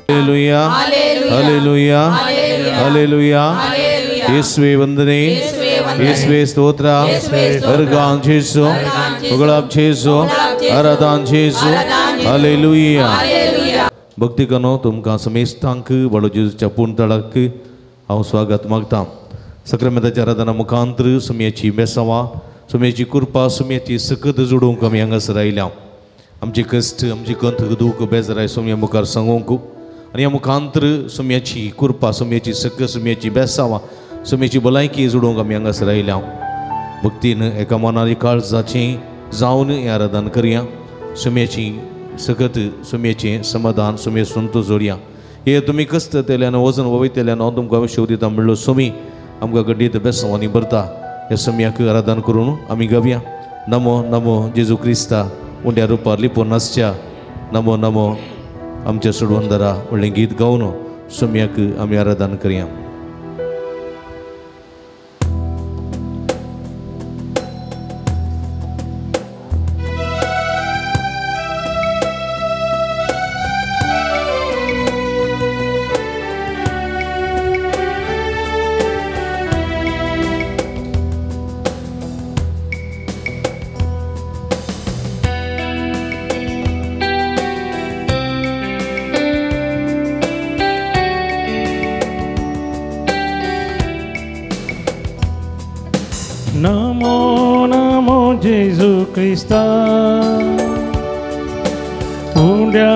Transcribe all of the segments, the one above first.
Hallelujah hallelujah hallelujah. येशुवे वंदने, येशुवे स्तोत्र, अर्गान जेसु, उगळाप जेसु, आराधन जेसु। हालेलुया। भक्ती कनो तुमकां समेस्तांक बडो जेजूच्या पुणतळाक हांव स्वागत मागता। सक्रामेंताच्या आराधना मुखांतर सुमयाची बेसांवा, सुमयाची कृपा, सुमयाची सकत जोडूंक आमी हांगासर आयल्या। आमचे कश्ट, आमची कंथ, दूख, बेजाराय सुमया मुखार सांगूंक आनी ह्या मुखांतर सुमयाची कृपा, सुमयाची सकत, सुमयाची बेसांवा, सुमयाची भलायकी जोडूंक आमी हांगासर आयल्या। भक्तीन एका मनारी काळजाचें जावन हें आराधन करया। सुमयाची सकत, सुमयाचें समाधान, सुमये संतोश जोडया। हे तुमी कश्ट तेल्यान वजन वयतल्यान हांव तुमकां शेव दिता म्हणलो सुमी आमकां गड्डीत बेसांवांनी भरता। ह्या सुमयाक आराधन करून आमी गावया। नमो नमो जेजू क्रिस्ता उंड्या रुपार लिपोवन आसच्या नमो नमो आमच्या सोडवंदरा व्हडलें गीत गावन सुमयाक आमी आराधन करया। नमो नमो जेजू क्रिस्ता उंड्या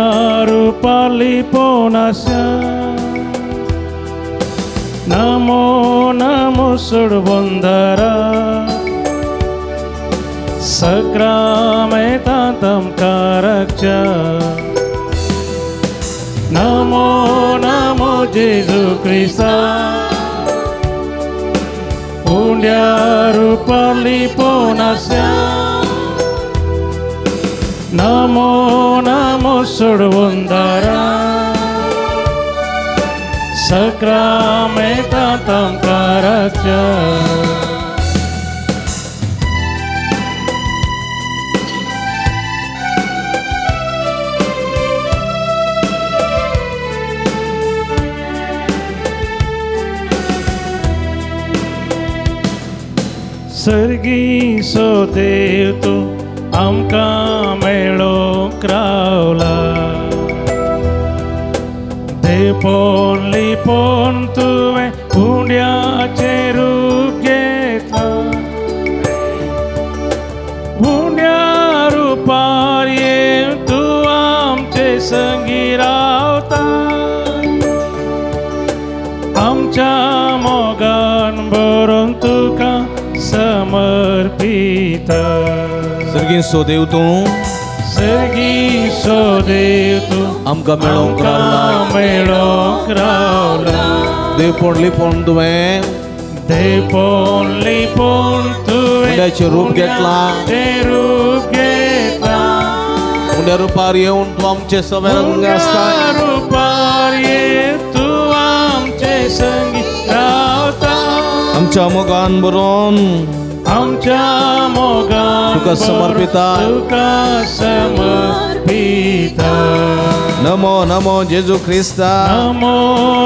रुपार लिपोवन आसच्या नमो नमो सोडवंदरा सक्रामेंतांत आमकां राखच्या। नमो नमो जेजू क्रिस्ता उंड्या रुपार लिपोवन आसच्या नमो नमो सोडवंदरा सक्रामेंतांत आमकां राखच्या। सर्गीसो देव तूं आमकां मेळोंक रावला, देवपण लिपोवन तुवें उंड्याचें रूप घेतलां, उंड्या रुपार येवन तूं आमचे संगी रावता, आमच्या मोगान भरून तुका समर्पिता। सर्गीसो देव तूं, सर्गीसो देव तूं आमकां मेळोंक रावला, मेळोंक रावला, देवपण लिपोवन तुवें, देवपण लिपोवन तुवें उंड्याचें रूप घेतलां, तें रूप घेतलां, उंड्या रुपार येवन तूं आमचे सगळ्यांक आसता, रुपार येवन तूं आमचे संगी रावता, आमच्या मोगान भरून, आमच्या मोगान तुका समर्पिता, तुका समर्पिता। नमो नमो जेजू क्रिस्ता, नमो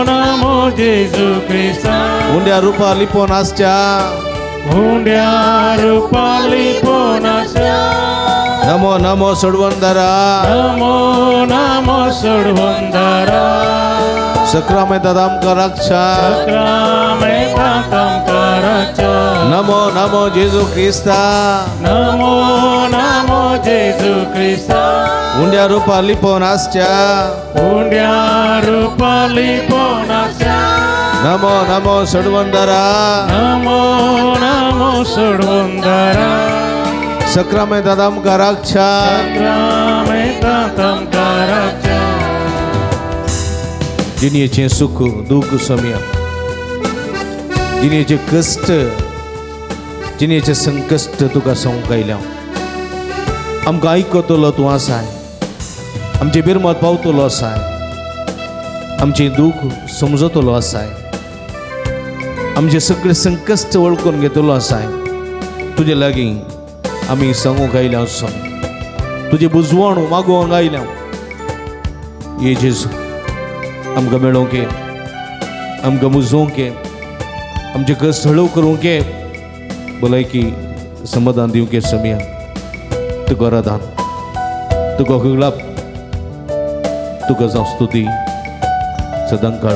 नमो जेजू क्रिस्ता उंड्या रुपार लिपोवन आसच्या, उंड्या रुपार लिपोवन आसच्या नमो नमो सोडवंदरा, नमो नमो सोडवंदरा सक्रामेंतांत आमकां राखच्या, सक्रामेंतांत आमकां राखच्या। नमो नमो जेजू क्रिस्ता, नमो नमो जेजू क्रिस्ता उंड्या रुपार लिपोवन आसच्या, उंड्या रुपार लिपोवन आसच्या नमो नमो सोडवंदरा, नमो नमो सोडवंदरा सक्रामेंतांत आमकां राखच्या, सक्रामेंतांत आमकां राखच्या। जिणेचें सुख दूख समिया, जिणेचे कश्ट, जिणेचे संकश्ट तुका सांगूंक आयल्या। आमकां आयकतलो तूं आसाय, आमचें बिरमत पावतलो आसाय, आमचें दूख समजतलो आसाय, आमचें सगळें संकश्ट वळखून घेतलो आसाय। तुजे लागीं आमी सांगूंक आयल्या स्वामी, तुजें बुजवण मागोवंक आयल्या। ये जेजू, आमकां मेळोवंक, आमकां मुजोवंक, आमचें कश्ट हळू करूंक, भलायकी समाधान दिवंक सोम्या. तुका आराधन, तुका हुगलाप, तुका जावं स्तुती सदांकाळ.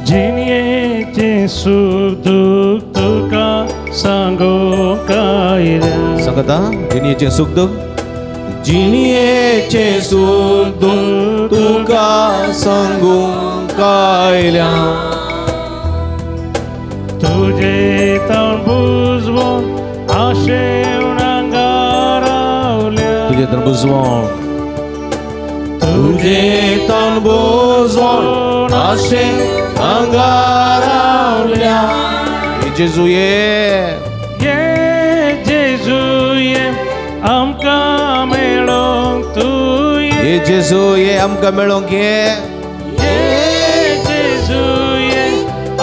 जिणयेचें सूख दूख तुका सांगूंक आयल्या. सांगता जिणयेचें सूख दूख, जिणयेचें सूख दूख तुका सांगूंक आयल्या. तुजे तण बुजवून आशेवन हांगा रावल्या. तुजें तण बुजवून, तुजें तण बुजवून आशेवन हांगा रावल्या. जेजू ये, ये जेजू ये आमकां मेळोंक तूं ये. जेजू ये आमकां मेळोंक ये. ये जेजू ये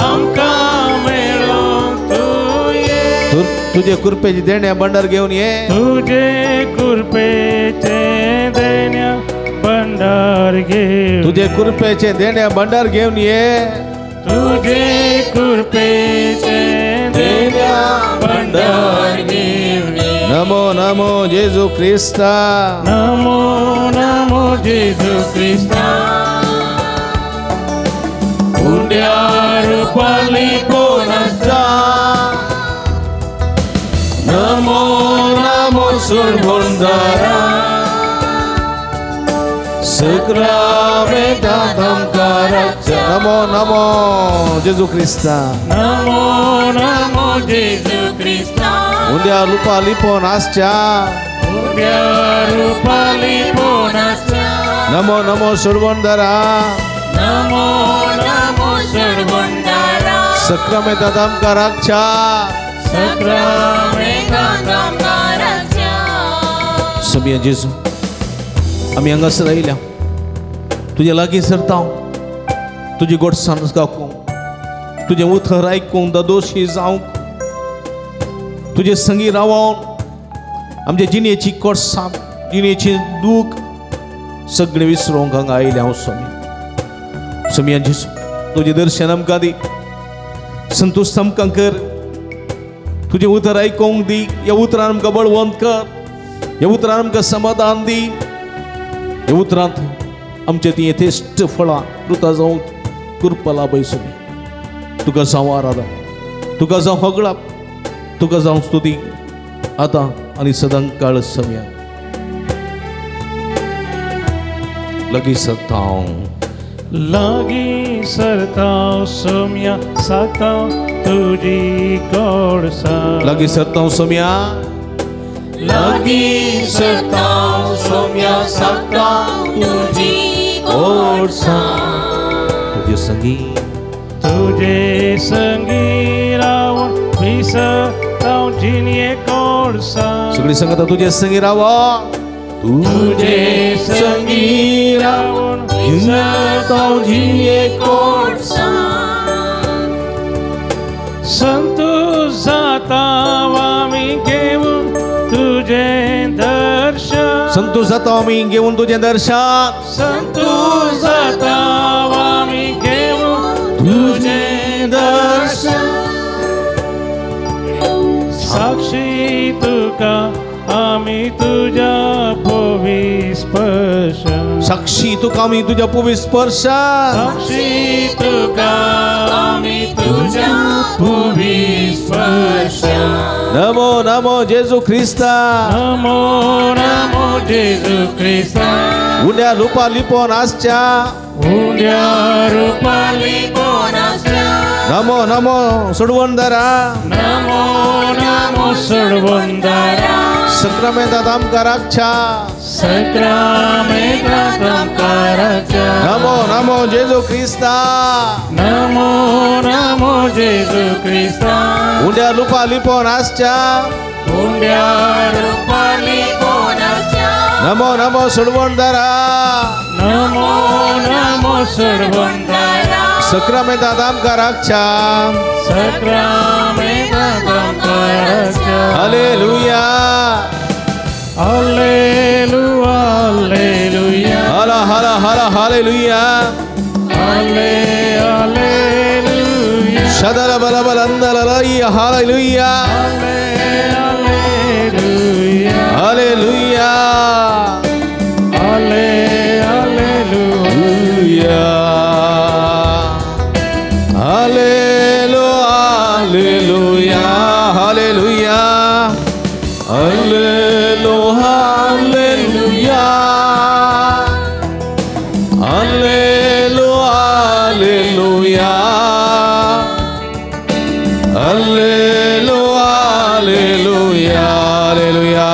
आमकां मेळोंक तूं ये. तुजे कृपेचें देण्या भंडार घेवन ये. तुजे कृपेचें देण्या भंडार घेवन, तुजे कृपेचें देण्या भंडार घेवन ये. तुजे कृपेचें देण्या भंडार घेवन ये. नमो नमो जेजू क्रिस्ता, नमो नमो जेजू क्रिस्ता. उंड्या रुपाली पोनासता. नमो नमो सुरभुंदारा, सक्रामेंतांत आमकां राखच्या. नमो नमो जेजू क्रिस्ता, नमो नमो जेजू क्रिस्ता. उंड्या रुपा लिपोवन आसच्या, उंड्या रुपा लिपोवन आसच्या. नमो नमो सुरवंदारा, नमो नमो सुरवंदारा. सक्रामेंतांत आमकां राखच्या, सक्रामेंतांत आमकां राखच्या. सोम्या जेजू, आमी हांगासर आयल्या, तुज्या लागीं सरता, तुजी गोडसाण गावूंक, तुजें उतर आयकूंक, दादोशी जावंक, तुजे संगी रावोन आमचे जिणेची कोडसाण, जिणेची दूख सगळें विसरूंक हांगा आयलें हांव स्वामी. सोम्या जेजू, तुजें दर्शन आमकां दी, संतुश्ट आमकां कर, तुजें उतर आयकूंक दी, ह्या उतरान आमकां बळवंत कर, ह्या उतरान आमकां समाधान दी, ह्या उतरांत आमचे ती यथेश्ट फळां कृता जावंक कृपा लाभय स्वामी. तुका जावं आराधन, तुका जावं होगळाप, तुका जावं स्तुती आतां आनी सदां काळ सम्या. लागीं सरता, लागीं सरता सोम्या, साता तुजी गोडसाण. लागीं सरता सोम्या, लागीं सरता सोम्या, साता तुजी गोडसाण. तुजे संगी, तुजे संगी रावून विसरता जिणये गोडसाण. सगळी सांगता तुजे संगी रावा, तुजे संगी रावून विसरता जिणये गोडसाण. संतोष जाता आमी घेवन तुजें दर्शन, संतोष जाता आमी घेवन तुजें दर्शन. संतोष जाता आमी घेवन तुजें दर्शन. साक्षी तुका आमी तुज्या पवी स्पर्श, साक्षी तुका आमी तुज्या पवी स्पर्श. साक्षी तुका आमी तुज्या पवी स्पर्श. नमो नमो जेजू क्रिस्ता, नमो नमो जेजू क्रिस्ता. उंड्या रुपा लिपोवन आसच्या, उंड्या रुपा लिपोवन आसच्या. नमो नमो सोडवणदारा, नमो नमो सोडवणदारा. सक्रामेंतांत आमकां राखच्या, सक्रामेंतांत आमकां राखच्या. नमो नमो जेजू क्रिस्ता, नमो नमो जेजू क्रिस्ता. उंड्या रुपा लिपोवन आसच्या, उंड्या रुपा लिपोवन आसच्या. नमो नमो सोडवणदारा, नमो नमो सोडवणदारा. सक्रामेंतांत आमकां राखच्या, सक्रामेंतांत आमकां राखच्या. हालेलुया, हालेलुया, हालेलुया, हाला हाला हालेलुया हालेलुया शदल बल बल Andal hallelujah hallelujah hallelujah hallelujah hallelujah hallelujah hallelujah hallelujah hallelujah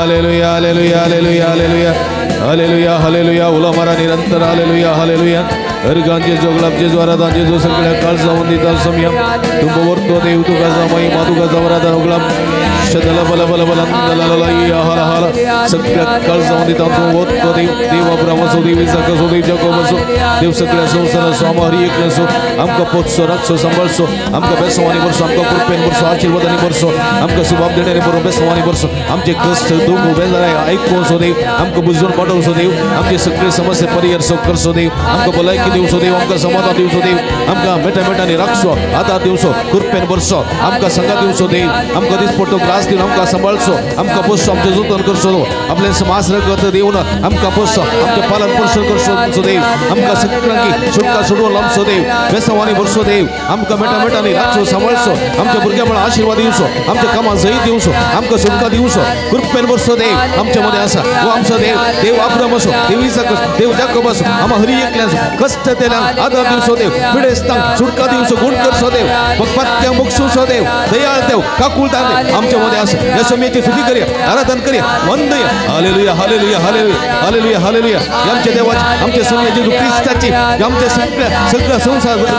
hallelujah hallelujah hallelujah hallelujah hallelujah hallelujah उलो मारा निरंतर हालेलुया हालेलुया अर्गान जेजू गुलाब जेजू आराधन जेजू सगळ्या काळजावून दिता सम्यम तुमको वर्तो देव तुका जामाई मातुका जावराधन गुलाब शदल बल बल बल अंदल हर हर सगळ्या काळजावून दिता तू वर्तो देव देव अब्राम असो देव इसाक असो देव जाकोब असो देव सगळ्या संसाराचो आमकां हर एक असो आमकां पोचसो राखचो सांबाळचो आमकां बेसवानी भरसो आमकां कृपेन भरसो आशिर्वादांनी भरसो आमकां सुबाब देण्यानी भरून बेसवानी भरसो आमचे कश्ट दुख बेजाराय आयकुवचो देव आमकां बुजून पाठोवचो देव आमचे सगळे समस्या परिहरसो करचो देव आमकां भलायकी दिवचो देव आमकां समाधान दिवचो देव आमकां मेटा मेटांनी राखचो आदार दिवचो कृपेन भरसो आमकां संगात दिवचो देव आमकां दिसपट्टो त्रास दिवन आमकां सांबाळचो आमकां पोसचो आमचें जतन करचो आपलें समाज रगत दिवन आमकां पोसचो आमचें पालन पोशण करचो देव आमकां सगळ्यांकी सुटका सोडून लावचो देव बेसवानी भरसो देव आमकां मेटा मेटांनी राखचो सांबाळचो आमच्या भुरग्यां मुळां आशिर्वाद दिवचो आमच्या कामां जैत दिवचो आमकां सुटका दिवचो कृपेन भरसो देव आमच्या मदें आसा हो आमचो देव देव अब्राम असो देव इसाक असो देव जाकोब असो आमकां हरी एकल्यान कश्ट तेल्यान आदार दिवचो देव पिडेस्तांक सुटका दिवचो गुण करचो देव पत्त्यांक बक्षुचो देव दयाळ देव काकुळटान देव आमच्या मदें आसा ह्या सम्याची स्तुती करूया आराधन करूया वंदया hallelujah hallelujah hallelujah hallelujah hallelujah आमच्या देवाची आमच्या सम्या जेजू क्रिस्ताची आमच्या सगळ्या सगळ्या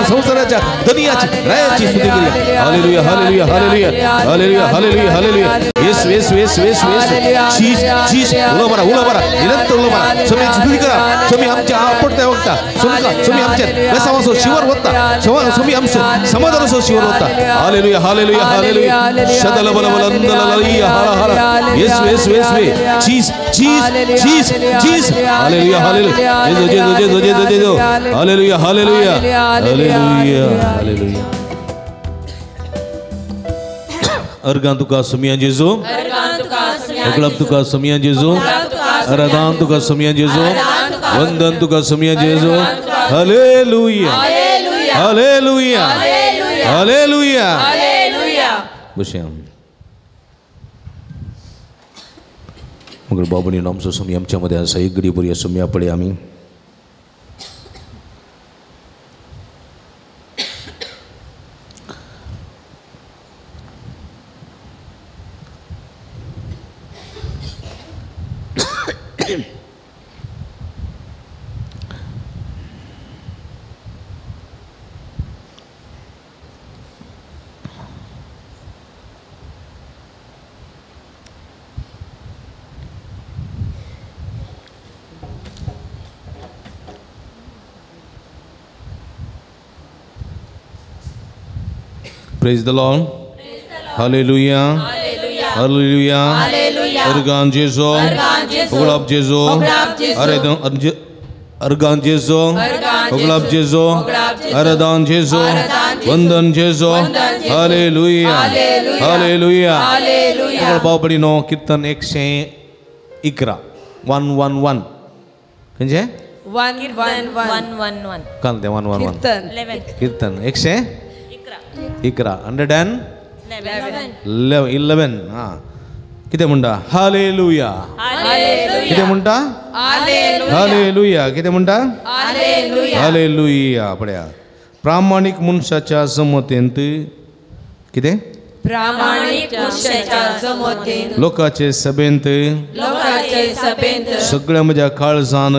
संसाराच्या धनियाची रायाची स्तुती करूया hallelujah hallelujah hallelujah hallelujah hallelujah hallelujah येसू येसू येसू येसू येसू चीज चीज उलो मारा उलो मारा निरंतर उलो मारा सम्याची स्तुती करा स्वामी आमच्या आवडत्या वक्ता स्वामी आमच्या बेसावाचो शिवर वता स्वामी आमच्या समाधानाचो शिवर वता हालेलुया हालेलुया हालेलुया शदल बल बल अंदल हर हर येसू येसू येसू चीज चीज चीज चीज हालेलुया हालेलुया जेजू जेजू जेजू जेजू जेजू hallelujah hallelujah hallelujah hallelujah organ तुका सुमिया जेजू गुलाब तुका सुमिया जेजू आराधन तुका सुमिया जेजू वंदन तुका सुमिया जेजू हालेलुया हालेलुया हालेलुया बसया मग बाबूनी नामचो सुमी आमच्या मध्ये आसा एक घडी बरी सुमिया पळय आमी Praise the Lord. Hallelujah. Hallelujah. Organ जेजू गुलाब जेजू अर्गान जेजू गुलाब जेजू आराधन जेजू वंदन जेजू हालेलुया हालेलुया बाबडीनो कीर्तन 111 111 खंयचें 111 काल तें 111 कीर्तन 111 111 हां कितें म्हणटा हालेलुया कितें म्हणटा हालेलुया कितें म्हणटा हालेलुया पळया प्रामाणीक मनशाच्या जमतेंत कितें प्रामाणीक मनशाच्या जमतेंत लोकांचे सभेंत सगळ्या म्हज्या काळजान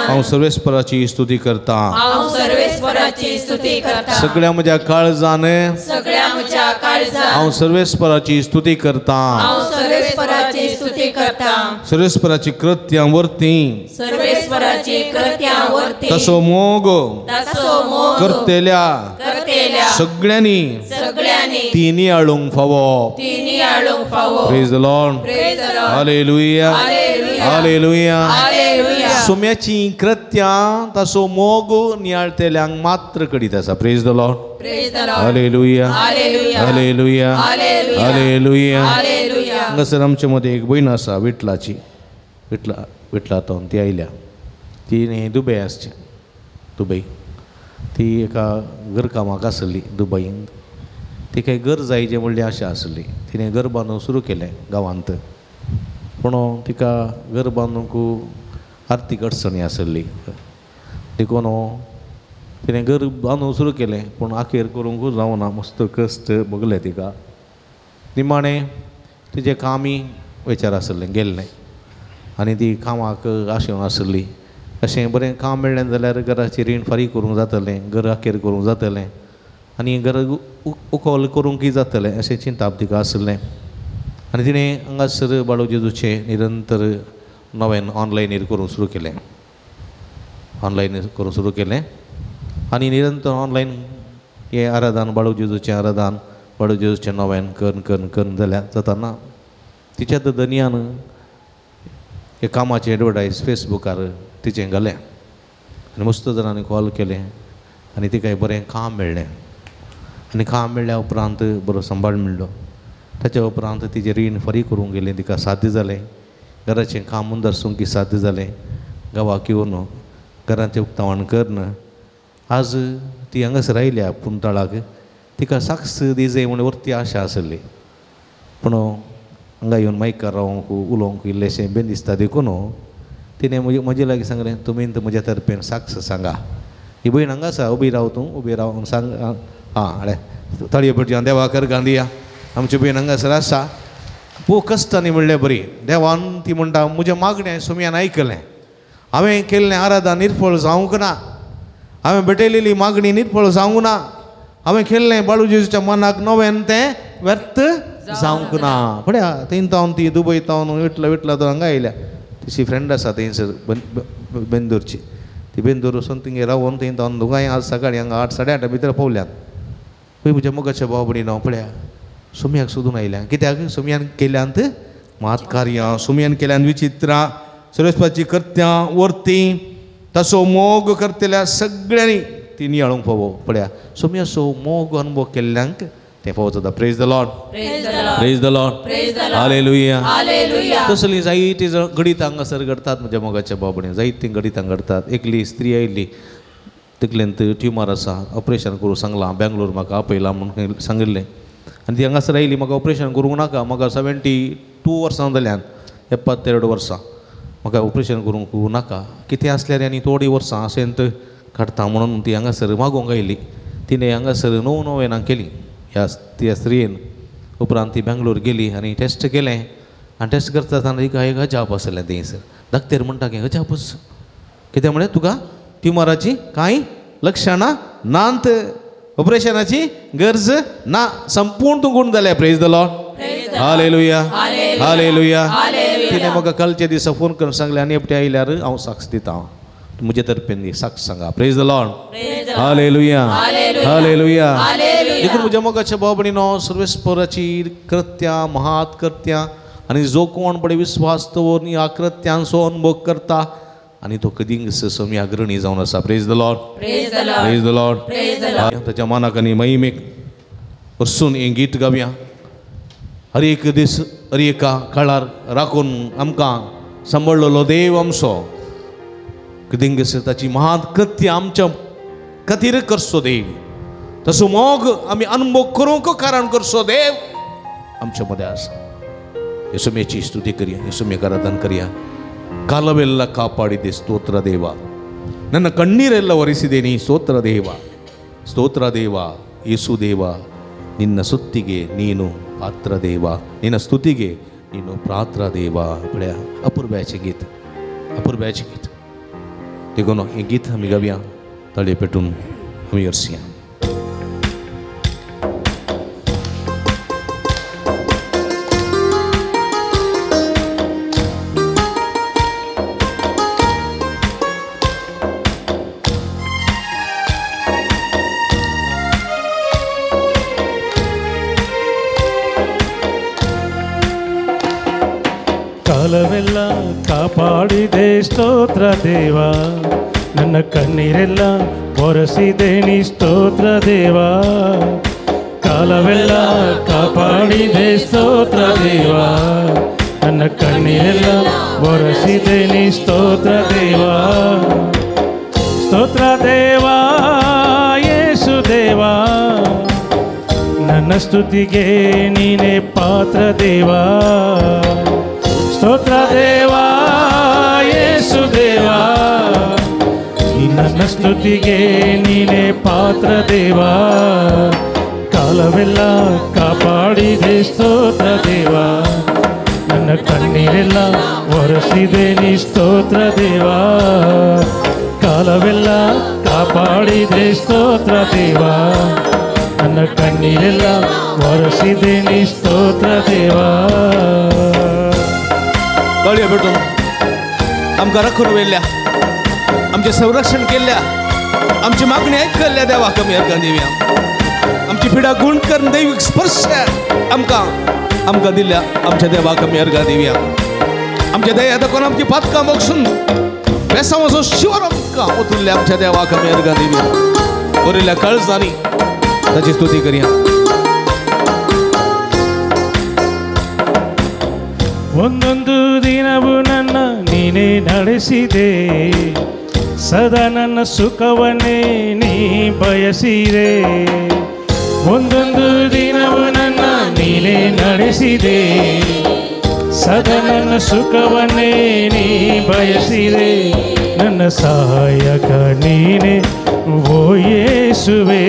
हांव सर्वेस्पराची स्तुती करता सगळ्या म्हज्या काळजान हांव सर्वेस्पराची स्तुती करता सर्वेस्पराची कृत्यां वरती तसो मोग करतेल्या सगळ्यांनी तिनी आळूंक फावो. Praise the Lord. Hallelujah. Hallelujah. सोम्याची कृत्यां ताचो मोग नियाळतेल्यांक मात्र करीत आसा. Praise the Lord. Hallelujah. Hallelujah. Hallelujah. हांगासर आमचे मदें एक भयण आसा विटलाची, विटला तावन ती आयल्या. ती न्ही दुबय आसची, दुबय ती एका घरकामाक आसली दुबयंत. तिका घर जायचें म्हणली आशा आसली. तिणें घर बांदूंक सुरू केलें गांवांत, पूण तिका घर बांदूंक आर्थीक अडचणी आसली. देखून तिणें घर बांदूंक सुरू केलें, पूण आखेर करूंक जावना, मस्त कश्ट भोगले तिका. निमाणें तिचें कामय विचार आसलें गेल्लें आनी ती कामाक आशेवन आसली. अशें बरें काम मेळ्ळें जाल्यार घराचें रीण फारीक करूंक जातलें, घर आखेर करूंक जातलें आनी घर उखल करूंकय जातलें अशें चिंताप तिका आसलें. आनी तिणें हांगासर बाळू जेजूचें निरंतर नव्यान ऑनलायनीर करूंक सुरू केलें, ऑनलायन करूंक सुरू केलें आनी निरंतर ऑनलायन हें आराधन, बाळू जेजूचें आराधन, बाळू जेजूचें नव्यान करून करून करून जाल्यार जाताना तिच्या धनयान हे कामाचें एडवर्टायज फेसबुकार तिचें घालें आनी मस्त जाणांनी कॉल केलें आनी तिका बरें काम मेळ्ळें. आनी काम मेळ्ळ्या उपरांत बरो सांबाळ मेळ्ळो. ताच्या उपरांत तिचें रीण फारीक करूंक गेलें, तिका साध्य जालें. घराचें काम मुंदरसूंक साध्य जालें. गांवाक येवन घराचें उक्तावण करून आज ती हांगासर आयल्या पुंतळाक. तिका साक्ष दिजय म्हूण वरती आशा आसली, पूण हांगा येवन मायकार रावंक उलोवंक इल्लेशें बेन दिसता देखून तिणें म्हजे लागीं सांगलें, तुमी म्हज्या तर्फेन साक्ष सांगा. ही भयण हांगा आसा, उबी राव तूं, उबी राव सांग. आं अरे तळये पडची देवा कर गांधिया आमची भयण हांगासर आसा. भोव कश्टांनी म्हणलें बरी देवान ती म्हणटा म्हजें मागणें सोम्यान आयकलें, हांवें केल्लें आराधन निर्फळ जावंक ना, हांवें भेटयलेली मागणी निर्फळ जावंक ना, हांवें केल्लें बाळू जेजूच्या मनाक नव्यान तें व्यर्थ जावंक ना. पळया थंय तावन ती दुबय तावन विटला विटला तो हांगा आयल्या. तिची फ्रेंड आसा थंयसर बेंदूरची, ती बेंदूर वचून थिंगे रावून थंय तावन दोगांय आज सकाळीं हांगा 8 साडे 8 भितर पावल्यात. पळय म्हज्या मोगाच्या भाव भयणीनो, पळया सोम्याक सोदून आयल्या. कित्याक सोम्यान केल्यांत मात कार्यां, सोम्यान केल्यान विचित्रां, सरस्वती कृत्यां वर्ती तसो मोग करतल्या सगळ्यांनी ती नियाळूंक फावो. पळया सोम्याचो मोग अनुभव केल्ल्यांक तें फावो जाता. Praise the Lord. Praise the Lord. Hallelujah. तसलीं जायतीं घडितां हांगासर घडटात म्हज्या मोगाच्या बाबणे, जायतीं घडितां घडटात. एकली स्त्री आयली, तकलेंत ट्युमर आसा, ऑपरेशन करूंक सांगलां, बेंगलोर म्हाका आपयलां म्हूण सांगिल्लें. आनी ती हांगासर आयली, म्हाका ऑपरेशन करूंक नाका, म्हाका 72 वर्सां जाल्यान, 72 वर्सां, म्हाका ऑपरेशन करूंक नाका, कितें आसल्यार आनी थोडीं वर्सां अशेंत काडटा म्हणून ती हांगासर मागूंक आयली. तिणें हांगासर 9 नोवेनां केली ह्या त्या स्त्रियेन. उपरांत ती बेंगलोर गेली आनी टेस्ट केलें आनी टेस्ट करता आसतना तिका एक अजाप आसलें. थंयसर धाकतेर म्हणटा की अजापच कितें म्हणलें, तुका ट्युमराची कांय लक्षणां नात, ऑपरेशनाची गरज ना, संपूर्ण तूं गूण जालें. Praise the Lord. Hallelujah. Hallelujah. तिणें म्हाका कालच्या दिसा फोन करून सांगलें आनी एकटे आयल्यार हांव साक्ष दिता, म्हजे तर्फेन साक्ष सांगा. Praise the Lord. Hallelujah. Hallelujah. देखून म्हज्या मोगाच्या भाव भयणीनो, सर्वेस्पराची कृत्यां महात कृत्यां आनी जो कोण पळय विस्वास दवरून ह्या कृत्यांचो अनुभव करता आनी तो कदींच सोम्या अग्रणी जावन आसा. Praise the Lord. Praise the Lord. ताच्या मानाक आनी महिमेक वरसून हें गीत गावया. हर एक दीस हर एका काळार राखून आमकां सांबाळलेलो देव आमचो, कदींच ताची महान कृत्य आमच्या खातीर करचो देव, तसो मोग आमी अनुभव करूंक कारण करचो देव आमच्या मदें आसा. येसुमेची स्तुती करया, येसुमेक आराधन करया. ಕಾಲವೆಲ್ಲ ಕಾಪಾಡಿದೆ ಸ್ತೋತ್ರ ದೇವ, ನನ್ನ ಕಣ್ಣೀರೆಲ್ಲ ಒರೆಸಿದೆ ನೀ ಸ್ತೋತ್ರ ದೇವ, ಸ್ತೋತ್ರ ದೇವ, ಯೇಸು ದೇವ, ನಿನ್ನ ಸುತ್ತಿಗೆ ನೀನು ಪಾತ್ರ ದೇವ, ನಿನ್ನ ಸ್ತುತಿಗೆ ನೀನು ಪಾತ್ರ ದೇವ. म्हळ्यार अपुरबायेचें गीत, अपुरबायेचें गीत. देखून हें गीत आमी गावया, ताळये पेटून आमी अर्सया. ಕಾಲವೆಲ್ಲ ಕಾಪಾಡಿದೆ ಸ್ತೋತ್ರ ದೇವ, ನನ್ನ ಕಣ್ಣೀರೆಲ್ಲ ಒರೆಸಿದೆ ನೀ ಸ್ತೋತ್ರ ದೇವ. ಕಾಲವೆಲ್ಲ ಕಾಪಾಡಿದೆ ಸ್ತೋತ್ರ ದೇವ, ನನ್ನ ಕಣ್ಣೀರೆಲ್ಲ ಒರೆಸಿದೆ ನೀ ಸ್ತೋತ್ರ ದೇವ. ಸ್ತೋತ್ರ ದೇವ ಯೇಸು ದೇವ, ನನ್ನ ಸ್ತುತಿಗೆ ನೀನೇ ಪಾತ್ರ ದೇವ. ಸ್ತೋತ್ರ ದೇವ ಯೇಸು ದೇವ, ನನ್ನ ಸ್ತುತಿಗೆ ನೀನೇ ಪಾತ್ರ ದೇವ. ಕಾಲವೆಲ್ಲ ಕಾಪಾಡಿದೆ ಸ್ತೋತ್ರ ದೇವ, ನನ್ನ ಕಣ್ಣೀರೆಲ್ಲ ಒರೆಸಿದೆ ನೀ ಸ್ತೋತ್ರ ದೇವ. ಕಾಲವೆಲ್ಲ ಕಾಪಾಡಿದೆ ಸ್ತೋತ್ರ ದೇವ, ನನ್ನ ಕಣ್ಣೀರೆಲ್ಲ ಒರೆಸಿದೆ ನೀ ಸ್ತೋತ್ರ ದೇವ. गळयो भेटून आमकां राखून व्हेल्ल्या, आमचें संरक्षण केल्ल्या, आमची मागणी आयकल्ल्या देवाक आमी अर्गां दिवया. आमची पिडा गुण करून दैवीक स्पर्श आमकां आमकां दिल्ल्या आमच्या देवाक आमी अर्गां दिवया. आमच्या दया दाखोवन आमची पातकां बक्षून बेसांवाचो शिवर आमकां ओतुल्ल्या आमच्या देवाक आमी अर्गां दिवया. बरयल्ल्या काळजांनी ताची स्तुती करया. ಒಂದೊಂದು ದಿನವೂ ನನ್ನ ನೀನೇ ನಡೆಸಿದೆ, ಸದಾ ನನ್ನ ಸುಖವನ್ನೇ ನೀ ಬಯಸಿದೆ. ಒಂದೊಂದು ದಿನವೂ ನನ್ನ ನೀನೇ ನಡೆಸಿದೆ, ಸದಾ ನನ್ನ ಸುಖವನ್ನೇ ನೀ ಬಯಸಿದೆ. ನನ್ನ ಸಹಾಯಕ ನೀನೇ ಓ ಯೇಸುವೆ,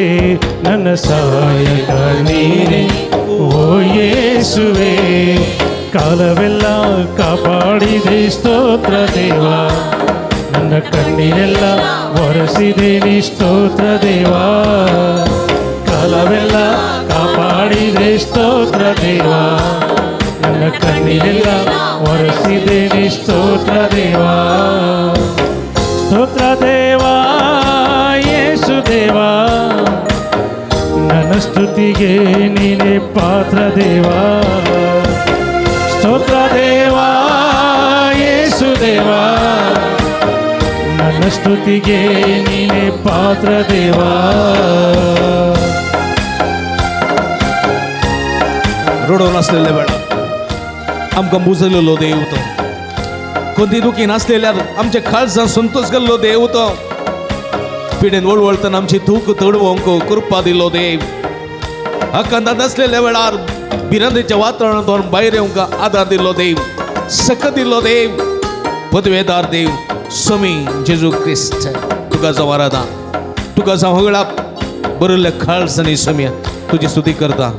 ನನ್ನ ಸಹಾಯಕ ನೀನೇ ಓ ಯೇಸುವೆ. ಕಾಲವೆಲ್ಲ ಕಾಪಾಡಿದೆ ಸ್ತೋತ್ರ ದೇವ, ನನ್ನ ಕಣ್ಣೀರೆಲ್ಲ ಒರೆಸಿದೆ ನೀ ಸ್ತೋತ್ರ ದೇವ. ಕಾಲವೆಲ್ಲ ಕಾಪಾಡಿದೆ ಸ್ತೋತ್ರ ದೇವ, ನನ್ನ ಕಣ್ಣೀರೆಲ್ಲ ಒರೆಸಿದೆ ನೀ ಸ್ತೋತ್ರ ದೇವ. ಸ್ತೋತ್ರ ದೇವ ಯೇಸು ದೇವ, ನನ್ನ ಸ್ತುತಿಗೆ ನೀನೇ ಪಾತ್ರ ದೇವ. ಸ್ತೋತ್ರ ದೇವ ಯೇಸು ದೇವ, ನನ್ನ ಸ್ತುತಿಗೆ ನೀನೇ ಪಾತ್ರ ದೇವ. रडोवन आसलेल्या वेळार आमकां मुजयल्लो देव तो, कोणती दुखी नासलेल्यार आमच्या काळजान संतोष गेल्लो देव तो, पिडेन वळवळतना आमची दूख तडवंक कृपा दिल्लो देव, आकांतान नासलेल्या वेळार भिरांतेच्या वातावरणांत भायर येवंक आदार दिल्लो देव, सक दिल्लो देव, पदवेदार देव स्वामी जेजू क्रिस्त, तुका जावं आराधना, तुका जावं होगळाप. बरयल्ल्या काळजांनी स्वामी तुजी स्तुती करता.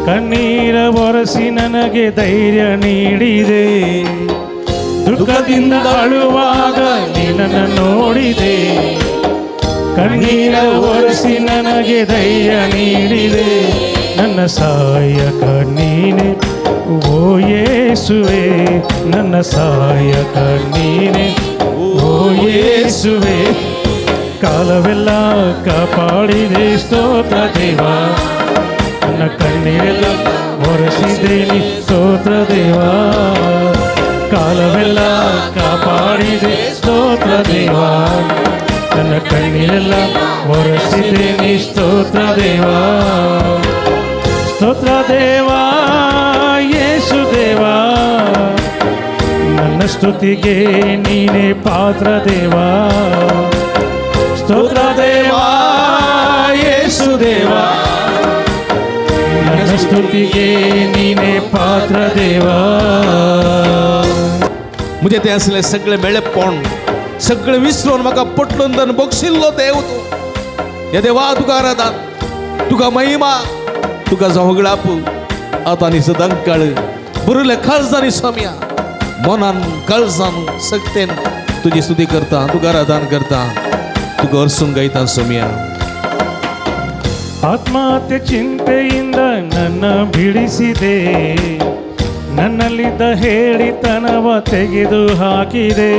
ಕಣ್ಣೀರ ಒರೆಸಿ ನನಗೆ ಧೈರ್ಯ ನೀಡಿದೆ, ದುಃಖದಿಂದ ಅಳುವಾಗ ನಿನ್ನನ್ನು ನೋಡಿದೆ. ಕಣ್ಣೀರ ಒರೆಸಿ ನನಗೆ ಧೈರ್ಯ ನೀಡಿದೆ, ನನ್ನ ಸಹಾಯಕ ನೀನೇ ಓ ಯೇಸುವೆ, ನನ್ನ ಸಹಾಯಕ ನೀನೇ ಓ ಯೇಸುವೆ. ಕಾಲವೆಲ್ಲ ಕಾಪಾಡಿದೆ ಸ್ತೋತ್ರ ದೇವ, ನನ್ನ ಕಣ್ಣೀರೆಲ್ಲ ಒರೆಸಿದೆ ನೀ ಸ್ತೋತ್ರ ದೇವ. ಕಾಲವೆಲ್ಲ ಕಾಪಾಡಿದೆ ಸ್ತೋತ್ರ ದೇವ, ನನ್ನ ಕಣ್ಣೀರೆಲ್ಲ ಒರೆಸಿದೆ ನೀ ಸ್ತೋತ್ರ ದೇವ. ಸ್ತೋತ್ರ ದೇವ ಯೇಸು ದೇವ, ನನ್ನ ಸ್ತುತಿಗೆ ನೀನೇ ಪಾತ್ರ ದೇವ. ಸ್ತೋತ್ರ ದೇವ ಯೇಸು ದೇವ, ನನ್ನ ಸ್ತುತಿಗೆ ನೀನೇ ಪಾತ್ರ ದೇವ. म्हजें तें आसलें सगळें मेळेपण सगळें विसरून म्हाका पटलून बक्षिल्लो देव तूं. ह्या देवा तुका आराधना, तुका महिमा, तुका जावं होगळाप आतां आनी सदां काळ. बरयल्ल्या काळजांनी स्वामया मनान काळजान सक्तेन तुजी स्तुती करता, तुका आराधना करता, तुका अर्सून गायता स्वामया. ಆತ್ಮಹತ್ಯೆ ಚಿಂತೆಯಿಂದ ನನ್ನ ಬಿಡಿಸಿದೆ, ನನ್ನಲ್ಲಿದ್ದ ಹೇಳಿತನವ ತೆಗೆದು ಹಾಕಿದೆ.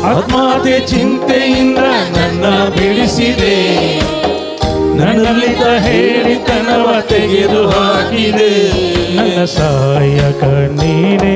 ಆತ್ಮಹತ್ಯೆ ಚಿಂತೆಯಿಂದ ನನ್ನ ಬಿಡಿಸಿದೆ, ನನ್ನಲ್ಲಿದ್ದ ಹೇಳಿತನವ ತೆಗೆದು ಹಾಕಿದೆ. ನನ್ನ ಸಹಾಯಕ ನೀನೇ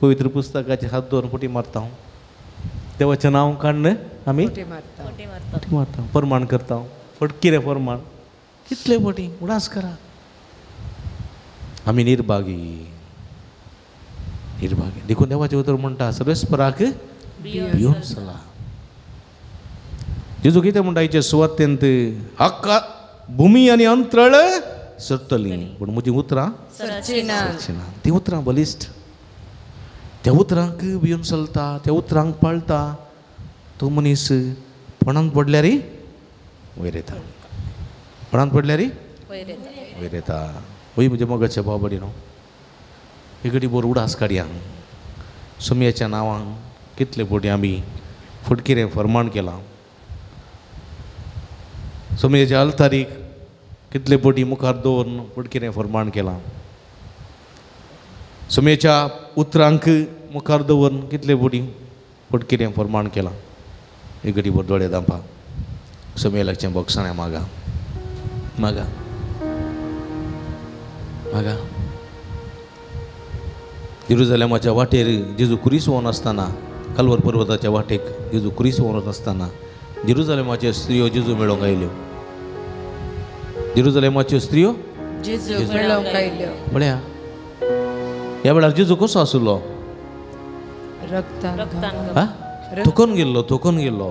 पवित्र पुस्तकाचे हात दवरून फटी मारता, देवाचें नांव काडून आमी फटी मारता, प्रमाण करता, फटकिरे प्रमाण कितले फटी उडास करा. आमी निर्भागी, निर्भागी. देखून देवाचें उतर म्हणटा सर्वेस्पराक भिवन चला. जेजू कितें म्हणटा हिचे सुवातेंत, हक्का भुमी आनी अंतरळ सरतली पूण म्हजीं उतरां सरचीं ना. तीं उतरां बलिश्ट, त्या उतरांक भिवन चलता, त्या उतरांक पाळटा तो मनीस पणांत पडल्यार वयर येता, पणांत पडल्यार वयर येता. वय म्हज्या मोगाच्या बाबडी न्हू, एक घडी बरो उडास काडया. सोमयाच्या नांवान कितले फावटी आमी फटकिरें फरमाण केलां, सोमयाच्या अल्तारीक कितले फावटी मुखार दवरून फटकिरें फरमाण केलां, सोमयेच्या उतरांक मुखार दवरून कितले फावटी फटकिरें फरमाण केलां. एक घडी भर दोळे धांपा, सोमये लागचें बोगसाणें मागा मागा मागा. जेरुजालेमाच्या वाटेर जेजू खुरीस व्होवन आसतना, कालवर पर्वताच्या वाटेक जेजू खुरीस व्होवन आसतना जेरुजालेमाच्यो स्त्रियो जेजू मेळोंक आयल्यो. जेरुजालेमाच्यो स्त्रियो जेजू मेळोंक आयल्यो. पळया ह्या वेळार जेजू कसो आशिल्लो, थकून गेल्लो, थकून गेल्लो.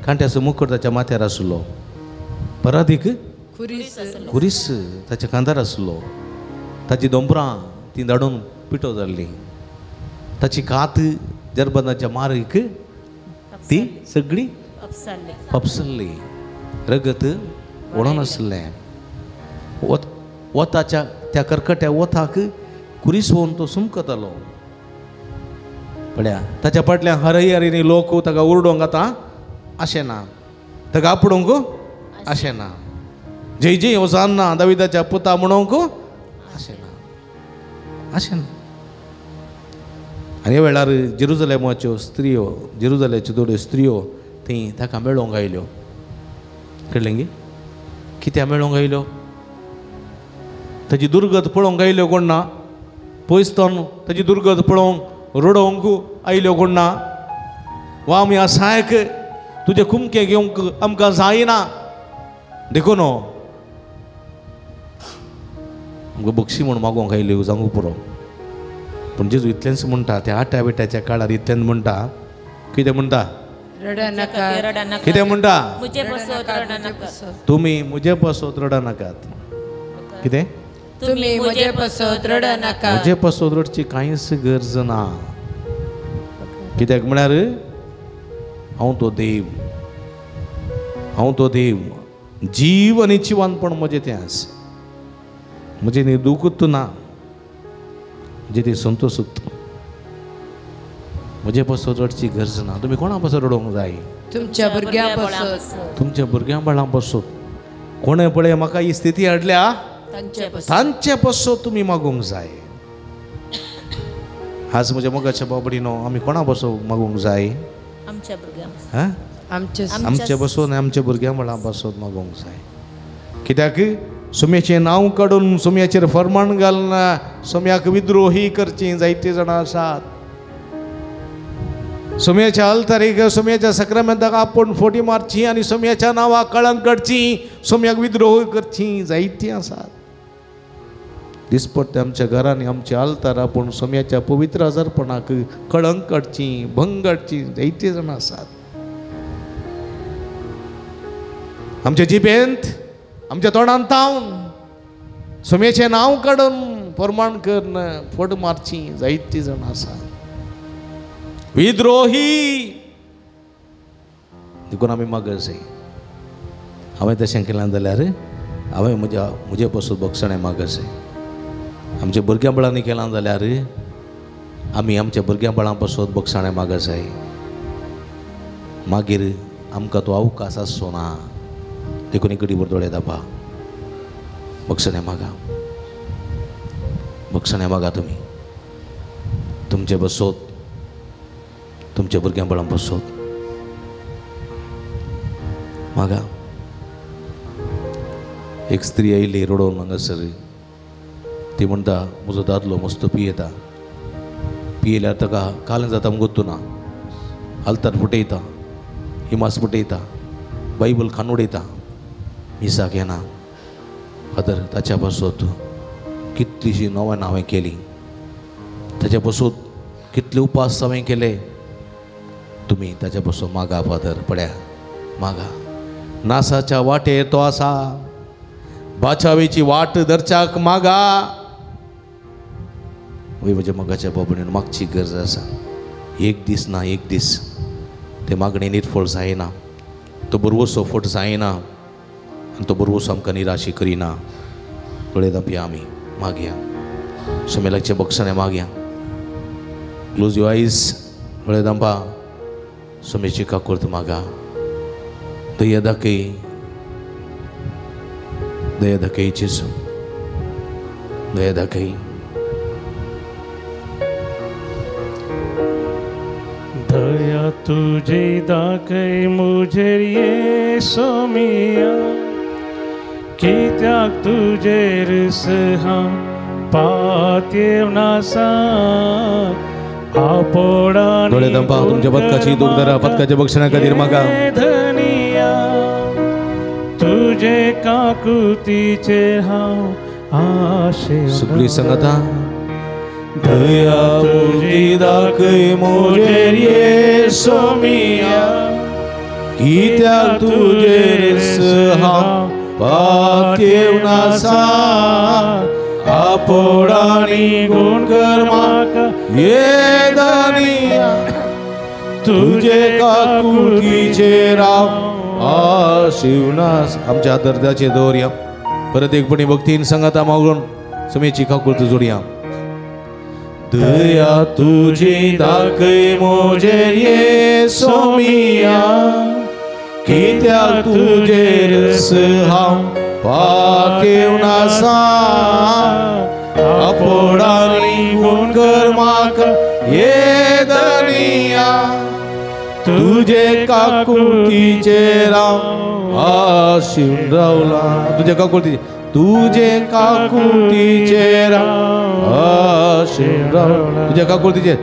कांट्याचो मुखर ताच्या माथ्यार आशिल्लो, परादीक खुरीस ताच्या खांदार आशिल्लो, ताची दोंपरां ती धाडून पिठो जाल्ली, ताची कात जरबंदाच्या मारीक ती सगळी पपसल्ली, रगत वळोन आसलें. वताच्या त्या करकट्या वताक खुरीस होवन तो सुमकतालो. पळया ताच्या फाटल्यान हरई हरीनी लोक ताका उरडोंक आतां अशें ना, ताका आपडोंक अशें ना, जय जय होसान्ना दाविदाच्या पुता म्हणोंक अशें ना, अशें ना. आनी ह्या वेळार जेरुजालेमाच्यो स्त्रियो, जेरुजालेच्यो थोड्यो स्त्रियो ती ताका मेळोंक आयल्यो. कळ्ळें गी कित्याक मेळोंक आयल्यो? ताची दुर्गत पळोवंक आयल्यो कोण ना, पयस तोन ताची दुर्गत पळोवंक रडोवंक आयल्यो कोण ना. वा आमी आसायक तुजें कुमकें घेवंक आमकां जायना, देखून आमकां बक्षी म्हूण मागोवंक आयल्यो सांगू पुरो. पूण जेजू इतलेंच म्हणटा, त्या आट्या बिट्याच्या काळार इतलेंच म्हणटा. कितें म्हणटा? कितें म्हणटा? तुमी म्हजे पासत रडनाकात. कितें? तुमी म्हजे पासत रडनाकात. म्हजे पासत रडची कांयच गरज ना. कित्याक म्हळ्यार हांव तो देव, हांव तो देव, जीव आनी जिवानपण म्हजें तें आसा. म्हजें न्ही दुखूत ना, म्हजें तें संतोशूत. म्हजे पासत रडची गरज ना. तुमी कोणा पासत रडोवंक जाय? तुमच्या भुरग्यां पासत, तुमच्या भुरग्यां बाळां पासत. कोणें पळय म्हाका ही स्थिती हाडल्या तांचे पासत तुमी मागूंक जाय. आज म्हज्या मोगाच्या बाबडीनो आमी कोणा पासत मागूंक जाय? आमच्या पासून आनी आमच्या भुरग्यां बाळां पासत मागूंक जाय. कित्याक सोम्याचें नांव काडून सोम्याचेर फरमाण घालना सोम्याक विद्रोही करची जायते जाणां आसात. सोम्याच्या अल्तारीक सोम्याच्या सक्रामेंताक आपूण फोटी मारची आनी सोम्याच्या नांवाक कळंक काडची, सोम्याक विद्रोह करची जायतीं आसात. दिसपट्टे आमच्या घरांनी आमच्या आल्तार आपूण सोम्याच्या पवित्र आजारपणाक कळंक काडची, भंग काडची जायतीं जाणां आसात. आमच्या जिबेंत आमच्या तोंडान तावन सोम्याचें नांव काडून प्रमाण करून फोट मारची जायतीं जाणां आसात. विद्रोही देखून आमी मागस. हांवें तशें केलां जाल्यार हांवें म्हज्या म्हजे पासून बक्षणें मागस. आमच्या भुरग्यां बाळांनी केलां जाल्यार आमी आमच्या भुरग्यां बाळां पासून बक्षणें मागस. मागीर आमकां तो अवकाश आसचो ना. देखून एक घडी दोळे धांपा, बक्षणें मागा, बक्षणें मागा. तुमी तुमचे बसोत, तुमच्या भुरग्यां बाळां बसोत मागा. एक स्त्री आयली रडोवन हांगासर, ती म्हणटा म्हजो दादलो मस्त पियेता, पियेल्यार ताका कालें जाता गोत्तू ना, आल्तार फुटयता, हिमास फुटयता, बायबल खान उडयता, मिसाक येना. फादर ताच्या पासत कितलीशीं नव्यान हांवें केली, ताच्या पासत कितले उपास हांवें केले. तुमी ताच्या पासून मागा फादर, पड्या मागा. नासाच्या वाटेर तो आसा, बाचावेची वाट धरच्याक मागा. वय म्हज्या मोगाच्या बाबणेन मागची गरज आसा. एक दीस ना एक दीस ते मागणे निर्फळ जायना, तो बरवसो फट जायना आनी तो बरवसो आमकां निराशी करिना. पळयता पया आमी मागया, सुमेलाचे बक्षाणे मागया. क्लोज your eyes, पळयता पा सुमेची काकुर्त मागा. दया दाखय, दया दाखय जेजू, दया दाखय. दया तुझी दाखय मुझेर येसू मिया, कित्याक तुजेर हांव पातयेवन आसा. डोळे दंपा, तुमच्या पदकाची दूख धरा, पदकाच्या बक्षणा खातीर मागा. धनिया तुझे काकुतीचेर हांव आशेवन. सगळी संगता. दया तुझी दाखय मुझेर येसू मिया, कित्याक तुजेर हांव पातयेवन आसा. आपोडानी गुण कर म्हाका ये धनिया, तुजे काकुतीचेर हांव आशेवन आसा. आमच्या दर्जाचेर दवरया. परत एक पणी भक्तीन संगता मागून समेची काकुळत जोडया. दया तुझी दाखय मुझेर येसू मिया, कित्याक तुजेर हांव पातयेवन आसा. आपोडानी गुण कर म्हाका ये धनिया, तुजे काकुतीचेर हांव आशेवन रावला. तुज्या काकुळतीचेर, तुजे काकुतीचेर हांव आशेवन रावला. तुज्या काकुळतीचेर,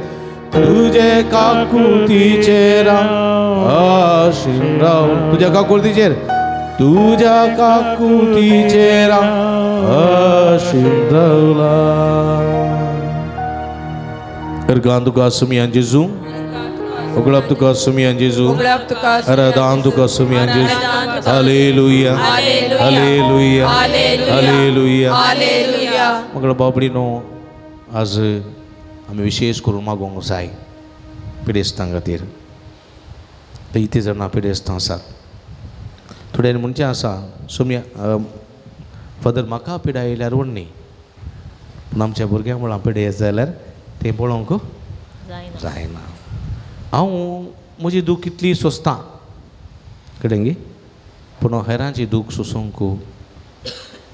तुजे काकुतीचेर हांव आशेवन रावला. तुज्या काकुळतीचेर, तुज्या काकुतीचेर हांव आशेवन रावला. अर्गान तुका सुमियान जेजू, उगडाप तुका सुमियान जेजू, आराधान तुका सुमियान जेजू. Hallelujah, hallelujah, hallelujah. मगळ बाबडीनो आज आमी विशेष करून मागोवंक जाय पिडेस्तां खातीर. इतले जाणां पिडेस्तां आसात. थोड्यांनी म्हणचें आसा, सुमिया फादर म्हाका पिडा येयल्यार व्हड न्ही, पूण आमच्या भुरग्यांक म्हळां पिडा येत जाल्यार तें पळोवंक जायना. हांव म्हजी दूख कितली सोंसता कळ्ळें गे, पूण हेरांची दूख सोंसूंक,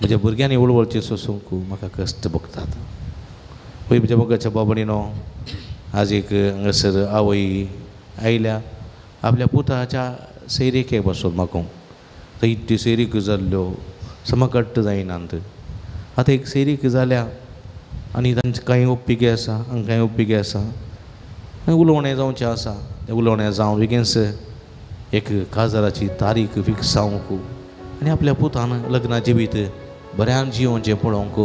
म्हज्या भुरग्यांनी वळवळची सोंसूंक म्हाका कश्ट भोगतात. पळय म्हज्या मोगाच्या बाबणीनो आज एक हांगासर आवय आयल्या आपल्या पुताच्या सैरेके बसून मागूंक. थंय त्यो सैरीक जाल्ल्यो समकट्ट जायनात. आतां एक सैरीक जाल्या आनी तांचे कांय ओपिके आसा, हांगा कांय ओपिके आसा, उलोवणें जावचें आसा. तें उलोवणें जावन बेगीनच एक काजाराची तारीख फिक्स जावंक आनी आपल्या पुतान लग्ना जिवीत बऱ्यान जियोवचें पळोवंक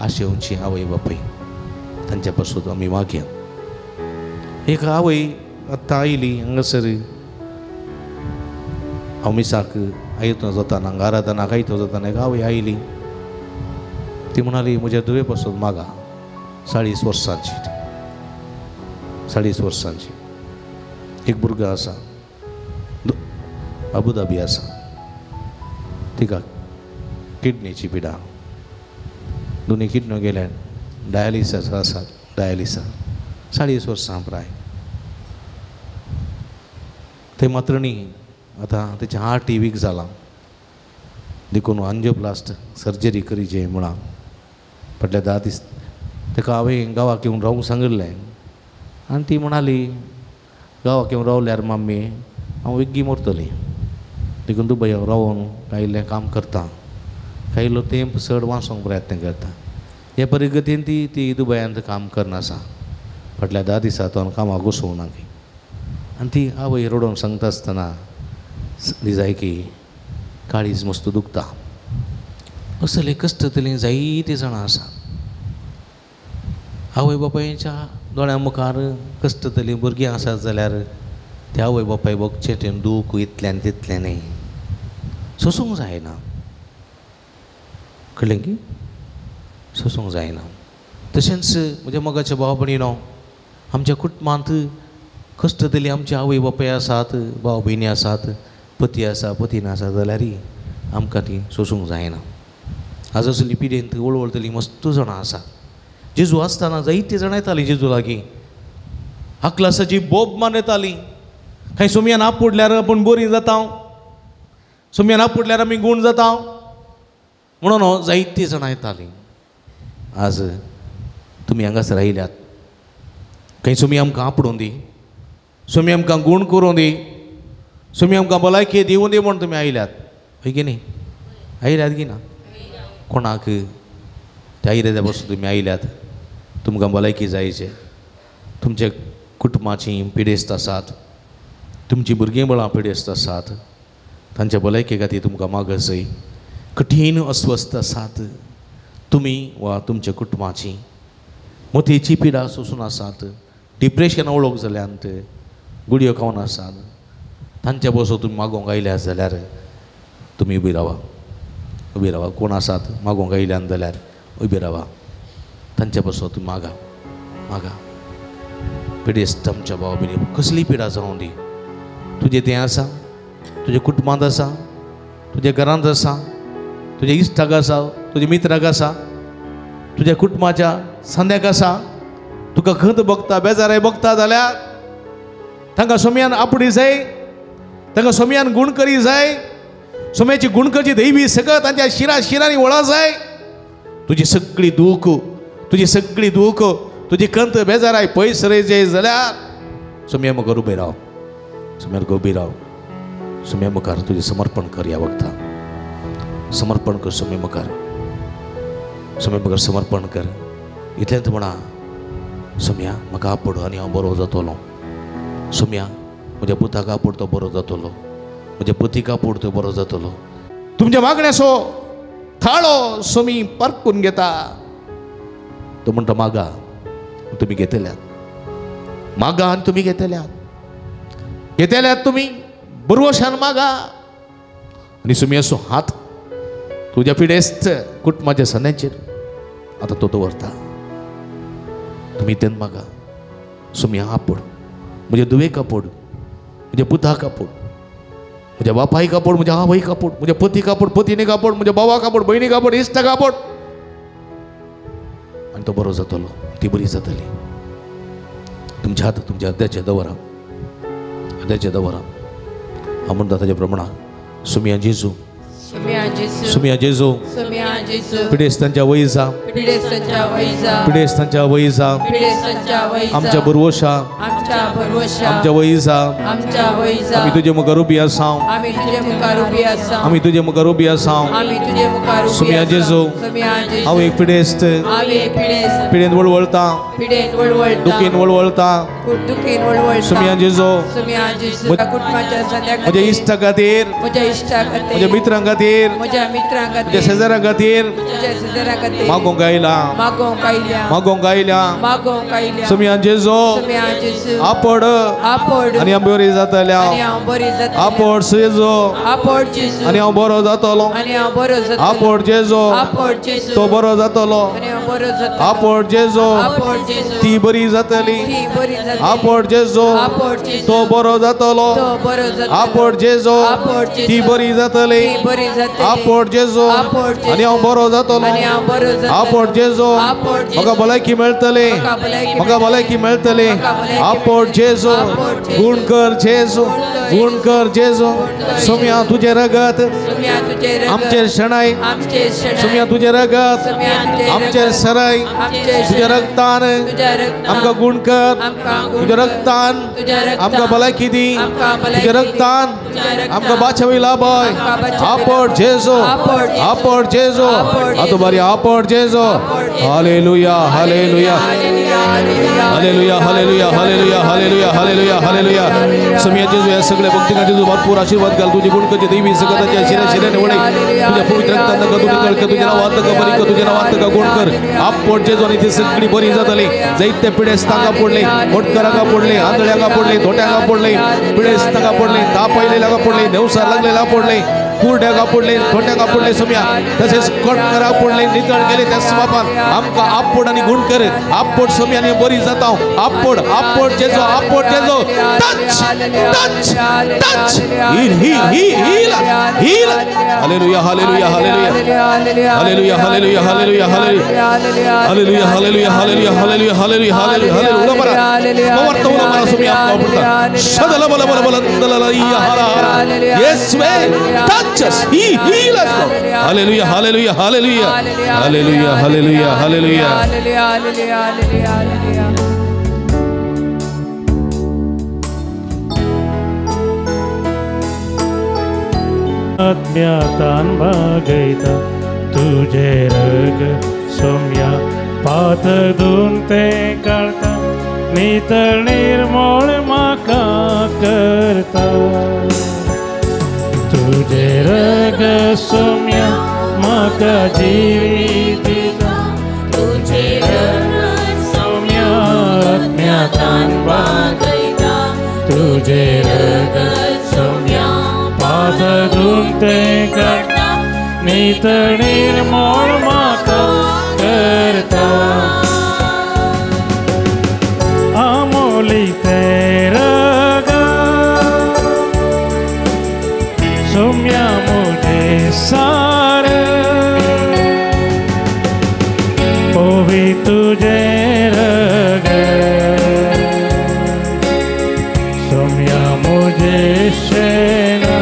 आशेवची आवय बापूय तांच्या पासून आमी मागया. एक आवय आत्तां आयली हांगासर, हांव मिसाक आयतो जाताना, आराधनाक आयतो जाताना एक आवय आयली. ती म्हणाली म्हज्या धुवे पासून मागा, 40 वर्सांची, 40 वर्सांची एक भुरगो आसा, अबुधाबी आसा, तिका किडनीची पिडा, दोनी किडन्यो गेल्यान, डायलिसास आसात, डायलिसा, 40 वर्सां प्राय. थंय मात्र न्ही, आतां तेचें हार्ट वीक जालां देखून आंजियोप्लास्ट सर्जरी करीचे म्हळां. फाटल्या 10 दीस ताका हांवें गांवाक येवन रावूंक सांगिल्लें आनी ती म्हणाली गांवाक येवन रावल्यार माम्मी हांव वेगळी मरतली, देखून दुबय रावोन कांय इल्लें काम करता, कांय इल्लो तेंप चड वाचोंक प्रयत्न करता. हे परिगतीन ती ती दुबयांत काम करना आसा. फाटल्या 10 दिसां तो कामाक घुसोवंक ना खंय. आनी ती आवय रडोवन सांगता आसतना लिजायकी काळीज मस्त दुखता. असले कश्टतलीं जायतीं जाणां आसात. आवय बापायच्या दोळ्यां मुखार कश्टतलीं भुरगीं आसात जाल्यार त्या आवय बापाय भोगचें तें दूख इतल्यान तितलें न्ही, सोसूंक जायना. कळ्ळें की सोसूंक जायना. तशेंच म्हज्या मोगाच्या भाव भयणीनो, आमच्या कुटुंबांत कश्टतली आमचे आवय बापाय आसात, भाव भयणी आसात, पती आसा, पतीन आसा जाल्यार आमकां ती सोसूंक जायना. आज असली पिडेंत वळवळतली मस्त जाणां आसात. जेजू आसतना जायतीं जाणां येतालीं जेजू लागीं, आकलासाची बोब मान येताली. खंय सोमयान आपुडल्यार आपूण बरी जाता, सोमयान आपुडल्यार आमी गूण जाता म्हणून जायतीं जाणां येतालीं. आज तुमी हांगासर आयल्यात, खंय सोमी आमकां आपोडूं दी, सोमी आमकां गूण करूं दी, सोमी आमकां भलायकी दिवूं दी म्हूण तुमी आयल्यात, हय की न्ही? आयल्यात की ना? कोणाक त्या आयल्या पासून तुमी आयल्यात, तुमकां भलायकी जायचे, तुमच्या कुटुंबाची पिडेस्त आसात, तुमची भुरगीं बळां पिडेस्त आसात, तांच्या भलायके खातीर तुमकां मागसय कठीण अस्वस्थ आसात तुमी वा तुमच्या कुटुंबाची, मोतयेची पिडा सोसून आसात, डिप्रेशन ओळख जाल्यांत, गुडयो खावन आसात, तांच्या बसो तुमी मागोवंक आयल्यात जाल्यार तुमी उबी रावा, उबी रावा. कोण आसात मागोवंक आयल्यान जाल्यार उबी रावा, तांच्या बसो तुमी मागा, मागा. पिडेस्त आमच्या भाव भयणी कसली पिडा जावं दी, तुजें तें आसा, तुज्या कुटुंबांत आसा, तुज्या घरांत आसा, तुज्या इश्टाक आसा, तुज्या मित्राक आसा, तुज्या कुटुंबाच्या सांद्याक आसा, तुका खंत भोगता, बेजाराय भोगता जाल्यार तांकां सोमयान आपडी जाय, तांकां सोमयान गूण करी जाय, सोम्याची गूण करची दैवी सगळं तांच्या शिरा शिरांनी वळा जाय. तुजी सगळी दूख, तुजी सगळी दूख, तुजी खंत बेजाराय पयस जाय जाल्यार सोम्या मुखार उबे राव, सोम्या मुखार उबी राव, सोम्या मुखार तुजें समर्पण कर. ह्या वखदा समर्पण कर सोम्या मुखार, सोम्या मुखार समर्पण कर. इतलेंच म्हणा, सोम्या म्हाका आपोड आनी हांव बरो जातलो, सोम्या म्हज्या पुताक आपोड तो बरो जातलो, म्हज्या पतीक आपोड तो बरो जातलो. तुमच्या मागण्याचो थाळो सोमी परकून घेता. तो म्हणटा मागा तुमी घेतल्यात, मागा आनी तुमी घेतल्यात, घेतल्यात तुमी बरवशान मागा. आनी सोमयाचो हात तुज्या पिडेस्त कुटुंबाच्या सन्याचेर आतां तो दवरता. तुमी तेन मागा, सोमया आपोड, म्हज्या धुवेक आपोड, म्हज्या पुताक आपोड, म्हज्या बापायक आपोड, म्हज्या आवयक आपोड, म्हज्या पतीक आपोड, पतीनीक आपोड, म्हज्या भावाक आपोड, भयणीक आपोड, इश्टाक आपोड, आनी तो बरो जातलो, ती बरी जातली. तुमच्या हात तुमच्या अर्द्याचे दवरा, अर्द्याचे दवरा. हांव म्हणटा ताज्या प्रमाणान सोमया जेजू, सोमया जेजू, पिडेस्तांच्या वैजा, पिडेस्तांच्या वैजा, आमच्या बरवशा, आमच्या वैजा, आमी तुजे मुखार उबी आसा, आमी तुजे मुखार उबी आसा. सोमया जेजू, हांव एक पिडेस्त, पिडेन वळवळता, दुखीन वळवळता. सोमया जेजू, म्हज्या इश्टा खातीर, म्हज्या मित्रां खातीर, म्हज्या शेजाऱ्यां खातीर मागोवंक आयला, मागोवंक आयल्या. सोमया जेजू, आपोड आनी हांव बरी जातल्या, आपोड जेजू आनी हांव बरो जातलो, आपोड जेजू तो बरो जातलो, आपोड जेजू ती बरी जातली, आपोड जेजू तो बरो जातलो, आपोड जेजू ती बरी जातली, आपोड जेजू आनी हांव बरो जातलो, आपोड जेजू म्हाका भलायकी मेळटली, म्हाका भलायकी मेळटली. आपोड जेजू, गुण कर जेजू, गुण कर जेजू सोम्या तुझे रगत आमचेर शणाय सोम्या तुझे रगत आमचेर सराय तुझ्या रक्तान आमकां गुण कर तुझ्या रक्तान आमकां भलायकी दी तुझ्या रक्तान आमकां बाचावी लाभय आपड जेजू आपड जेजू आतां बरी आपड जेजू hallelujah hallelujah hallelujah hallelujah hallelujah hallelujah hallelujah hallelujah Soumya जेजू या सगळ्या भक्तींना जेजू भरपूर आशीर्वाद घाल तुझी गुण करचे देवी सगळ्याच्या शिऱ्या शिऱ्याने वडे तुझ्या पवित्र रक्तान तू नितळ कर तुझ्या नावात का बरी कर तुझ्या नावात का गुण कर आपड जेजू आणि ती सगळी बरी जातली जैत्य पिडेस तांगा पडले मोटकरांका पडले आंधळ्यांका पडले धोट्यांका पडले पिडेस तांगा पडले ताप आयलेल्यांका पडले देवसार लागलेला पडले कुरड्याका पडले थोट्याका पडले सोम्या तसेच कटकरा पडले नितळ गेले त्या बापान आमकां आपड आणि गुण कर आपड सोम्या आणि बरी जाता आपड आपड जेजो आपड जेजो touch touch touch heal heal heal heal heal hallelujah hallelujah hallelujah hallelujah hallelujah hallelujah hallelujah hallelujah hallelujah hallelujah hallelujah hallelujah hallelujah उलो मारा पवर्त उलो मारा सोम्या आमकां आपडता शदल बल बल बल दललैया हरा हरा येसुवे touch us. He heal us, Lord. Hallelujah, hallelujah, hallelujah, hallelujah, hallelujah, hallelujah. Hallelujah, hallelujah, hallelujah. आत्म्यातान भागयता तुझे रग सोम्या पात धुवन तें काडता नितळ निर्मळ म्हाका करता तुझे रग सोम्या म्हाका जिवीत दिता तुझे रग सोम्या आत्म्यातान भागयता तुझे रग सोम्या पात धुवन तें काडटा नितळ निर्मळ म्हाका करता आमोली तें रग सोम्या मुझे सार ओवी तुझे रग सोम्या मुझे शेना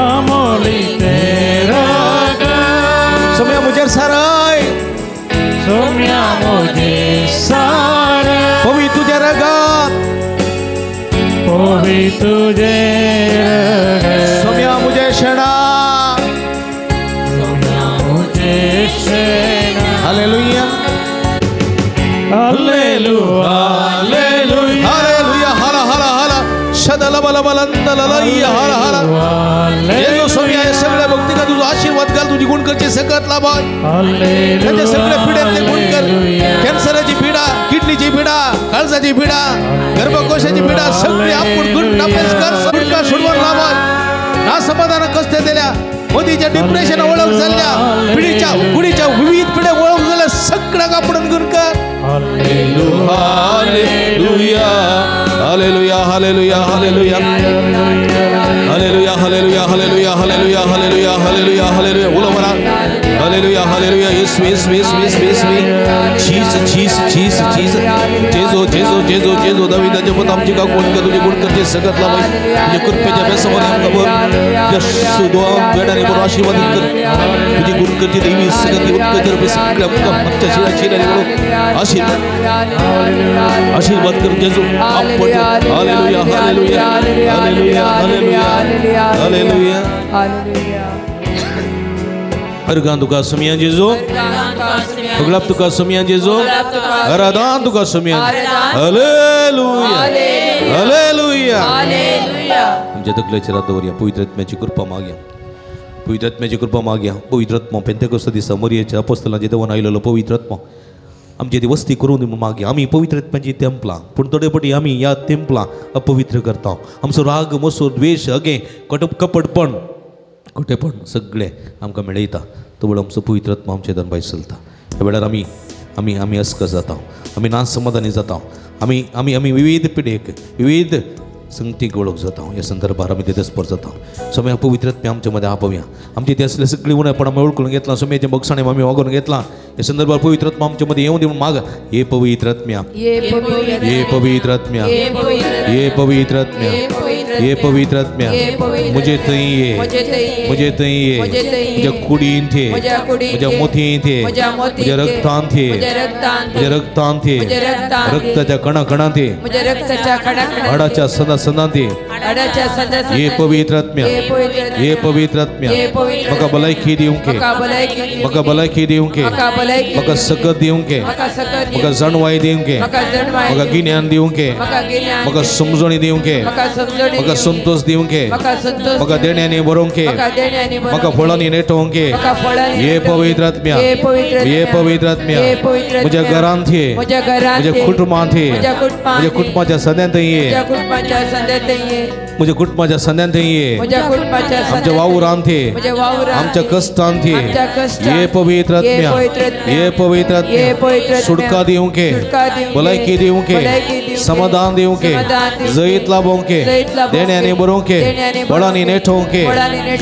आमोली तेरा सोम्या मुझे साराय सोम्या मुझे सार ओवी तुझे रगात ओवी तुझे रग सोम्या मुझे शेणा सोम्या मुझे शेणा हालेलुया हालेलुया हालेलुया हालेलुया हाला हाला हाला शदल बल बलंदललैया हाला हाला जेजू सोम्या या सगळ्या भक्तीला तुझा आशीर्वाद घाल तुझी गुण करचे सकत लाभाय त्याचे सगळे पिढ्यातले गुण कर कॅन्सराची पीडा किडनीची पीडा काळजाची पीडा गर्भकोशाची पीडा सगळी आपण गुण नापेस कर सुटका सोडवून लाभाय ना समाधान कष्ट दिल्या मोदीच्या डिप्रेशन ओळख झाल्या पिढीच्या गुढीच्या विविध पिढ्या ओळख झाल्या सगळ्या आपण गुण कर hallelujah hallelujah hallelujah hallelujah hallelujah hallelujah hallelujah hallelujah hallelujah hallelujah hallelujah उलो मारा हालेलुया हालेलुया येसू येसू येसू येसू येसू जीसस जीसस जीसस जीसस जेजू जेजू जेजू जेजू दावीदाचे पुत आमची का कोण कर तुझे गुण करचे सगळं लावाय तुझे कृपेच्या बेसवर आमकां भर तुझ्या दुआ वेडाने भर आशीर्वादित कर तुझी गुण करची देवी सगळं उत्कच रुपये सगळ्या आमच्या शिरा शिराने भरून आशीर्वाद आशीर्वाद कर जेजू hallelujah hallelujah hallelujah hallelujah hallelujah hallelujah. Organ तुका सोम्या जेजू गुलाब तुका सोम्या जेजू आराधन तुका सोम्या हालेलुया हालेलुया हालेलुया. आमच्या तकलेचेर हात दवरया पवित्र आत्म्याची कृपा मागया पवित्र आत्म्याची कृपा मागया पवित्र आत्मा पेंतेकोस्त दिसा मरियेच्या अपोस्तलांच्या देवान आयलेलो पवित्र आत्मा आमची ती वस्ती करून मागया आमी पवित्र आत्म्याची तेंपलां पूण थोडे पटी आमी ह्या तेंपलां अपवित्र करता आमचो राग मसूर द्वेश अगे कपटपण खोटेपण सगळें आमकां मेळयता तो वेळ आमचो पवित्र आत्मा आमचे दनबाय चलता ह्या वेळार आमी आमी आमी अस्कस जाता आमी नासमाधानी जाता आमी आमी आमी विविध पिडेक विविध संगतीक वळख जाता ह्या संदर्भार आमी तेदस्पर जाता सोम्या पवित्र आत्म्या आमच्या मदें आपोवया आमची ते असले सगळीं उणेपणां आमी वळखून घेतलां सोम्याचें बगसाणें आमी वागोवन घेतलां हे संदर्भात पवित्र आत्मा आमच्या मध्ये येऊन देऊन माग. हे पवित्र आत्म्या, हे पवित्र आत्म्या, हे पवित्र आत्म्या, हे पवित्र आत्म्या, मुझे तई, मुझे तई, म्हज्या कुडीन थे, म्हज्या मोतीन थे, म्हज्या रक्तान थे, म्हज्या रक्तान थे, रक्ताच्या कणा कणान थे, हाडाच्या सदा सदान थे. हे पवित्र आत्म्या, हे पवित्र आत्म्या, म्हाका भलायकी दिवंक, म्हाका भलायकी दिवंक, म्हाका सकत दिवंक, म्हाका जाणवाय दिवंक, म्हाका गिन्यान दिवंक, म्हाका समजणी दिवंक, म्हाका संतोष दिवंक, म्हाका देण्यांनी बरोवंक, म्हाका फळांनी नेटोवंक. हे पवित्र आत्म्या, हे पवित्र आत्म्या, म्हज्या घरांत ये, म्हज्या कुटुंबांत ये, म्हज्या कुटुंबाच्या संद्यांत ये, म्हज्या कुटुंबाच्या संद्यांत ये, आमच्या वावरांत ये, आमच्या कश्टांत ये. हे पवित्र आत्म्या, हे पवित्र आत्म्या, सुटका दिवंक, भलायकी दिवंक, समाधान दिवंक, जैत लाभोवंक, देण्यांनी बरोवंक, बळांनी नेटोवंक,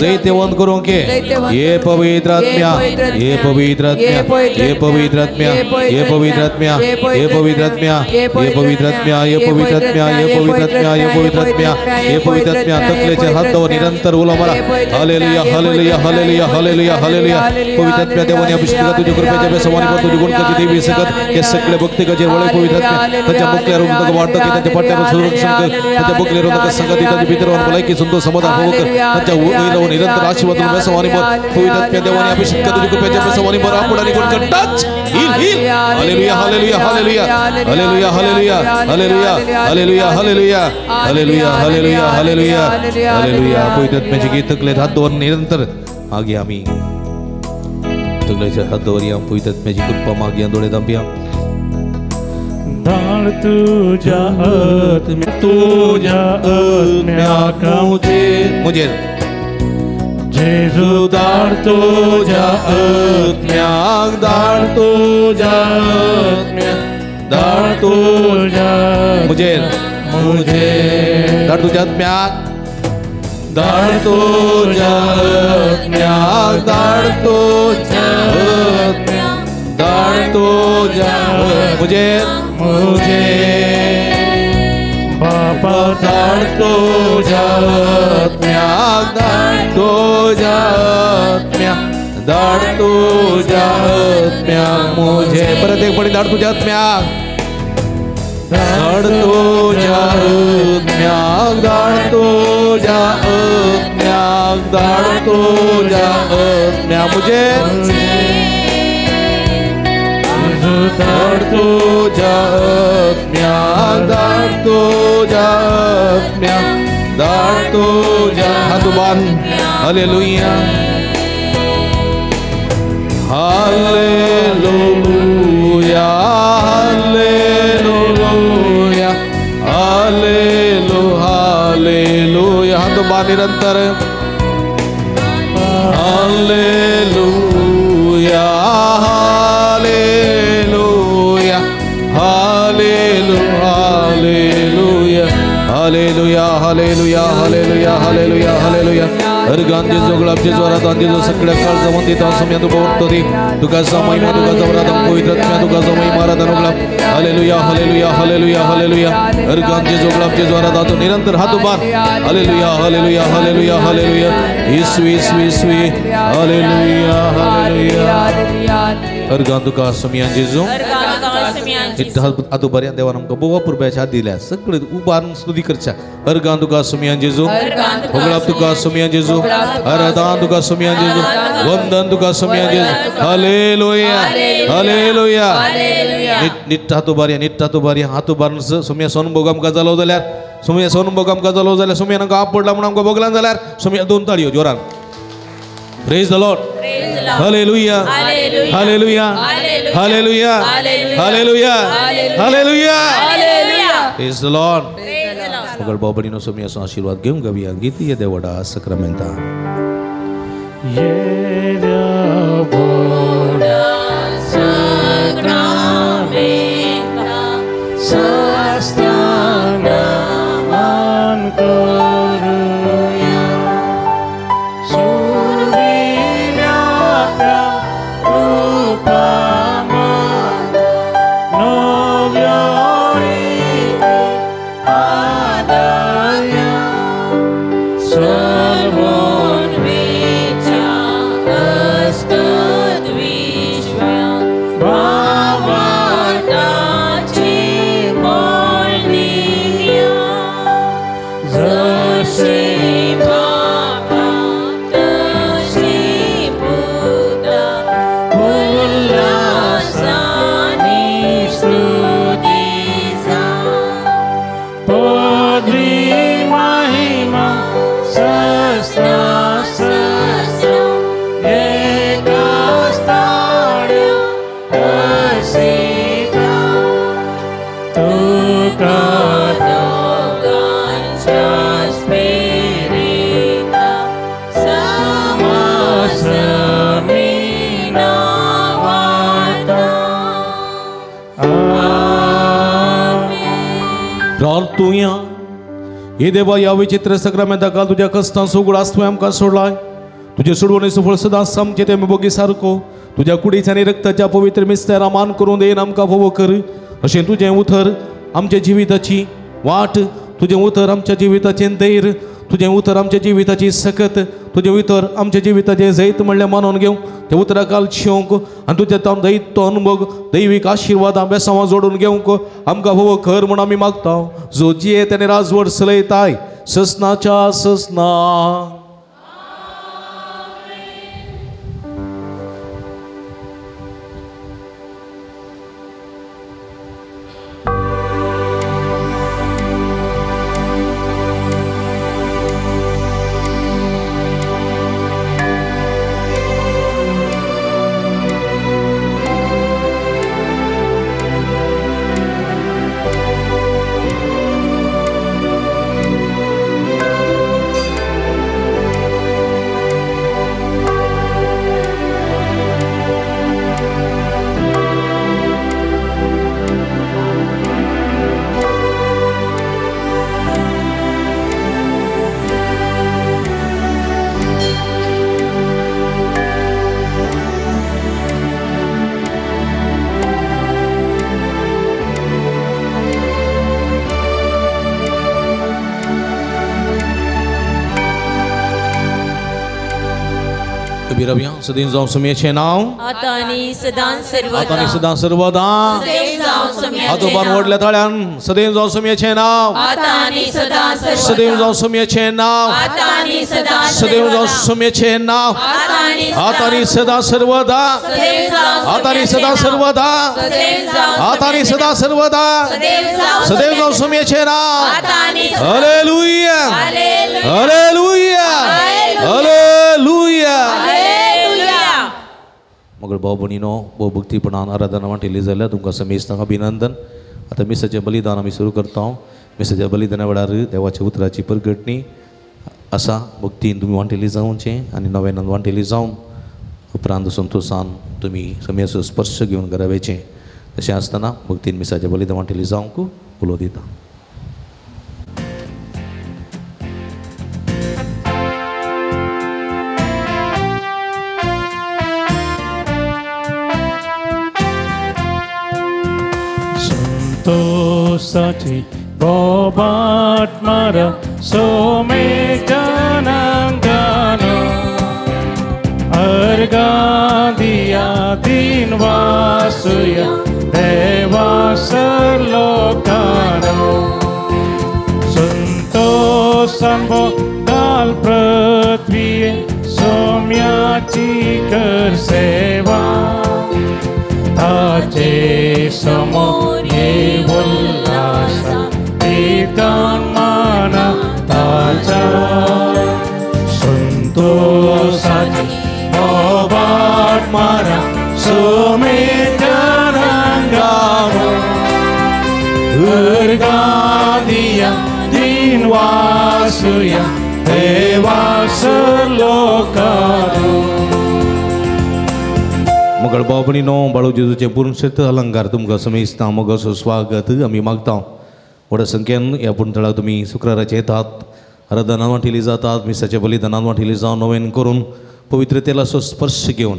जैतवंत करूंक. हे पवित्र आत्म्या, हे पवित्र आत्म्या, हे पवित्र आत्म्या, हे पवित्र आत्म्या, हे पवित्र आत्म्या, हे पवित्र आत्म्या, हे पवित्र आत्म्या, हे पवित्र आत्म्या, हे पवित्र आत्म्या, हे पवित्र आत्म्या. तकलेचे हात दवर निरंतर उलो मारा. Hallelujah, hallelujah, hallelujah, hallelujah, hallelujah. पवित्र आत्म्या देवाने अभिषेक तुझ्या कृपेच्या बेसवानी पर तुझी गुणकाची देवी सकत हे सगळे भक्ती गजेर वळे पवित्र आत्म्या ताच्या मुखल्यार उदक वाडतं की ताच्या पाट्यावर संरक्षण कर, ताच्या मुखल्यार उदक संगती ताच्या भितर भलायकी संतोष समाधान होवो कर, ताच्या वयरावर निरंतर आशीर्वाद बेसवानी पर पवित्र आत्म्या देवाने अभिषेक तुझ्या कृपेच्या बेसवानी पर आपण आणि गुण कर. Touch, heal, heal. Hallelujah, hallelujah, hallelujah, hallelujah, hallelujah, hallelujah, hallelujah, hallelujah, hallelujah, hallelujah, hallelujah, hallelujah. पवित्र आत्म्याचे गीत तकलेत हात दवर निरंतर मागे आम्ही तकलेचे हात दवरया. पवित्र आत्म्याची कृपा मागया. दोळे दांपया. धाड तुझ्या आत्म्या, तुझ्या आत्म्याक मुझे जेजू धाड तुझ्या आत्म्याक, धाड तुझ्या आत्म्याक, धाड तुझ्या मुझे, मुझे धाड तुझ्या आत्म्याक, धाड तुझ्या आत्म्याक, धाड तुझ्या आत्म्याक, धाड तुझ्या मुझे, मुझे बापा धाड तुझ्या आत्म्याक, धाड तुझ्या आत्म्याक, धाड तुझ्या आत्म्याक मुझे. परत एक पडी धाड तुझ्या आत्म्याक, धाड तुझ्या आत्म्याक, धाड तुझ्या आत्म्याक, धाड तुझ्या आत्म्याक मुझे, धाड तुझ्या आत्म्याक, धाड तुझ्या आत्म्याक, धाड तुझ्या. हात बांध. Hallelujah, hallelujah, hallelujah, hallelujah, hallelujah. हात बांध निरंतर. Hallelujah, hallelujah, hallelujah, hallelujah, hallelujah, hallelujah, hallelujah, hallelujah, hallelujah. हर जेजो गुलाब जेजो आराधन जेजो सगळ्या काळजामध्ये तो समय तू बोलतो दी तुका महिमा तुका आराधन पवित्र आत्म्या तुका महिमा आराधन गुलाब. Hallelujah, hallelujah, hallelujah, hallelujah. हर जेजो गुलाब जेजो आराधन तो निरंतर हात उभार. Hallelujah, hallelujah, hallelujah, hallelujah. येशू, येशू, येशू. Hallelujah, hallelujah. हर तुका समय जेजो हात उभारया. देवान आमकां बोवा पुरब्याच्या हात दिल्या सगळे उबारून स्तुती करच्या. हर तुका समय जेजो, होगळाप तुका समय जेजो, आराधन तुका समय जेजो, वंदन तुका समय जेजो. Hallelujah, hallelujah. निट्ट हात उबारया, निट्ट हात उबारया. हात उबारून सोम्या सोनभोग आमकां जालो जाल्यार, सोम्या सोनभोग आमकां जालो जाल्यार, सोम्या आमकां आपडला म्हणून आमकां भोगला जाल्यार सोम्या दोन ताळयो जोरान. Praise the Lord. Hallelujah, hallelujah, hallelujah, hallelujah, hallelujah. Praise the Lord. मगळ बाबडीनो सोम्याचो आशीर्वाद घेऊन गावया गीत ये देवडा सक्रामेंता. Rupa. सलवून वेच्या असतत विश्व्या भावार्थाची मोडलिया जशे बापा तशी पुता उल्हासानी स्तुती जा पदवी महिमा सस्ना सस्ना एका स्थाण्या असिता तुका दोगांच्या स्पिरिता समासमी नावाता. आमेन. प्रार्थुया. हे देवा, ह्या विचित्र सक्रमेंता काल तुज्या कश्टांचो उगडास तुवें आमकां सोडलाय. तुजे सोडवणेचो फळ सदांच आमचें तें बोगी सारको तुज्या कुडीच्या आनी रक्ताच्या पवित्र मिस्तेरा मान करून देन आमकां फावो कर. अशें तुजें उतर आमच्या जिविताची वाट, तुजें उतर आमच्या जिविताचें धैर्य, तुजें उतर आमच्या जिविताची सकत, तुजें उतर आमच्या जिविताचें जैत म्हणलें मानून घेवंक त्या उतरा काल शिवंक आनी तुज्या तावन दैत तो अनुभव दैवीक आशिर्वादां बेसांवां जोडून घेवंक आमकां फावो कर म्हूण आमी मागता. जो जियेत आनी राजवट चलयताय ससनाच्या ससना. सदैव जावं सुम्याचें नांव आतां आनी सदां सर्वदा, आतां आनी सदां सर्वदा. सदैव जावं सुम्याचें हातोपान नांव व्हडल्या ताळ्यान सदैव जावं सुम्याचें नांव आतां आनी सदां सर्वदा, सदैव जावं सुम्याचें नांव आतां आनी सदां सदैव जावं सुम्याचें नांव आतां आनी आतां आनी सदां सर्वदा, सदैव आतां आनी जावं सदां सुम्याचें नांव सर्वदा, सदैव जावं आतां आनी सदां सर्वदा, सदैव जावं सदैव जावं सुम्याचें नांव. आतां आनी hallelujah, hallelujah, hallelujah. मगळ भाव भयणीनो, भोव भक्तीपणान आराधना वांटिल्ली जाल्यार तुमकां समेस्तांक अभिनंदन. आतां मिसाचें बलिदान आमी सुरू करता. मिसाच्या बलिदाना वेळार देवाच्या उतराची परगटणी आसा. भक्तीन तुमी वांटिल्ली जावचें आनी नव्यान वांटिल्ली जावन उपरांत संतोशान तुमी समयाचो स्पर्श घेवन घरा वयचें. तशें आसतना भक्तीन मिसाचें बलिदान वांटिल्ली जावंक उलो दिता. संतोषाची बोबाट मारा सोमे जनांगानो अर्घा दिया दिन वासुया देवा सरलोकानो संतोषान गाल पृथ्वी सौम्याची कर सेवा ताचे समोर ये उल्हासा तिकान माना ताचा संतोषाची बोबाट मारा सोमे जनांगानो अर्घा दिया दिन वासुया देवा सरलोकानो. मगळ भाव भयणीनो, बाळू जेजूचें पूर्ण श्रेष्ठ अलंकार तुमकां समेस्तां मोगाचो स्वागत आमी मागता. व्हडा संख्येन ह्या पुणतळाक तुमी शुक्राराचे येतात, आराधना वांटिल्ली जातात, मिसाच्या बलिदानान वांटिल्ली जावन नवेन करून पवित्र तेलाचो स्पर्श घेवन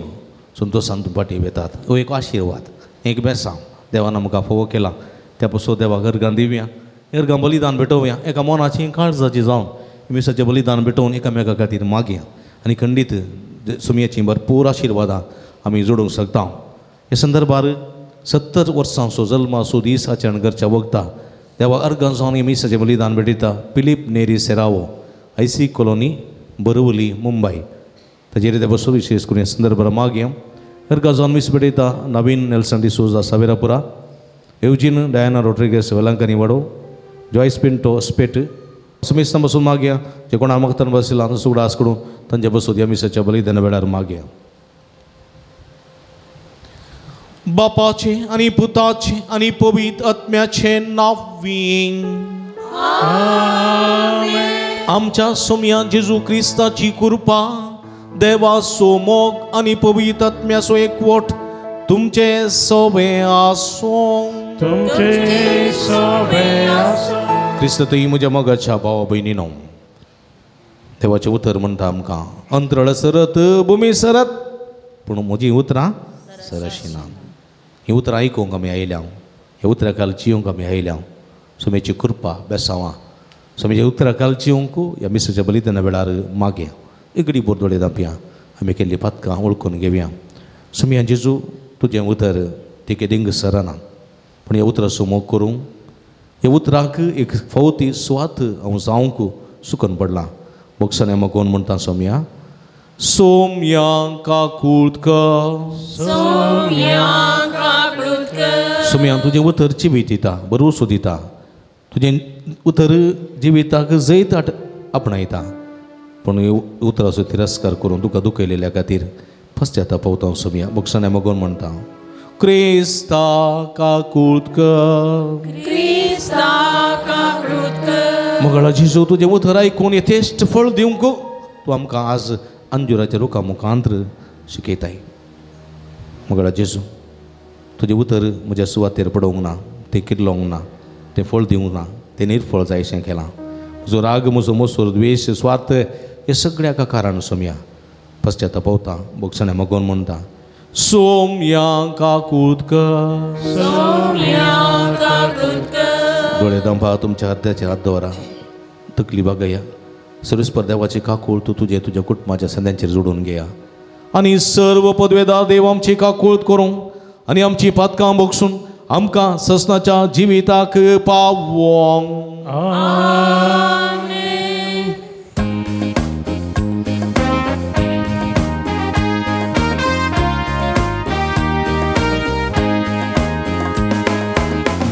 संतोशान तुमकां येतात. हो एक आशिर्वाद, एक बेसांव देवान आमकां फावो केला. त्या पसून देवाक अर्घां दिवया, अर्घां बलिदान भेटोवया, एका मनाची काळजाची जावन मिसाचें बलिदान भेटोवन एकामेका खातीर मागया आनी खंडीत सुमयाची भरपूर आशिर्वादां आमी जोडूंक शकता. हे संदर्भार 70 वर्सांचो जल्माचो दीस आचरण करच्या वखता देवा अर्गां जावन मिसाचें बलिदान भेटयता Philip Neri Serrao, IC colony, Borivali, Mumbai. ताजेर देवा विशेष करून हे संदर्भार मागया. अर्गां जावन मीस भेटयता Naveen Nelson D'Souza Saverapura, Eugene Diana Rodrigues Velankanni Vado, Joyce Pinto Spet. सुमिस्तां बसून मागया जे कोणा मगतान बसला सुगडास करून तांचे बसून ह्या मिसाच्या बलिदाना वेळार मागया. बापाचे आनी पुताचे आनी पवित्र आत्म्याचे नांव. आमच्या सोम्या जेजू क्रिस्ताची कृपा, देवाचो मोग आनी पवित्र आत्म्याचो एकवट तुमचे सवे आसूं. तुमचे सवे आसूं. क्रिस्त तूं म्हज्या मोगाच्या भावा भयणीनो, देवाचें उतर म्हणटा आमकां, अंतरळ सरत भुमी सरत पूण म्हजीं उतरां सरशिना. हीं उतरां आयकूंक आमी आयल्या, ह्या उतरां खाल जिवंक आमी आयल्या. सुमेची कृपा बेसांवां सुमेच्या उतरां खाल जिवंक ह्या मिसाच्या बलिदाना वेळार मागया. इगडी बोरदोळे दापया आमी केल्ली पातकां वळखून घेवया. सुमया जेजू तुजें उतर तें केदींग सरना पूण ह्या उतराचो मोग करूंक, ह्या उतराक एक फावती सुवात हांव जावंक सुकन पडलां. बोगसाने मागोवन म्हणटा सोम्या, सोम्या काकूळत कर, सोम्या तुजें उतर जिवीत दिता, भरवसो दिता, तुजें उतर जिविताक जैत आपणायता. पूण उतराचो तिरस्कार करून तुका दुखयलेल्या खातीर पश्चाताप पावता सोम्या. बोगसाने मागोवन म्हणटा, क्रिस्ता काकूळत कर, क्रिस्ता काकूळत कर. मगळा जेजू तुजें उतर आयकून यथेश्ट फळ दिवंक तूं आमकां आज अंजुराच्या रुखा मुखांत्र शिकयताय. मगळा जेजू तुजें उतर म्हज्या सुवातेर पडोवंक ना, तें किल्लोवंक ना, तें फळ दिवंक ना, तें निर्फळ जायशें केलां. म्हजो राग, म्हजो मोसोर, द्वेश, स्वार्थ हे सगळ्या कारण सोम्या पश्चाताप पावता. बोगसाणे मागोवन म्हणटा, सोम्या काकूळत कर, सोम्या काकूळत कर. दोळे दांपा, तुमच्या हृदयाचेर हात दवरा, तकली बागया. सर्वेस्पर देवाची काकूळ तूं तुजे तुज्या कुटुंबाच्या संद्यांचेर जोडून घेया आनी सर्व पदवेदार देव आमची काकूळत करूं आनी आमची पातकां बक्षून आमकां ससनाच्या जिविताक पावोंक. आमेन.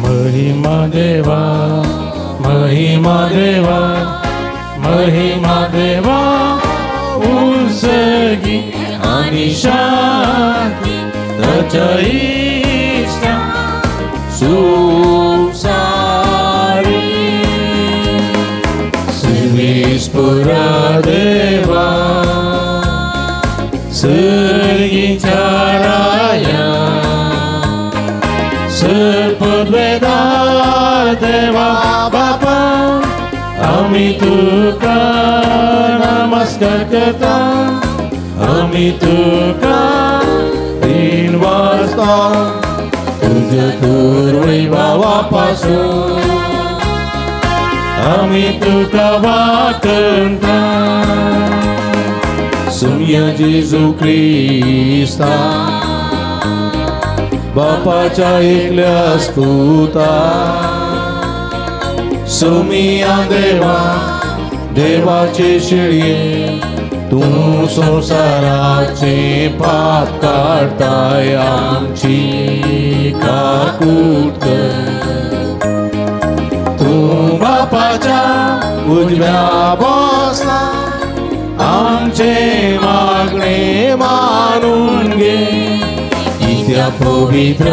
महिमा देवा, महिमा देवा, महिमा देवा, उंचगी आणि शांती ताच्या इश्टा सुसारी. सर्वेस्पर देवा, सर्गीच्या राया, सर्पद्वेदार देवा बापा, आमी तुका नमस्कार करता, आमी तुका तीन वाजता तुझ्या पूर्वभावापासून आमी तुका वाकणता. सुमया जेजू क्रिस्ता बापाच्या एकल्या स्तुता, सुमिया देवा देवाचे शिळये, तूं संवसाराचे पाप काडताय आमची काकूट कर. तूं बापाच्या उजव्या बसला, आमचे मागणे मानून घे. त्या पवित्र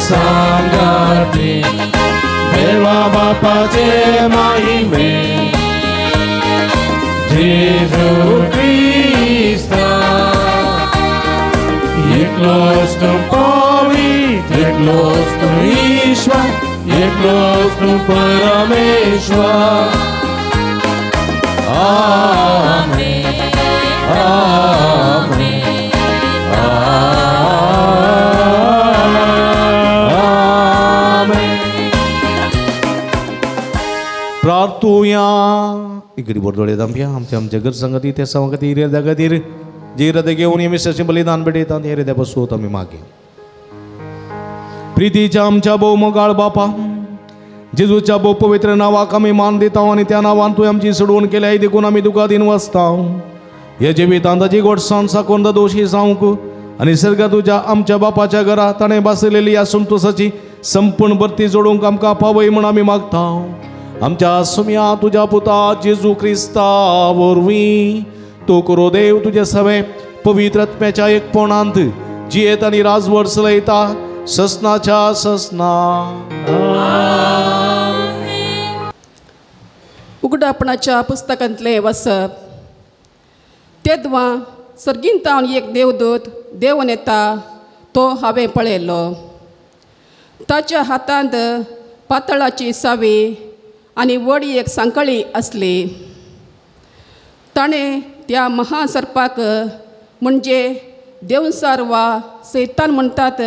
सांगाते देवा बापाचे महिमे, जेजू क्रिस्ता एकलोच तूं पवित्र, एकलोच तूं ईश्वर, एकलोच तूं परमेश्वर. आमेन, आमेन, आमेन. प्रार्थुया. गरीब दोळे दामप्या आमच्या आमच्या गरजां खातीर त्या सावा खातीर इराद्या खातीर जे इरादे घेवन हे मिसाचें बलिदान भेटयतात हे इराद्या बसोत आमी मागे. प्रितीच्या आमच्या भोव मोगाळ बापा जेजूच्या भोव पवित्र नांवाक आमी मान दिता आनी त्या नांवान तुवें आमची सोडवण केल्या देखून आमी तुका दिन वाचता. ह्या जिवितांत ताची गोडसाण साकून दोशी जावंक आनी सर्गा तुज्या आमच्या बापाच्या घरा ताणें बसलेली ह्या संतोसाची संपूर्ण भरती जोडूंक आमकां पावय म्हूण आमी मागता. आमच्या सुम्या तुज्या पुता जेजू क्रिस्ता वरवीं तो करो देव तुजे सवे पवित्र आत्म्याच्या एकपणांत जियेत आनी राजवट चलयता ससनाच्या ससना. उगडापणाच्या पुस्तकांतलें वसप. तेदवां सर्गींतावन एक देवदूत देवून येता तो हांवें पळयलो. ताच्या हातांत पातळाची सावी आनी व्हड एक सांकळी आसली. ताणें त्या महासर्पाक म्हणजे देवसार वा सैतान म्हणटात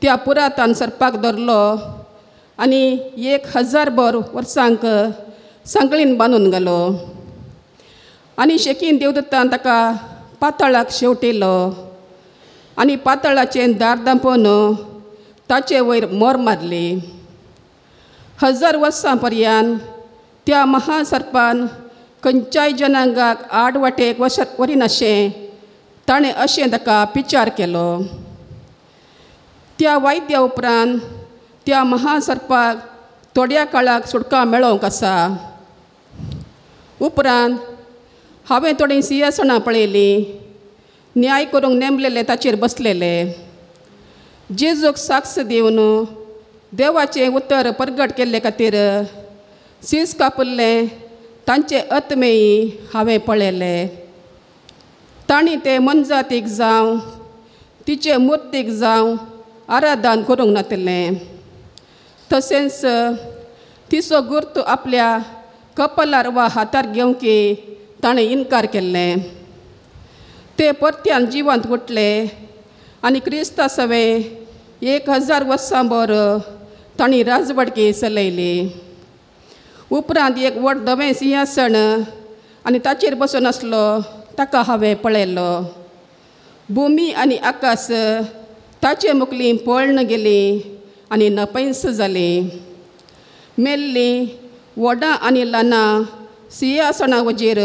त्या पुरातन सर्पाक धरलो आनी 1000 भर वर्सांक सांकळीन बांदून घालो आनी शेकीन देवदत्तान ताका पातळाक शेवटिलो आनी पातळाचें दार दांपोवन ताचे वयर मोर मारली. 1000 वर्सां पर्यंत त्या महासर्पान खंयच्याय जनांगाक आड वाटेक वरिनाशें ताणें अशें ताका विचार केलो. त्या वायद्या उपरांत त्या महासर्पाक थोड्या काळाक सुटका मेळोवंक आसा. उपरांत हांवें थोडीं सिंहासनां पळयलीं, न्याय करूंक नेमलेले ताचेर बसलेले. जेजूक साक्ष दिवन देवाचें उतर परगट केल्ले खातीर सीस कापिल्लें तांचे आत्मेयी हांवें पळयले. तांणी ते मनजातीक जावं तिचे मुर्तीक जावं आराधन करूंक नातिल्लें. तशेंच तिचो गुर्त आपल्या कपलार वा हातार घेवंक ताणें इनकार केल्लें. ते परत्यान जिवंत उठले आनी क्रिस्ता सवें 1000 वर्सां भर तांणी राजवडकी चलयली. उपरांत एक व्हड धवें सिंहासन आनी ताचेर बसून आसलो ताका हांवें पळयलो. भुमी आनी आकाश ताचे मुखली पळन गेली आनी नपैंस जाली. मेल्ली व्हडां आनी ल्हानां सिंहासना वजेर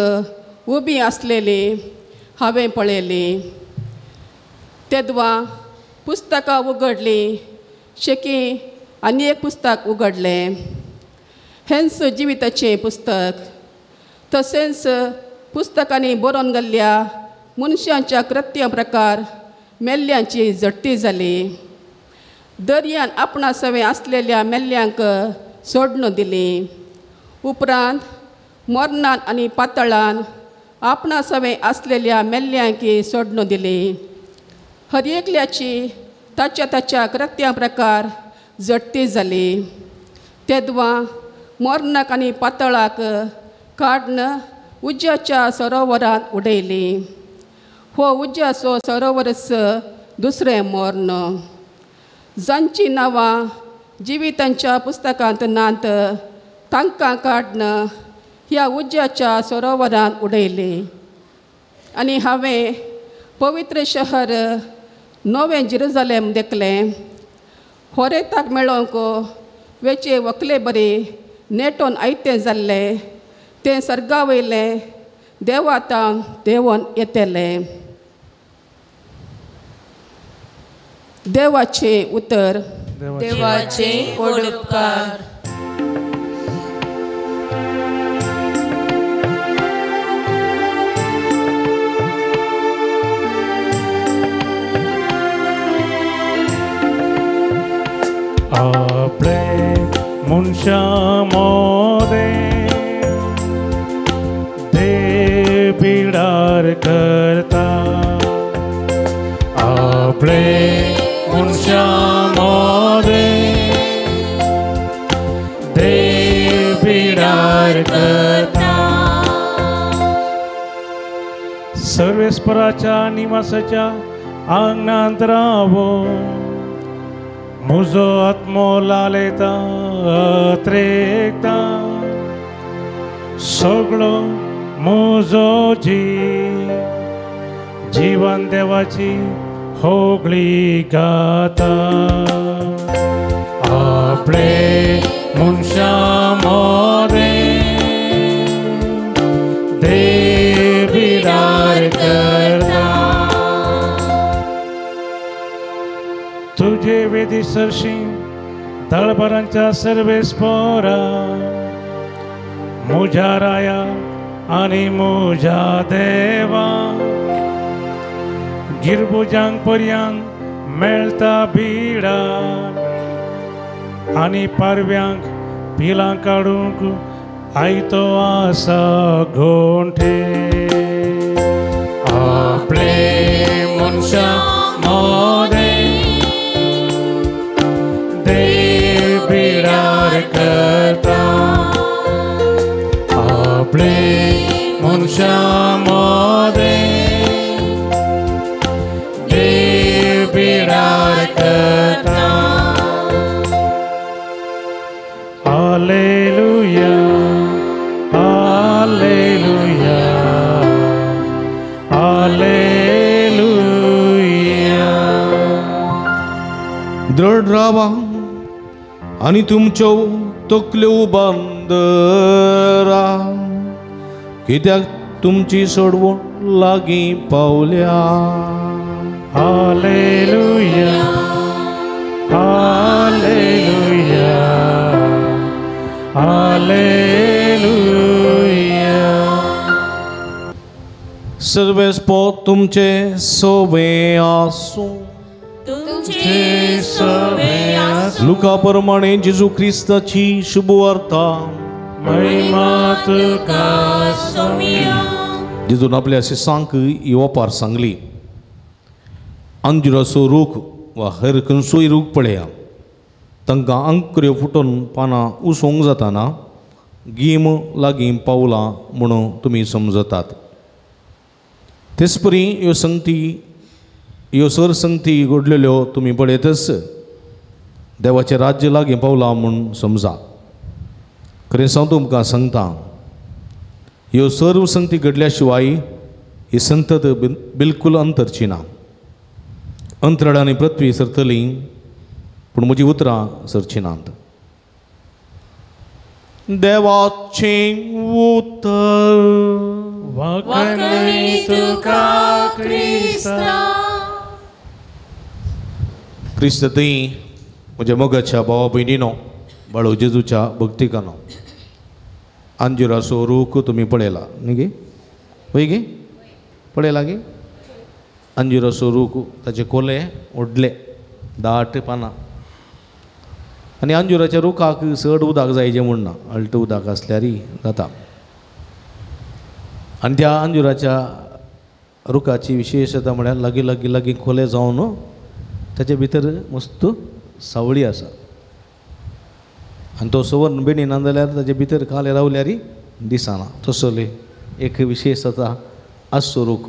उबी आसलेली हांवें पळयली. तेदवां पुस्तकां उगडलीं, शेकी आनी एक पुस्तक उगडलें, हेंच जिविताचें पुस्तक. तशेंच पुस्तकांनी बरोवन गेल्ल्या मनशांच्या कृत्य प्रकार मेल्ल्यांची झडटी जाली. दर्यान आपणा सवें आसलेल्या मेल्ल्यांक सोडून दिली. उपरांत मरणान आनी पातळान आपणा सवें आसलेल्या मेल्ल्यांक सोडून दिली. हर एकल्याची ताच्या ताच्या कृत्या प्रकार झडटी जाली. तेदवां मरणाक आनी पातळाक काडून उज्याच्या सरोवरांत उडयली. हो उज्याचो सरोवरच दुसरें मर्ण. जांचीं नांवां जिवितांच्या पुस्तकांत नात तांकां काडून ह्या उज्याच्या सरोवरांत उडयली. आनी हांवें पवित्र शहर नवें जेरुजलेम देखलें. होरेताक मेळोवंक वेचे वकले बरी नेटोन आयतें जाल्लें तें सर्गा वयलें देवातान देंवोन येतलें. देवाचें उतर. देवाचे उपकार. आपले मनशा मोदे देव बिडार करता, आपले मनशा मोदे देव बिडार करता. सर्वेस्पराच्या निवासाच्या आंगणांत रावो म्हजो आत्मो लालेता त्रेकता, सगळो म्हजो जीव जीवन देवाची होगळी गाता आपले मनशा मोदें देव बिडार करता तुजे वेदी सरशी दळबरांच्या सर्वेस पोरा म्हज्या राया आनी म्हज्या देवा गिरबुजांक पर्यंत मेळटा बिडा आनी पारव्यांक पिलां काडूंक आयतो आसा गोंठे आपले मनशा मोदें देव बिडार करता आपले मनशा मोदें देव बिडार करता हालेलुया हालेलुया हालेलुया. दृढ रावा आनी तुमच्यो तकल्यो बंदरा कित्याक तुमची सोडवण लागीं पावल्या. Hallelujah hallelujah hallelujah. सर्वेस पोत तुमचे सोबे आसूं. तुमचे सोबे आसूं. लुका प्रमाणे जेजू क्रिस्ताची शुभवार्ता. महिमा तुका सोमिया. जेजून आपल्या शिसांक ही ओपार सांगली. अंजुराचो रूख वा हेर खंयचोय रूख पळया, तांकां आंकऱ्यो फुटून पानां उसोवंक जाताना गीम लागीं पावलां म्हणून तुमी समजतात. तेच परी ह्यो संगती ह्यो सर संगती घडलेल्यो तुमी पळयतच देवाचें राज्य लागीं पावलां म्हूण समजा. खरें हांव तुमकां सांगता, ह्यो सर्व संगती घडल्या शिवाय ही संतत बिलकूल अंतरची ना. अंतराळ आनी पृथ्वी सरतली पूण म्हजी उतरां सरची नात. देवाचें उतर. वाखणी तुका क्रिस्ता. क्रिस्त थंय म्हज्या मोगाच्या भावा भयणीनो, बाळू जेजूच्या भक्तिकानो, अंजुराचो रूख तुमी पळयला न्ही गे? वय गे पळयला गे? अंजुराचो रूख ताचे कोले व्हडले दाट पानां आनी अंजुराच्या रुखाक चड उदक जायचें म्हूण ना, अल्ट उदक आसल्यारय जाता. आनी त्या अंजुराच्या रुखाची विशेशता म्हळ्यार लागीं लागीं लागीं खोले जावन ताचे भितर मस्त सावळी आसा आनी तो सवन बेणी ना जाल्यार ताचे भितर काले रावल्यार दिसना. तसले एक विशेशता आसचो रूख.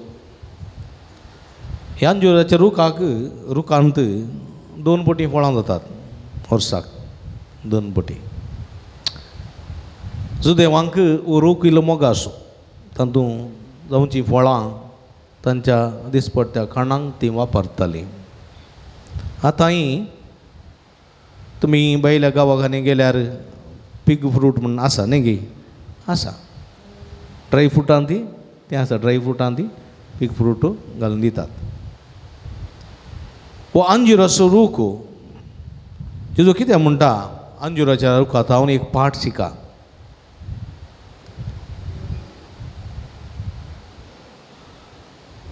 ह्या अंजुराच्या रुखाक रुखांत दोन पटी फळां जातात वर्साक, दोन पटी. जुदेवांक हो रूख इल्लो मोग आसूं, तातूंत जावचीं फळां तांच्या दिसपट्ट्या खाणांक तीं वापरतालीं. आतांय तुमी भायल्या गांवांनी गेल्यार पीग फ्रूट म्हूण आसा न्ही गे? आसा. ड्राय फ्रुटान ती तें आसा, ड्राय फ्रुटान ती पीग फ्रूट घालून दितात. हो अंजुराचो रूख जेजू कितें म्हणटा, अंजुराच्या रुखांत हांव एक पाठ शिका.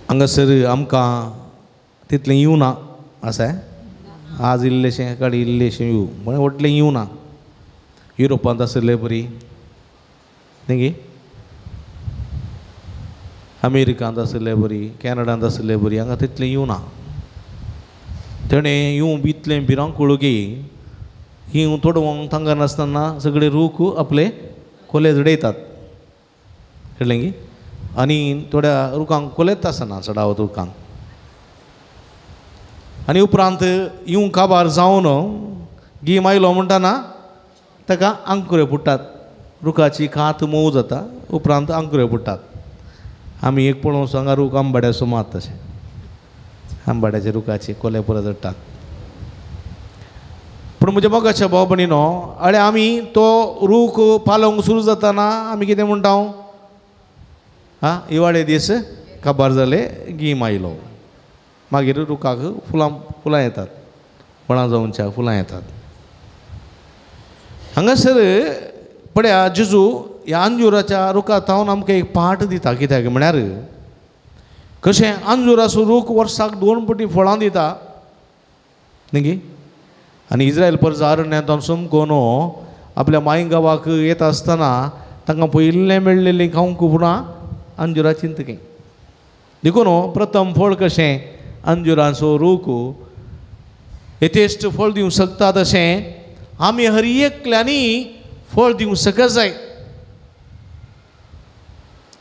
हांगासर आमकां तितलें येवना आसा, आज इल्लेशें काडी इल्लेशें येवं म्हळ्यार व्हडलें येवना. युरोपांत आशिल्ले बरी न्ही गे, अमेरिकांत आशिल्ले बरी, कॅनडांत आशिल्ले बरी, हांगा तितलें येवना. तेणें येवं इतलें भिरांकूळ की ही तोडोवंक तांकां नासतना सगळे रूख आपले कोले झडयतात, कळ्ळें की? आनी थोड्या रुखांक कोलेच आसना चडावत रुखांक. आनी उपरांत येवं काबार जावन गीम आयलो म्हणटा ना ताका आंकुरे फुट्टात रुखाची कात मोव जाता, उपरांत आंकऱ्यो पडटात. आमी एक पळोवंक हांगा रूख आंबाड्याचो मात तशें आंबाड्याच्या रुखाची कोले पुरो चडटात. पूण म्हज्या मोगाच्या भाव भयणीनो, आनी आमी तो रूख पालोवंक सुरू जाताना आमी कितें म्हणटा? आं, हिवाळे दीस काबार जाले, गीम आयलो, मागीर रुखाक फुलां फुलां येतात, फळां जावच्या फुलां येतात. हांगासर पळया जेजू ह्या अंजुराच्या रुखा थावन आमकां एक पाठ दिता. कित्याक म्हळ्यार कशें अंजुराचो रूख वर्साक 2 पटी फळां दिता न्ही गी. आनी इस्रायल परजा अरण्यांत समकोन आपल्या माय गांवाक येता आसतना तांकां पयिल्लें मेळ्ळेलें खावंक पूण अंजुरा चिंतकें. देखून प्रथम फळ कशें अंजुराचो रूख यथेश्ट फळ दिवंक शकता, तशें आमी हर एकल्यांनी फळ दिवंक शकत जाय.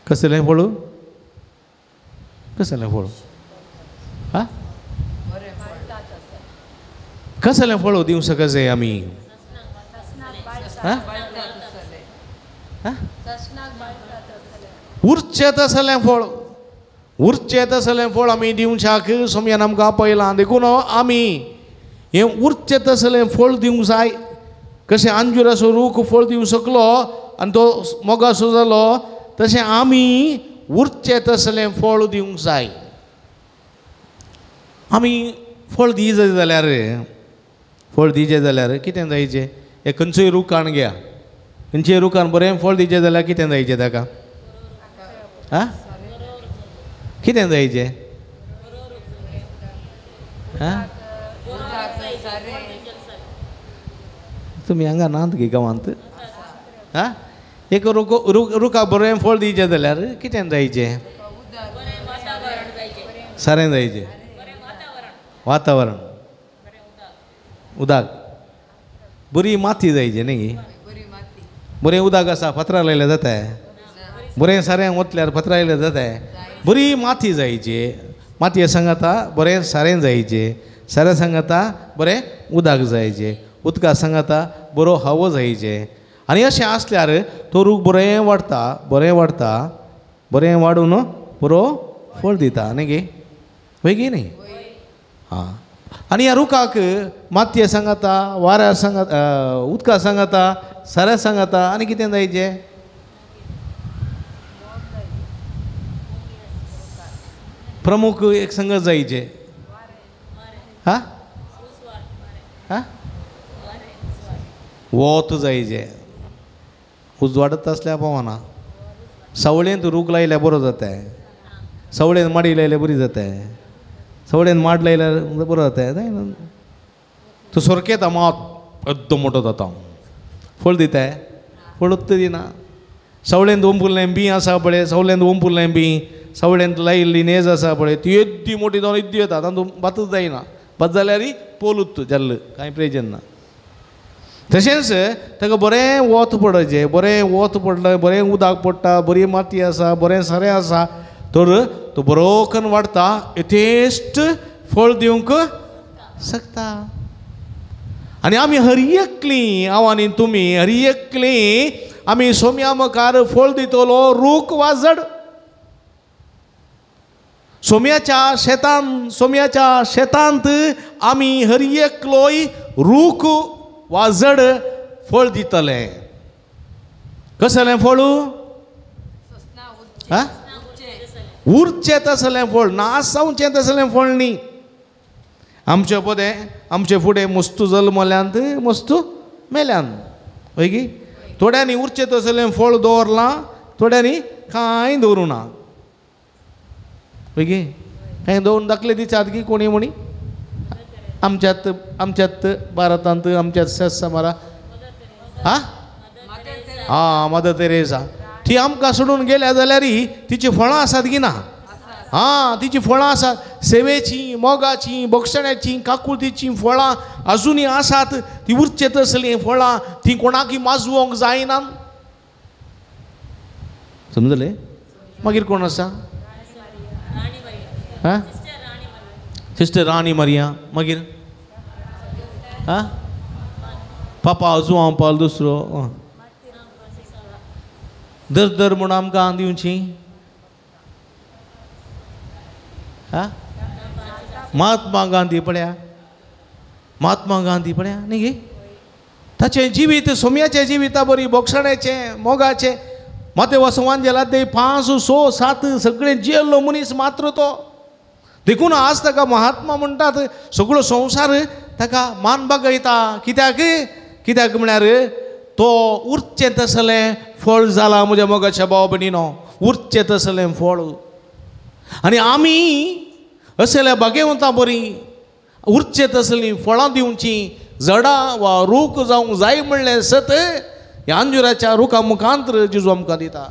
कसलें फळ? कसलें फळ? हा, कसलें फळ दिवंक शकत जाय आमी? उरचें तसलें फळ, उरचें तसलें फळ आमी दिवच्याक सोमयान आमकां आपयलां. देखून आमी हें उरचें तसलें फळ दिवंक जाय. कशें अंजुराचो रूख फळ दिवंक शकलो आनी तो मोगासो जालो, तशें आमी उरचें तसलें फळ दिवंक जाय. आमी फळ दियजे जाल्यार, फळ दियजें जाल्यार कितें जायचें? हे खंयचोय रुखान घ्या, खंयच्याय रुखान बरें फळ दियजें जाल्यार कितें जायचें ताका? आं, कितें जायचें? आं, तुमी हांगा नात गे गांवांत? आं, एक रुख रुखा बरें फळ दियचें जाल्यार कितें जायचें? सारें जायचें, वातावरण, उदक, बरी माती जायची न्ही. बरें उदक आसा फातरां लायल्यार जाता, बरें सारें ओतल्यार फातरां लायल्यार जाता. बरी माती जायची, मातये सांगाता बरें सारें जायचें, साऱ्या सांगाता बरें उदक जायचें, उदका सांगाता बरो हवो जायचें. आनी अशें आसल्यार तो रूख बरें वाडटा, बरें वाडटा, बरें वाडून बरो फळ दिता न्ही गे? वय गे न्ही? आं, आनी ह्या रुखाक मातये सांगाता, वाऱ्या सांगाता, उदका सांगाता, साऱ्या सांगाता आनी कितें जायचें? प्रमुख एक संगत जायचें. हा हा, वत जायचें. उजवाडत आसल्यार पावना. सावळेंत रूख लायल्यार बरो जाता, सावळेन माडी लायल्यार बरी जाता, सवळेन माड लायल्यार बरो जाता. जायना तो सोरकेता मात येद्दो मोटो जाता, फळ दिता, फळूच दिना. सवळेन ओंपुल्लें बी आसा पळय, सवळेन ओंपुल्लें बी, सवळेन लायिल्ली नेज आसा पळय, ती येद्दी मोटी जावन येद्दी येता, तातूंत भातूच जायना, भात जाल्यार पोलूच जाल्ल, कांय प्रयोजन ना. तशेंच ताका बरें वत पडचें, बरें वत पडलें, बरें उदक पडटा, बरी माती आसा, बरें सारें आसा तर तो बरो करून वाडटा, यथेश्ट फळ दिवंक शकता. आनी आमी हर एकलीं, हांव आनी तुमी हर एकलीं आमी सोम्या मुखार फळ दितलो रूख वा झड. सोम्याच्या शेतान, सोम्याच्या शेतांत आमी हर एकलोय रूख वा झड फळ दितले. कसलें फळ? आं, उरचें तसलें फळ, नासावचें तसलें फळ न्ही. आमचे पदे आमचे फुडें मस्तू जल्मल्यांत, मस्तू मेल्यान, हय की? थोड्यांनी उरचें तसलें फळ दवरलां, थोड्यांनी कांय दवरूं ना, हय की? कांय दवरून दाखले दितात की कोणी म्हणी आमच्यात, आमच्यात भारतांत आमच्यात सेस समारा, आं आं, मदर तेरेसा ती आमकां सोडून गेल्या जाल्यार तिचीं फळां आसात की ना? आं, तिचीं फळां आसात, सेवेचीं, मोगाचीं, बक्षण्याचीं, काकुळतीचीं फळां आजुनूय आसात. ती उरचें तसलीं फळां ती कोणाकय माजवोंक जायना. समजलें? मागीर कोण आसा? आं, सिस्टर राणी मारिया. मागीर आं, पापा जुआंव पावल दुसरो, दर दर म्हूण आमकां दिवची महात्मा गांधी पळया, महात्मा गांधी पळया न्ही गे, ताचें जिवीत सोम्याचें जिविता बरी, बोगसण्याचें, मोगाचें. माते वसवान जेला ते 5, 6, 7 सगळें जियेल्लो मनीस मात्र तो. देखून आज ताका महात्मा म्हणटात. सगळो संवसार ताका मान बागयता. कित्याक? कित्याक म्हळ्यार तो उरचें तसलें फळ जाला म्हज्या मोगाच्या भाव भयणीनो, उरचें तसलें फळ. आनी आमी असल्या बागेवंता बरी उरचें तसलीं फळां दिवचीं झाडां वा रूख जावंक जाय म्हणलें सत ह्या अंजुराच्या रुखा मुखांतर जेजू आमकां दिता.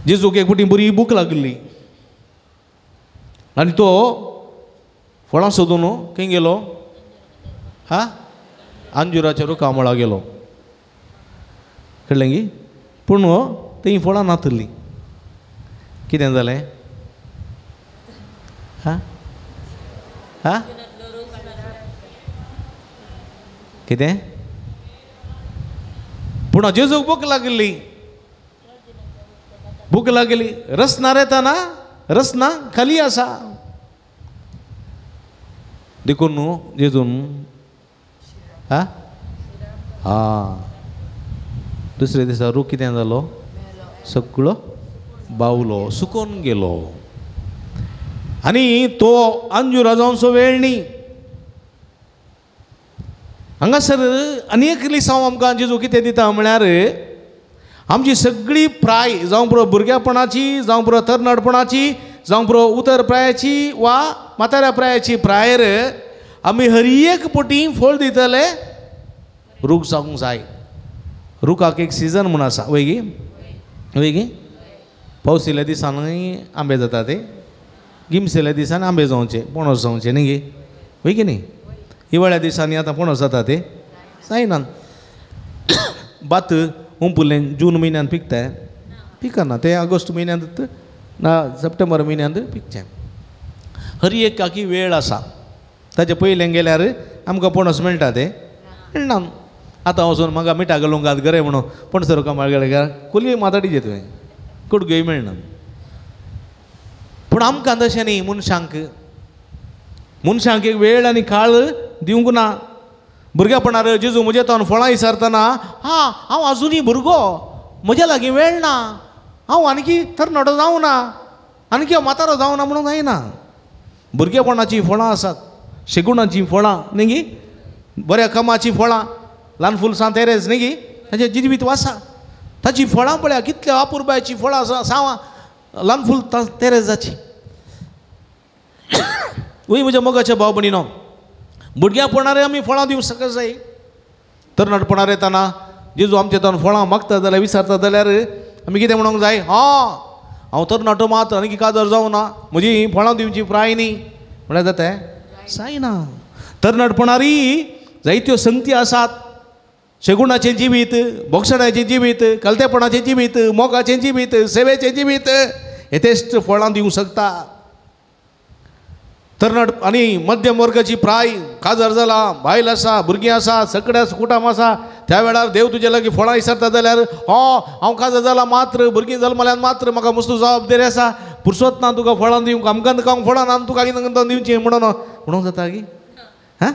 जेजूक एक फावटी बरी भूक लागली आनी तो फळां सोदून खंय गेलो? हा, अंजुराच्या रुखा मुळा गेलो. कळ्ळें गी? पूण थंय फळां नातली. कितें जालें? हा हा कितें? पूण जेजूक भूक लागली, भूक लागली. रसना येताना रसना खाली आसा. देखून न्हू जेजून हा हा दुसऱ्या दिसा रूख कितें जालो? सगळो बावलो, सुकोन गेलो. आनी तो अंजुरा जावचो वेळ न्ही. हांगासर आनी एक लिसांव आमकां जेजू कितें दिता म्हळ्यार आमची सगळी प्राय जावं पुरो भुरग्यापणाची, जावं पुरो तरणाटपणाची, जावं पुरो उतर प्रायाची वा म्हाताऱ्या प्रायाची प्रायर आमी हर एक पटी फळ दितले रूख जावंक जाय. रुखाक एक सिजन म्हूण आसा, वय गी? वय गी? पावस येयल्या दिसांनी आंबे जाता ते, गिमस येयल्या दिसांनी आंबे जावचे, पणस जावचे न्ही गे, वय की न्ही? हिवाळ्या दिसांनी आतां पणस जाता ते जायना. भात हुंपुल्लें जून म्हयन्यांत पिकता, पिकना तें ऑगस्ट म्हयन्यांत ना सप्टेंबर म्हयन्यांत पिकचें. हर एक काकी वेळ आसा. ताचे पयलें गेल्यार आमकां पणस मेळटा ते मेळना. आतां वचून म्हाका मिठा घालूंक घात गरे म्हणून पणस रुखा मागले कोलये माताडी तुवें कुडगय मेळना. पूण आमकां तशें न्ही. मनशांक मनशांक एक वेळ आनी काळ दिवंक ना. भुरग्यापणार जेजू म्हज्या तावन फळां विचारतना, हा हांव आजुनूय भुरगो, म्हज्या लागीं वेळ ना, हांव आनीकी तरणाटो जावं ना, आनीकी हांव म्हातारो जावं ना म्हणून जायना. भुरगेपणाचीं फळां आसात, शेगुणाचीं फळां न्ही गी, बऱ्या कामाचीं फळां, ल्हान फुलसां तेरेज न्ही गी, ताचें जिवीत आसा. ताचीं फळां पळया कितल्या अपुरबायचीं फळां आसा. सावां ल्हान फूल तेरेजाचीं. वय म्हज्या मोगाच्या भाव भयणीनो, भुरग्यापणारे आमी फळां दिवंक शकत जाय. तरणाटपणार येताना जेजू आमच्या तावन फळां मागता जाल्यार विचारता जाल्यार आमी कितें म्हणूंक जाय? हां हांव तरणाटो मात आनी काजार जावं ना, म्हजी फळां दिवची प्राय न्ही म्हळ्यार जाता? जायना. तरणाटपणारी जायत्यो संगती आसात. शेगुणाचें जिवीत, बोगसणाचें जिवीत, कलतेपणाचें जिवीत, मोगाचें जिवीत, सेवेचें जिवीत येथेच फळां दिवंक शकता. तरणाट आनी मध्यम वर्गाची प्राय, काजार जाला, बायल आसा, भुरगीं आसा, सगळ्या कुटाम आसा. त्या वेळार देव तुजे लागीं फळां विचारता जाल्यार हो हांव काजार जाला मात्र, भुरगीं जल्मल्यान मात्र, म्हाका मस्त जबाबदारी आसा, पुरसोत ना तुका फळां दिवंक, आमकां कांय फळां ना तुका कितें दिवचें म्हणून म्हणूंक जाता की? हां,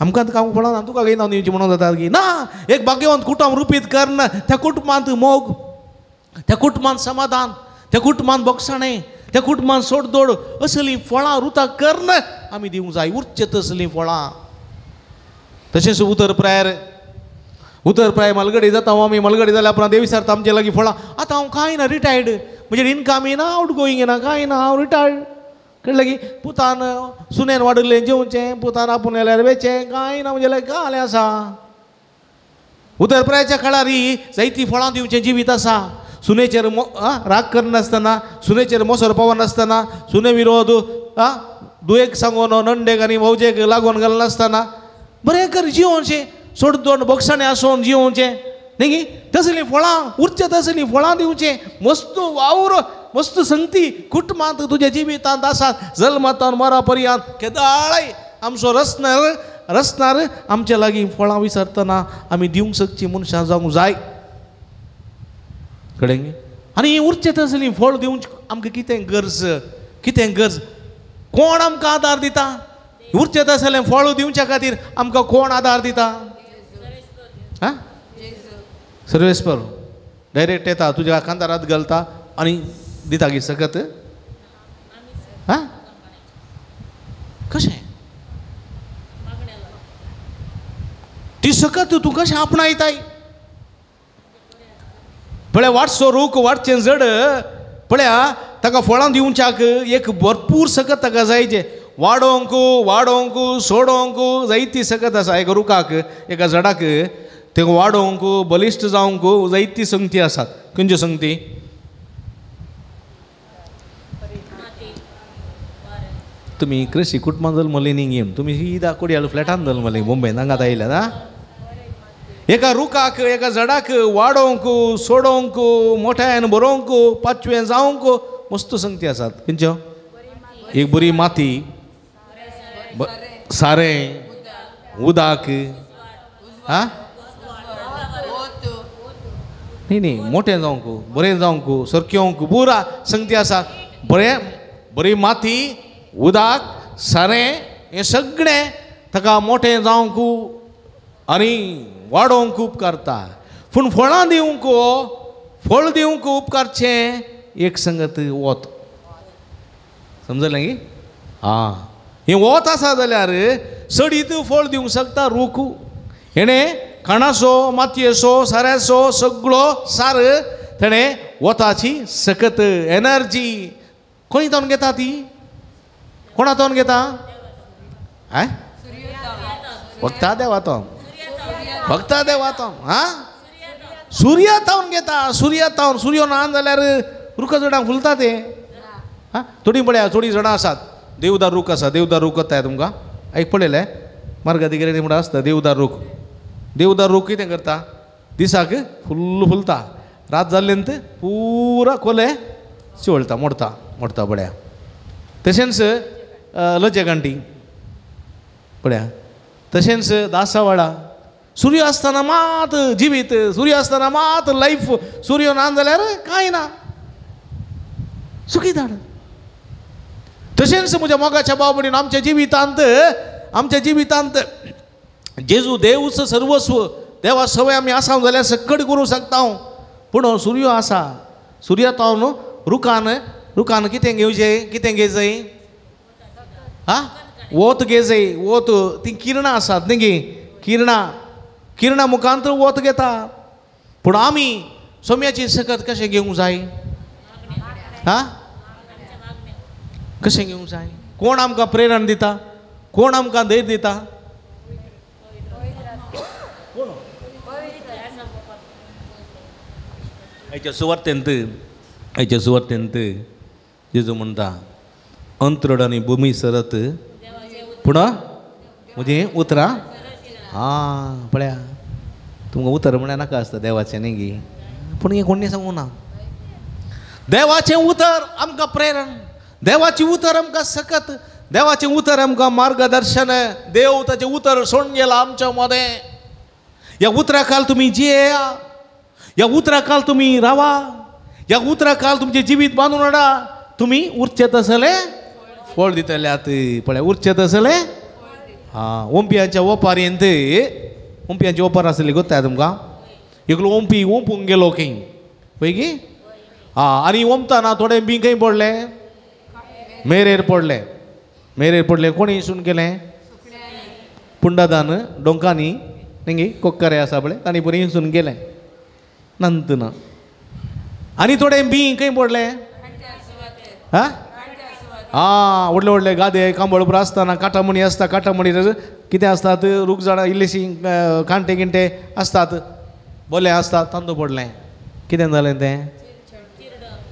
आमकां कांय फळां ना तुका कितें दिवचें म्हणूंक जाता की? ना. एक भाग्यवंत कुटुंब रुपीत करून त्या कुटुंबांत मोग, त्या कुटुंबांत समाधान, त्या कुटुंबांत बोगसाणें, त्या कुटुंबान सोडदोड असलीं फळां रुता करून आमी दिवंक जाय, उरचे तसलीं फळां. तशेंच उतर प्रायर, उतर प्राय मालगडी जाता. हांव आमी मालगडी जाल्या उपरांत देव विचारता आमचे लागीं फळां. आतां हांव कांय ना, रिटायर्ड, म्हणजे इनकम येना, आवट गोईंग येना, कांय ना, हांव रिटायर्ड. कळ्ळें की? पुतान सुनेन वाडयलें जेवचें, पुतान आपूण येल्यार वेचें, कांय ना, म्हणजे कालें आसा. उतर प्रायच्या काळारी जायतीं फळां दिवचें जिवीत आसा. सुनेचेर राग करनासतना, सुनेचेर मोसर पावनासतना, सुने विरोध दुयेक सांगून नंडेक आनी भावजेक लागून घालनासतना बरें कर जिवोवचें, सोड दोन बोगसाणें आसोन जिवोवचें न्ही गी? तसलीं फळां उरचें, तसलीं फळां दिवचें. मस्त वावर, मस्त संगती कुटुंबांत तुज्या जिवितांत आसात. जल्मातान मरा पर्यंत केदाळय आमचो रसनार रसनार आमच्या लागीं फळां विचारतना आमी दिवंक शकची मनशां जावंक जाय. कळ्ळें? आनी उरचें तसलीं फळ दिवंक आमकां कितें गरज? कितें गरज? कोण आमकां आदार दिता? उरचें तसलें फळ दिवच्या खातीर आमकां कोण आदार दिता? आं, सर्वेस्पर डायरेक्ट येता तुज्या खांदार हात घालता आनी दिता गी सकत? आं, कशें ती सकत तूं कशें आपणायताय? पळय वाटचो रूख वाटचें जड पळया ताका फळां दिवच्याक एक भरपूर सकत ताका जायचे. वाडोवंक वाडोवंक सोडोवंक जायती सकत आसा एका रुखाक एका झाडाक. तेका वाडोवंक बलिश्ट जावंक जायती संगती आसात. खंयच्यो संगती? तुमी कृषी कुटुंबान जल्मली न्ही गेम, तुमी ही कोडयाळ फ्लॅटान जल्मली मुंबयन हांगात आयल्यात. आं, एका रुखाक एका झाडाक वाडोवंक सोडोवंक मोठ्यान बरोवंक पाचवें जावंक मस्त संगती आसात. खंयच्यो? एक बरी माती, सारें, उदक. आं, न्ही न्ही मोठें जावंक बरें जावंक सारकें जावंक पुरा संगती आसा. बरें बरी माती, उदक, सारें हें सगळें ताका मोठें जावंक आनी वाडोवंक उपकारता. पूण फळां दिवंक फळ दिवंक उपकारचें एक संगत वत. समजलें गी? आं, हें वत आसा जाल्यार सडीत फळ दिवंक शकता रूख. हेणें खाणाचो मातयेचो साऱ्याचो सगळो सार तेणें वताची सकत एनर्जी खंय तावन घेता ती? कोणा तावन घेता? आं, भक्ता देवा तो, भक्ता देवा तो. आं, सुर्या तावन घेता. सुर्या तावन. सूर्य ना जाल्यार रुखा झाडांक फुलता ते. आं, थोडीं पळया थोडीं झाडां आसात देवदार रूख आसा. देवदार रूख वताय तुमकां एक पळयलें मार्गादी कितें म्हणटा आसता देवदार रूख. देवदार रूख कितें करता? दिसाक फुल्ल फुलता, रात जाल्ले न्ही पुरा कोले चिवळटा मोडता मोडता पळया. तशेंच लजेगांठी पळया, तशेंच दासावाडा. सूर्य आसतना मात जिवीत, सूर्य आसतना मात लायफ, सूर्य ना जाल्यार कांय ना, सुखी धाड. तशेंच म्हज्या मोगाच्या भाव भयणीन आमच्या जिवितांत आमच्या जिवितांत जेजू देवच सर्वस्व, देवा सवय आमी आसा जाल्यार सकट करूंक शकता. पूण सूर्य आसा, सूर्या तावन रुखान रुखान कितें घेवचें? कितें घेवचें? आं, वत घेवचें. वत तीं किरणां आसात न्ही गी, किरणां किरणां मुखांत वत घेता. पूण आमी सोम्याची सकत कशें घेवंक जाय? आं, कशें घेवंक जाय? कोण आमकां प्रेरणा दिता? कोण आमकां धैर्य दिता? आयच्या सुवार्तेंत आयच्या सुवार्तेंत जेजू म्हणटा अंतरड आनी भुमी सरत पूण म्हजी उतरां. आं, पळया तुमकां उतर म्हळ्यार नाका आसता देवाचें न्ही गी, पूण हें कोणी सांगूं ना. देवाचें उतर आमकां प्रेरण, देवाचें उतर आमकां सकत, देवाचें उतर आमकां मार्गदर्शन. देव ताचें उतर सोडून गेला आमच्या मदें. ह्या उतरा खाल तुमी जियेया, ह्या उतरा खाल तुमी रावा, ह्या उतरा खाल तुमचें जिवीत बांदून हाडा. तुमी उरचें तसलें फळ दितले. आतां पळय उरचें तसलें. आं, ओंपयांच्या ओपारींत ओंपयांची ओपार आसली गोत्ताय तुमकां? एकलो ओंपी ओंपूंक गेलो खंय पळय की. आं, आनी ओंपतना थोडें बी खंय पडलें? मेरेर पडलें. मेरेर पडलें. कोणी इसून केलें? पुंडादान डोंकांनी न्ही कोक्करे आसा पळय तांणी बरें इसून केलें नंतना. आनी थोडें बी खंय पडलें? आं, आं, व्हडले व्हडले गादे कांबळ पुरो आसतना काटामणी आसता. काटामणी कितें आसतात? रूख झाडां इल्लीशीं कांटे किंटे आसतात, बोले आसतात, तांदूळ पडलें. कितें जालें तें?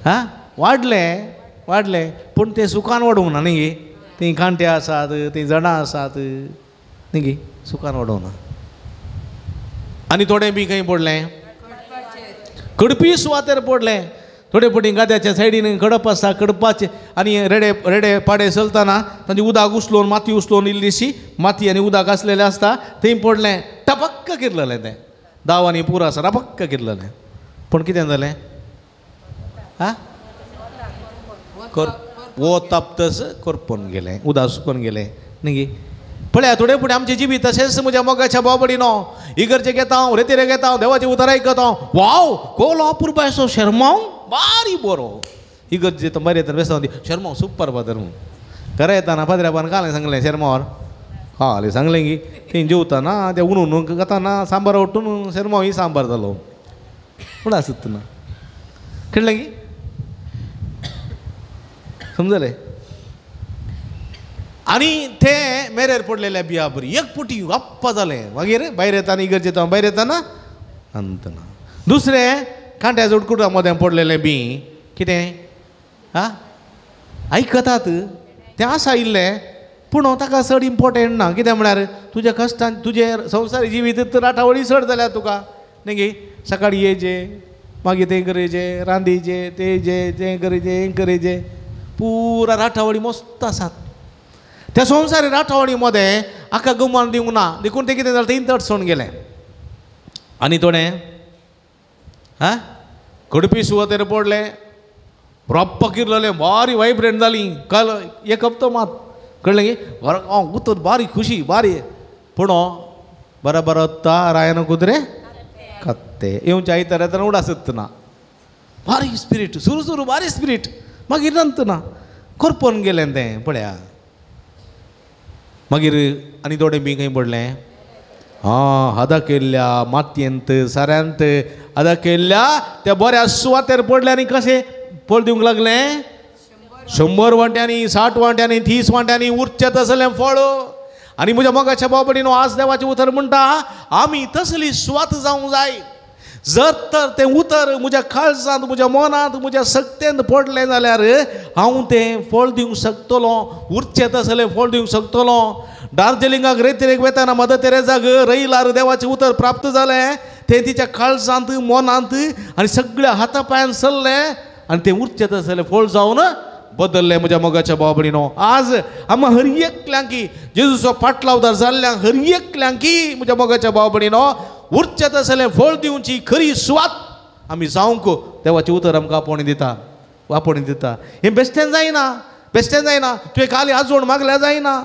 आं, वाडलें वाडलें, पूण तें सुखान वाडूंक ना न्ही गी. तीं कांटे आसात, तीं झाडां आसात न्ही गी, सुखान वाडोवंक ना. आनी थोडें बी खंय पडलें? कडपी सुवातेर पडलें. थोडे पटी गाद्याच्या सायडीन कडप आसा, कडपाचें आनी रेडे रेडे पाडे चलतना तांचे उदक उचलून माती उचलून इल्लीशी माती आनी उदक आसलेलें आसता, थंय पडलें. टपक्क किरलेलें तें, दाव आनी पुरो आसा, टपक्क किरलेलें. पूण कितें जालें? हा वो तापतस करपून गेलें, उदक सुकून गेलें न्ही. पळया थोडे फुडें आमचें जिवीत तशेंच म्हज्या मोगाच्या बाबडीनो इगर्जे घेता हांव, रेतीरे घेता हांव, देवाचें उतर आयकता हांव, वाव कोलो अपुरबायचो शेरमांव बारी बरो. इगर्जे तो बरें येतना बेसांव शेरमांव सुपर फादर म्हूण घरा येताना पाद्र्याबान कालें सांगलें शेरमांवार कालें सांगलें की थंय जेवताना तें उनून घेताना सांबार उठून शेरमांव ही सांबार जालो पूण आसत ना कळ्ळें की समजलें. आनी ते मेरेर पडलेले बिया बरी एक पुटी गप्पा जालें. मागीर भायर येताना इगर्ज येता भायर येताना अंतना दुसरें कांट्या जोडकुटा मदें पडलेलें बी कितें हा आयकतात तें आसा इल्लें पूण ताका चड इम्पोर्टंट ना. कितें म्हळ्यार तुज्या कश्टान तुजें संवसारी जिवीत राटावळी चड जाल्या तुका न्ही गे. सकाळी येयचें मागीर तें करचें रांदीचें तेजें तें करचें हें करचें पुरा राटावळी मस्त आसात. त्या संवसारी राटावळी मदें आका गुमान दिवंक ना देखून तें कितें जालें तें तटसोन गेलें. आनी थोडें हा कडपी सुवातेर पडलें रोप्पा किरलें बारी वायब्रेंट जाली काल एक हप्तो मात कळ्ळें की उतर बारी खुशी बारी पूण बराबर वता रायन कुत्रे कत्ते येवच्या आयतार येतना उडासत ना बारी स्पिरीट सुरू सुरू बारी स्पिरीट मागीर नंतर ना करपोन गेलें तें पळया. मागीर आनी थोडें बी खंय पडलें आं हदा केल्ल्या मातयेंत साऱ्यांत हदा केल्ल्या त्या बऱ्या सुवातेर पडलें आनी कशें फळ दिवंक लागलें 100 वांट्यांनी 60 वांट्यांनी 30 वांट्यांनी उरचें तसलें फळ. आनी म्हज्या मोगाच्या बाबडीनो आज देवाचें उतर म्हणटा आमी तसली सुवात जावंक जाय. जर तर तें उतर म्हज्या काळजांत म्हज्या मनांत म्हज्या सक्तेंत पडलें जाल्यार हांव तें फळ दिवंक शकतलो, उरचें तसलें फळ दिवंक शकतलो. दार्जिलिंगाक रेतिरेक वेताना मदर तेरेजाक रयलार देवाचें उतर प्राप्त जालें तें तिच्या काळजांत मनांत आनी सगळ्या हाता पांयान सरलें आनी तें उरचें तसलें फळ जावन बदल्लें. म्हज्या मोगाच्या बाबडीनो आज आमकां हर एकल्यांकी जेजूचो पाटलावदार जाल्ल्यांक हर एकल्यांकी म्हज्या मोगाच्या बाबडीनो उरचें तसलें फळ दिवची खरी सुवात आमी जावंक देवाचें उतर आमकां आपोवणी दिता आपोवणी दिता. हें बेश्टें जायना बेश्टें जायना. तुवें काली आजोण मागल्यार जायना.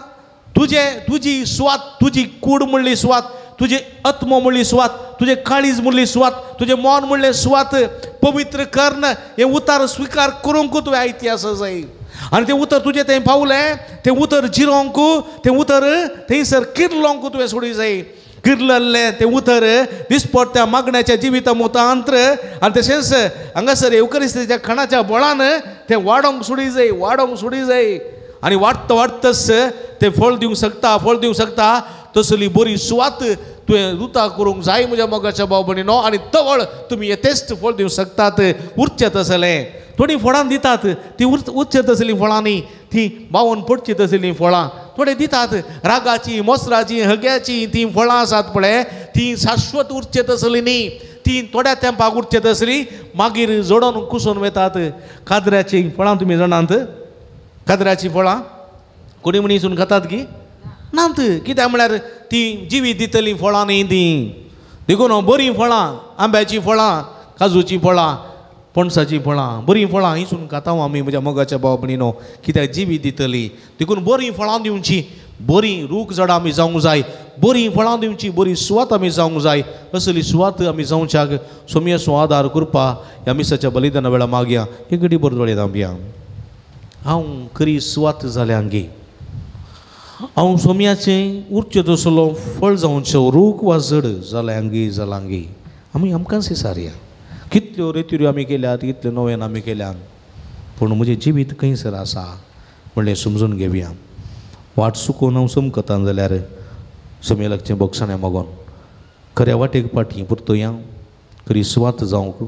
तुजें तुजी सुवात तुजी कूड म्हणली सुवात तुजें आत्मो म्हणली सुवात तुजें काळीज म्हणली सुवात तुजें मन म्हणलें सुवात पवित्र कर्ण हें उतर स्विकार करूंक तुवें आयती आसा जाय. आनी तें उतर तुजें थंय पावलें तें उतर जिरोवंक तें उतर थंयसर किरलोंक तुवें सोडूंक जाय. किरलल्लें तें उतर दिसपट त्या मागण्याच्या जिविता मुतांत्र आनी तशेंच हांगासर येवकरिस्तीच्या खणाच्या बळान तें वाडोवंक सोडूंक जाय वाडोवंक सोडूंक जाय. आनी वाडटा वाडटच तें फळ दिवंक शकता फळ दिवंक शकता. तसली बरी सुवात तुवें रुता करूंक जाय म्हज्या मोगाच्या भाव भयणीनो. आनी तवळ तुमी येतेच फळ दिवंक शकतात उरचें तसलें. थोडीं फळां दितात ती उरचें तसलीं फळां न्ही ती बावून पडचीं तसलीं फळां थोडे दितात रागाची मोसराची हग्याची तीं फळां आसात पळय तीं शाश्वत उरचें तसलीं न्ही ती थोड्या तेंपाक उरचें तसलीं मागीर जोडोन कुसून वतात. कादऱ्याचीं फळां तुमी जाणात कादऱ्याचीं फळां कोणी म्हणीसून खातात की नात कित्याक म्हळ्यार ती जिवी दितलीं फळां न्ही तीं. देखून बरीं फळां आंब्याचीं फळां काजूचीं फळां पणसाचीं फळां बरीं फळां हिसून खाता आमी म्हज्या मोगाच्या भाव भयणीनो कित्याक जिवी दितली. देखून बरीं फळां दिवचीं बरीं रूख झाडां आमी जावंक जाय बरीं फळां दिवचीं बरी सुवात आमी जावंक जाय. असली सुवात आमी जावच्याक सोमयेचो आदार करपा ह्या मिसाच्या बलिदाना वेळार मागया एक घडी बरो दोळे धांपया. हांव खरी सुवात जाल्या गे हांव सोम्याचें उरचें तसलो फळ जावचें रूख वा जड जाल्यांगी जालांगी आमी आमकां सारया. कितल्यो रेतिऱ्यो आमी केल्यात कितल्यो नव्यान आमी केल्यात पूण म्हजें जिवीत खंयसर आसा म्हणलें समजून घेवया. वाट चुकोवन हांव समकतां जाल्यार सोम्या लागचें बोगसाणें मागोन खऱ्या वाटेक पाटी परतोया खरी सुवात जावंक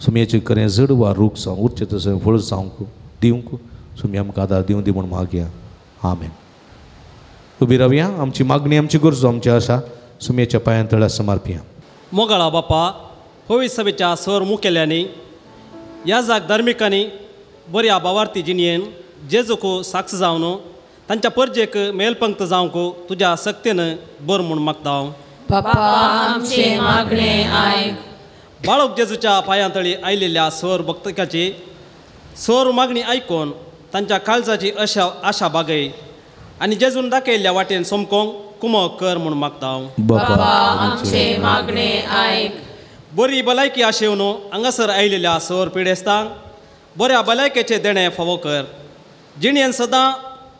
सोम्याचें खरें जड वा रूख जावं उरचें तशें फळ जावंक दिवंक सोम्या आमकां आदार दिवं दी म्हूण मागया. आमेन. उबी रावया. आमची मागणी आमची गरजो आमची आशा सुम्याच्या पांयां तळ्या समर्पया. मोगाळा बापा होवी सभेच्या सर मुखेल्यांनी ह्या जाग धार्मिकांनी बऱ्या भावार्थी जिणयेन जेजूक साक्ष जावन तांच्या परजेक मेलपंक्त जावंक तुज्या सक्तेन बर म्हूण मागता हांव. बापा आमचें मागणें आयक. बाळक जेजूच्या पांयांतळी आयिल्ल्या स्वर भक्तकाची स्वर मागणी आयकून तांच्या काळजाची आशा आशा बागय आनी जेजून दाखयल्ल्या वाटेन समकोंक कुमक कर म्हूण मागता. बाबा आमचे मागणे आयक. बरी भलायकी आशेवन हांगासर आयिल्ल्या सर पिडेस्तांक बऱ्या भलायकेचें देणें फावो कर. जिणेन सदां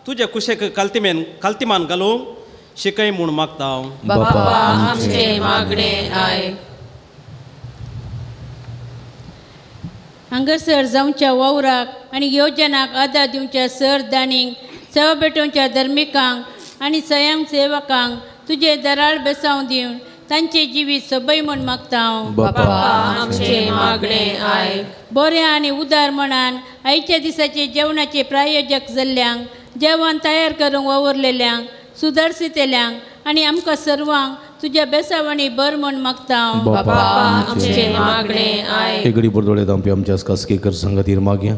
तुजे कुशेक कालतिमेन कालतिमान घालूंक शिकय म्हूण मागता. बाबा आमचे मागणे आयक. हांगासर जावच्या वावराक आनी योजनाक आदार दिवच्या सर दाणींक सेवा भेटोवच्या धर्मिकांक आनी स्वयं सेवकांक तुजे दराळ बेसांव दिवन तांचे जिवीत सबय म्हूण मागता. बाबा आमचे मागणे आयक. बऱ्या आनी उदार मनान आयच्या दिसाचे जेवणाचे प्रायोजक जाल्ल्यांक जेवण तयार करूंक वावुरलेल्यांक सुदारसितेल्यांक आनी आमकां सर्वांक तुज्या बेसावांनी बर म्हूण मागता. बाबा आमचे मागणे आयक. एक घडी बरदोळे आमपी आमच्या खासगीकर संगातीर मागया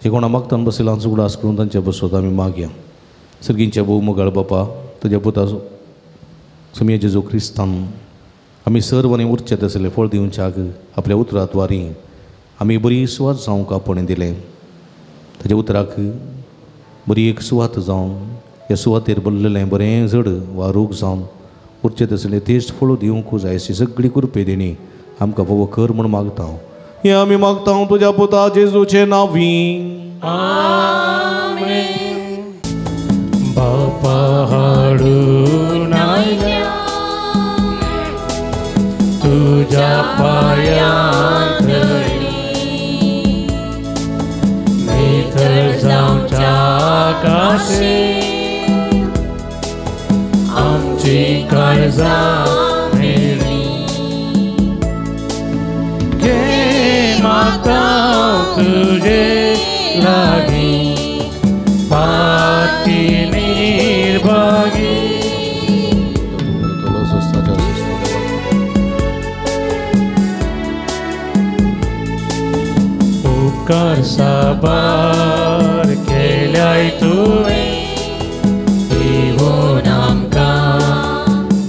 जे कोणा मागतान बसयला उगडास करून तांच्या बसवत आमी मागया. सर्गींच्या भोव मोगाळ बापा तुज्या पुता सुमया जेजू क्रिस्तान आमी सर्व आनी उरचे तसले फळ दिवच्याक आपल्या उतराद्वारी आमी बरी सुवात जावंक आपोवणें दिलें. ताज्या उतराक बरी एक सुवात जावन ह्या सुवातेर बरलेलें बरें झड वा रूख जावन उरचे तसले तेज फळ दिवंक जाय अशी सगळी कृपे देणी आमकां फावो कर म्हूण मागता. हें आमी मागता तुज्या पुता जेजूचे नांवी. आमेन. बापा हाडून आयल्या तुज्या पांयांतली नितळ जावच्या काशी आमची काळजां मेळ्ळी. घे मागता तुजे लागीं पाती निर्भागी. उपकार साबार केल्याय तुवें दिवन आमकां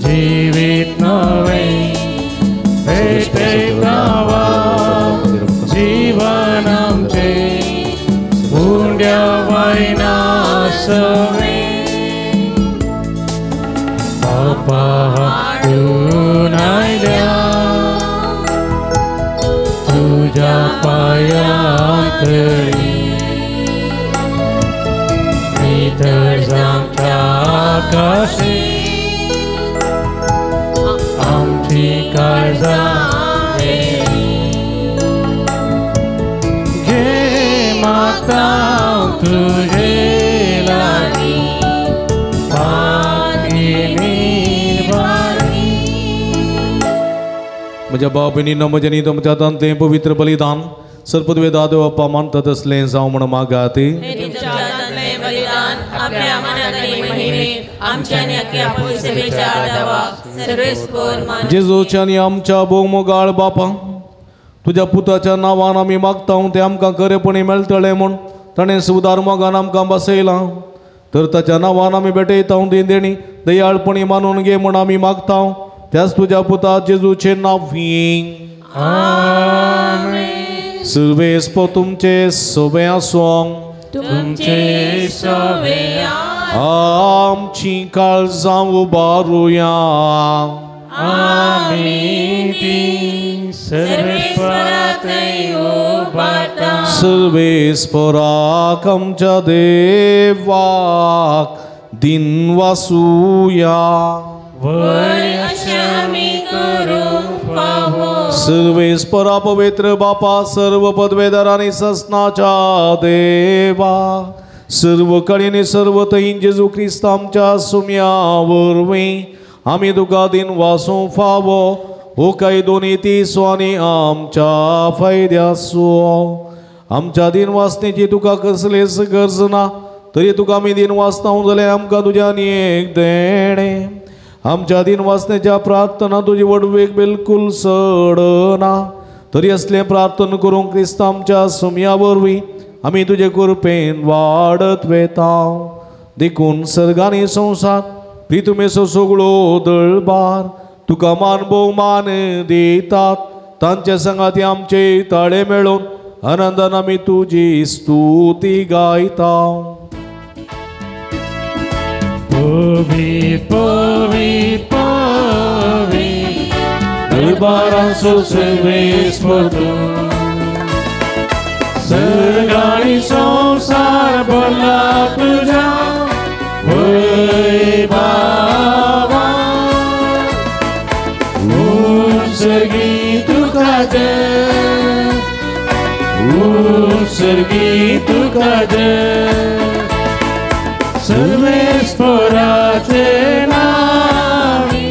जिवीत नवें भेटयता जीवन आमचें उंड्या वायना सवें. बापा हाडून आयल्या तुज्या पांयांतळी नितळ जावच्या काशी आमची काळजां मेळ्ळी. घे मागता तुजे लागीं पाती निर्भागी. म्हज्या भाव भयणींनो म्हज्या न्ही तुमच्या हातांतलें पवित्र बलिदान सरपदवे दादो बाप्पा मानता तसलें जावं म्हूण मागात. जेजूच्या आनी आमच्या भोवमोगाळ बापा तुज्या पुताच्या नांवान आमी मागता तें आमकां खरेपणी मेळटलें म्हूण ताणें सुदार मोगान आमकां बसयलां. तर ताच्या नांवान आमी भेटयता ती देणी दयाळपणी मानून घे म्हूण आमी मागता. त्याच तुज्या पुता जेजूचे नांवी. आमेन. सर्वेस्पो तुमचे सोबे आसूं. तुमचे सोबे आमची काळजां उबारुया. आमी ती सर्वेस्पराथंय उबारता. सर्वेस्पराक आमच्या देवाक दिनवासुया. वय अशें आमी करूंक फावो. सर्वेस्परा पवित्र बापा सर्व पदवेदार आनी ससनाच्या देवा सर्व कडेन सर्व थंय जेजू क्रिस्त आमच्या सुम्या वरवीं आमी तुका दिनवासूंक फावो. हो कायदो नीतीचो आनी आमच्या फायद्याचो. आमच्या दिनवासनेची तुका कसलीच गरज ना तरी तुका आमी दिनवासता जाल्यार आमकां तुज्या आनी एक देणें. आमच्या दिनवासनेच्या प्रार्थना तुजी वडवेक बिलकूल सडना तरी असलें प्रार्थना करूंक क्रिस्त आमच्या सुम्या वरवीं आमी तुजे कृपेन वाडत वेता. देखून सर्गानी संवसार प्रितुमेचो सगळो दळबार तुका मान भोवमान दितात तांच्या संगाती आमचे ताळे मेळून आनंदान आमी तुजी स्तुती गायता. पवी पवी पवी दरबारांचो सर्वेस्पर तूं, सर्ग आनी संवसार भरला तुज्या वैभवान. उत्सर्गी तुका जय, उत्सर्गी तुका जय, सर्वेस्पराचे नावी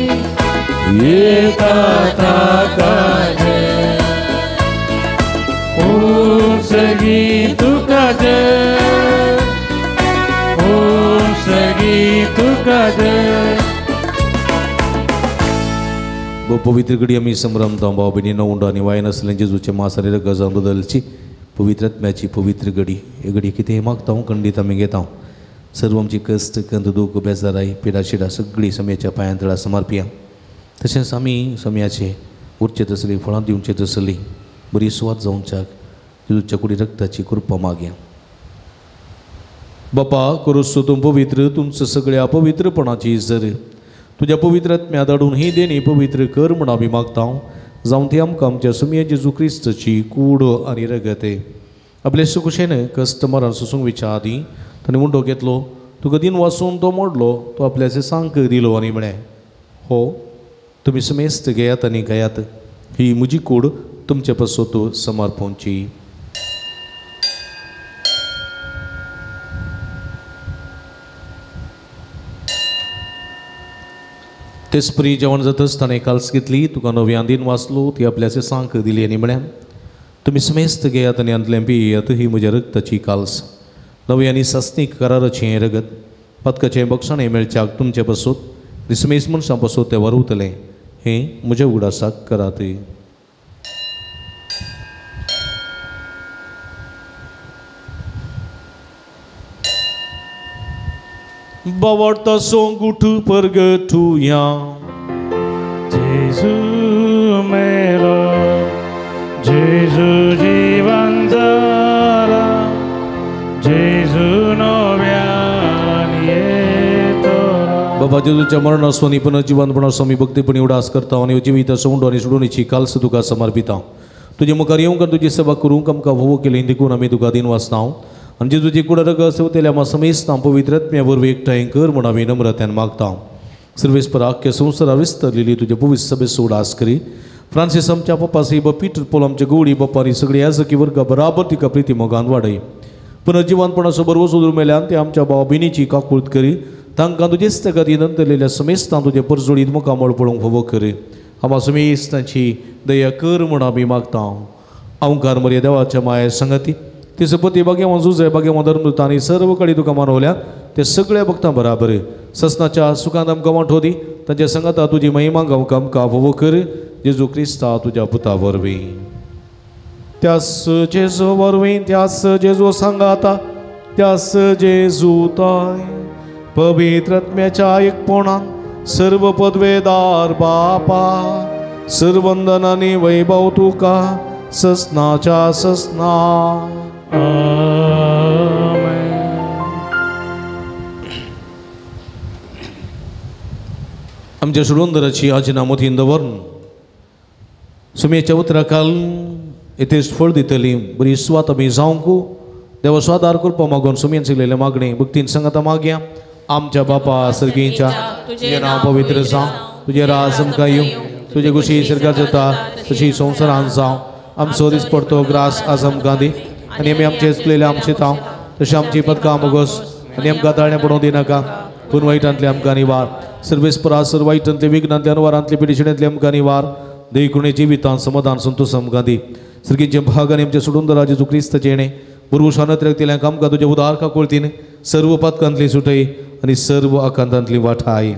येता ताका जय. उत्सर्गी तुका जय, उत्सर्गी तुका जय. पवित्र घडी आमी संभ्रमता भाव भयणींनो, उंडो आनी वायन आसलें जेजूचे मास आनी रगत जावन बदलची पवित्र आत्म्याची पवित्र घडी. हे घडी कितें मागता खंडीत आमी घेता. सर्व आमची कश्ट कंद दूख बेजाराय पिडा शिडा सगळी समयाच्या पांयां तळा समर्पिया. तशेंच आमी समयाचे उरचे तसली फळां दिवचे तसली बरी सुवात जावच्याक जेजूच्या कुडी रक्ताची कृपा मागया. बापा करूस तूं पवित्र तुमचं सगळ्या पवित्रपणाची जर तुज्या पवित्र आत्म्या धाडून ही देणी पवित्र कर म्हूण आमी मागता. जावन ती आमकां आमच्या सुमया जेजू क्रिस्ताची कूड आनी रगत आपले सुकुशेन कश्ट मरण सोसूंक विच्या आदीं ताणें उंडो घेतलो, तुका दिन वाचून तो मोडलो, तो आपल्या सांक दिलो आनी म्हळें, हो तुमी समेस्त घेयात आनी घेयात, ही म्हजी कूड तुमचे पासत समर्पणची. तेचपरी जेवण जातच ताणें काल्स घेतली, तुका नव्यान दिन वाचलो, ती आपल्या सांक दिली आनी म्हळ्यार, तुमी समेस्त घेयात आनी हातूंतल्यान पियेयात, ही म्हज्या रक्ताची काल्स, नवी आनी सासणीक कराराचें हें रगत, पातकाचें बक्षाणें मेळच्याक तुमचे पासत आनी समेस्त मनशां पासत तें वारवतलें, हें म्हज्या उगडासाक करात. बावडता सोंगूठ परगटुया. जेजू मेलो, जेजू जिवन जाला, जेजू नव्यान येतलो. बाबा जेजूच्या मरणाचो आनी पुनर्जिवनपणाचो आमी भक्तीपणी उडास करता आनी जिविता सोंडो आनी सोडोवणेची काल्स तुका समर्पिता. तुजे मुखार येवंक आनी तुजी सेवा करूंक आमकां फावो केली देखून आमी तुका दिन वाचता. आनी जेजूची कुड रगत सेवतेल्या आमकां समेस्तां पवित्र आत्म्या वरवीं एकठांय कर म्हूण आमी नम्रतान मागता. सर्वेस्पर आख्या संवसारा विस्तरलेली तुज्या पवित्र सभेचो उडास करी. फ्रांसीस आमच्या पप्पा ब पीटर पोल आमच्या गवळी बाप्पा आनी सगळी याजकी वर्गा बराबर तिका प्रिती मोगान वाडय. पुनर्जिवनपणाचो बरवो सोदून मेल्यान ते आमच्या भाव भयणीची काकूळत करी. तांकां तुजेच तगाती नंतरलेल्या समेस्तां तुजे परजोळीत मुखामळ पळोवंक फावो करी. आमा समेस्तांची दया कर म्हूण आमी मागता. अवकार मरे देवाच्या माये संगती तिसपती भाग्यवान जुजय भाग्यवान धर्मदूत आनी सर्व कडेन तुका मानवल्या ते सगळ्या भक्तां बराबर ससनाच्या सुखांत आमकां वांटो दी. तांच्या संगता तुजी महिमा गावंक आमकां फावो कर. जेजू क्रिस्ता तुज्या पुता वरवीं. त्यास जेजू वरवीं, त्यास जेजू सांगाता, त्यास जेजू ताय पवित्र आत्म्याच्या एकपणान सर्व पदवेदार बापा सर्वंदन आनी वैभव तुका ससनाच्या ससना. आमच्या सुडोंदराची आजना मोतीन दवरून सुमयेच्या उतराकाल येथेच फळ दितली बरी सुवात आमी जावंक देवा स्वादार करपा मागून सुमयेन शिकलेले मागणी भक्तीन संगता मागया. आमच्या बापा सर्गींच्या तुजें नांव पवित्र जावं, तुजें राज आमकां येवं, तुजे खुशी सर्गात जाता तशी संवसारांत जावं. आमचो दीस पडतो ग्रास आज आमकां दी आनी आमी आमचे चुकलेले आमचे तांव तशें आमची पदकां मोगोस आनी आमकां ताळणें पडोवंक दिनाका, पूण वायटांतले आमकां निवार. सर्वेस्परा सर्व वायटांतले विघ्नांतले अनवारांतले पिडिशिणेंतले आमकां निवार. देखुणे जिवितांत समाधान संतोष आमकां दी. सर्गींचे भाग आनी आमचे सोडून दरा जेजू क्रिस्ताचें येणें पुर्वशानत रक्तिल्यांक आमकां तुज्या उदार काकुळतीन सर्व पातकांतली सुटय आनी सर्व आकांतांतली वाठाय.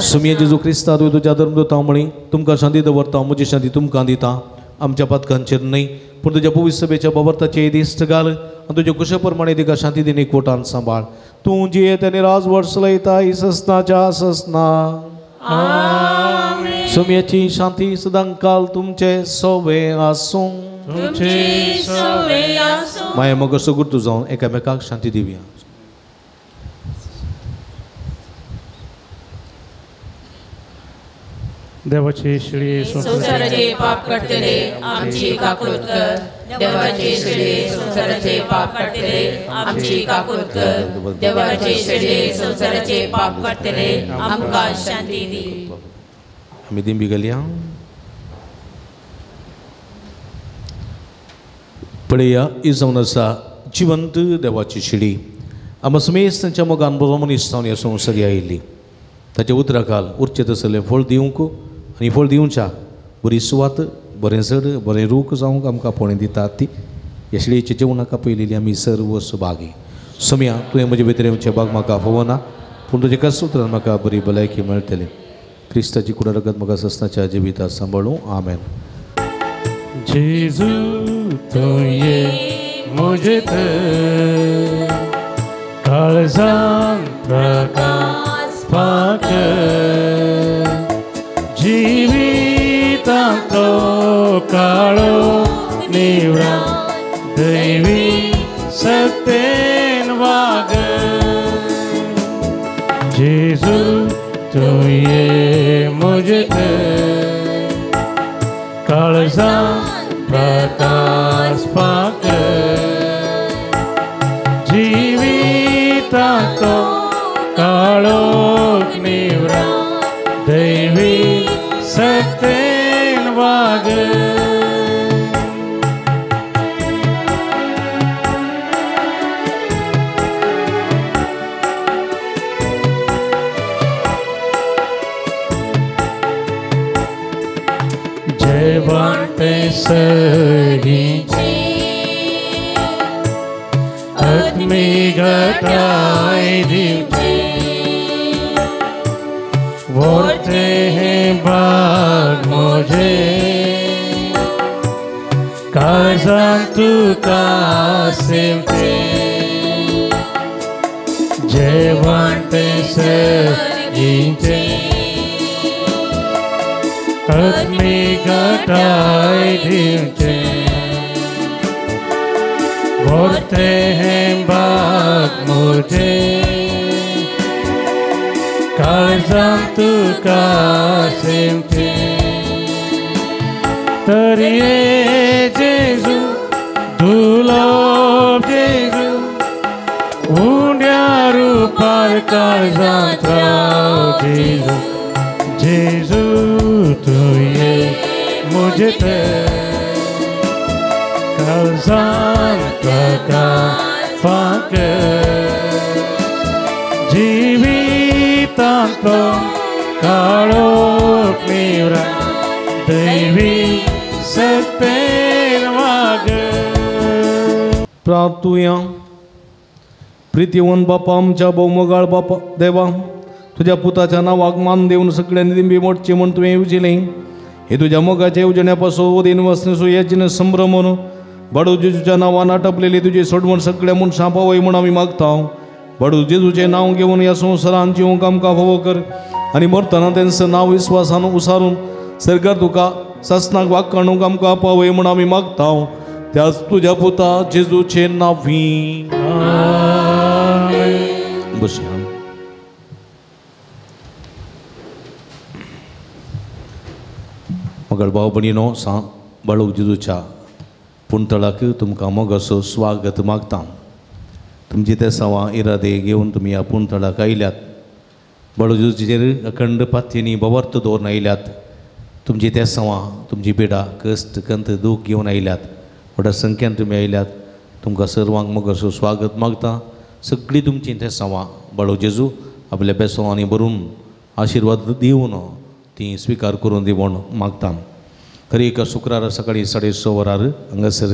सुमये जेजू क्रिस्ता तुवें तुज्या धर्मदूतां म्हळी तुमकां शांती दवरता, म्हजी शांती तुमकां दिता. आमच्या पातकांचेर न्हय पूण तुज्या पवित्र सभेच्या बाबर्ताचे दिश्ट घाल आनी तुज्या कुशे प्रमाणे तिका शांती दिन एकवटान सांबाळ. तूं जियेत आनी राजवट चलयता ससनाच्या ससना. सोम्याची शांती सदांकाल तुमचे सोवे आसूं. माया मग सगुर्तू जावन एकामेकाक शांती दिवया. देवाची शिळी संवसाराचे पाप काडटले आमची काकूत कर. देवाचे शिळी संवसाराचे पाप काडटले आमची काकूत कर. देवाचे शिळी संवसाराचे पाप काडटले आमकां शांती दी. आमी दिंबी घालया. पळया ही जावन आसा जिवंत देवाची शिडी. आमकां समेस्त तांच्या मोगान बरो मनीस जावन ह्या संवसारी आयिल्ली. ताच्या उतराखाल उरचें तसलें फळ दिवंक आनी फळ दिवच्याक बरी सुवात बरें झड बरें रूख जावंक आमकां पोणे दितात ती ह्या शिडयेच्या जेवणाक पयलेली आमी सर्व सुभागी. सोम्या तुवें म्हजे भितर येवचें भाग म्हाका फावना पूण तुजें कस उतरान म्हाका बरी भलायकी मेळटली. क्रिस्ताची कुडा रगत म्हाका सस्नाच्या जिवितात सांबाळूं. आमेन. जेजू तुये म्हजे काळजान प्रकाश पाक जिवितांतलो काळो निवळा दैवी सत्तेन वाग. जेजू तुये म्हजे काळजान प्रकाश पाक जिवितांतलो काळो निवळा दैवी सत्तेन वाग. जयवंत सगळींची आत्मीक घटाय दिवची वोर्ते हे बाग म्हजे काळजान तुका सेवचे. जयवंत सगळींची आत्मीक घटाय दिवचे वोर्ते हे बाग म्हजे काळजान तुका सेवचे. तरी जेजू दुलोब जेजू उंड्या रुपार काळजांत राव जेजू. जेजू तुये म्हजे काळजान प्रकाश पाक जिवितांतलो काळो निवळा दैवी सत्तेन वाग. प्रार्थुया. प्रितीवन बापा आमच्या भोवमोगाळ बापा देवा तुज्या पुताच्या नांवाक मान दिवन सगळ्यांनी दिंबी मोडची म्हूण तुवें येवजिलें. हे तुज्या मोगाच्या येवजण्या पासून ओदीन वसनेसो याचीन संभ्रमून बाडू जेजूच्या नांवान आटपलेली तुजी सोडवण सगळ्या मनशां पावय म्हूण आमी मागता. बाडू जेजूचें नांव घेवन ह्या संवसारान जिवंक आमकां फावो कर आनी मरतना तेंचें नांव विस्वासान उसारून सरकार तुका सासनाक वागकाणूंक आमकां पावय म्हूण आमी मागता. त्याच तुज्या पुता जेजूचें नांवी. बसया. मगळ भाव भयणीनो सा बाळू जेजूच्या पुणतळाक तुमकां मोगाचो स्वागत मागता. तुमची ते सवा इरादे घेवन तुमी ह्या पुणतळाक आयल्यात. बाळू जेजूचेर अखंड पातयेनी बवर्त दवरून आयल्यात. तुमची ते सवा तुमची पिडा कश्ट कंत दूख घेवन आयल्यात. व्हडा संख्यान तुमी आयल्यात. तुमकां सर्वांक मोगाचो स्वागत मागता. सगळीं तुमची ते सवा बाळू जेजू आपल्या बेसवांनी भरून आशिर्वाद दिवन ती स्विकार करून दी म्हूण मागता. खरी एका शुक्रारा सकाळीं 6:30 वरार हांगासर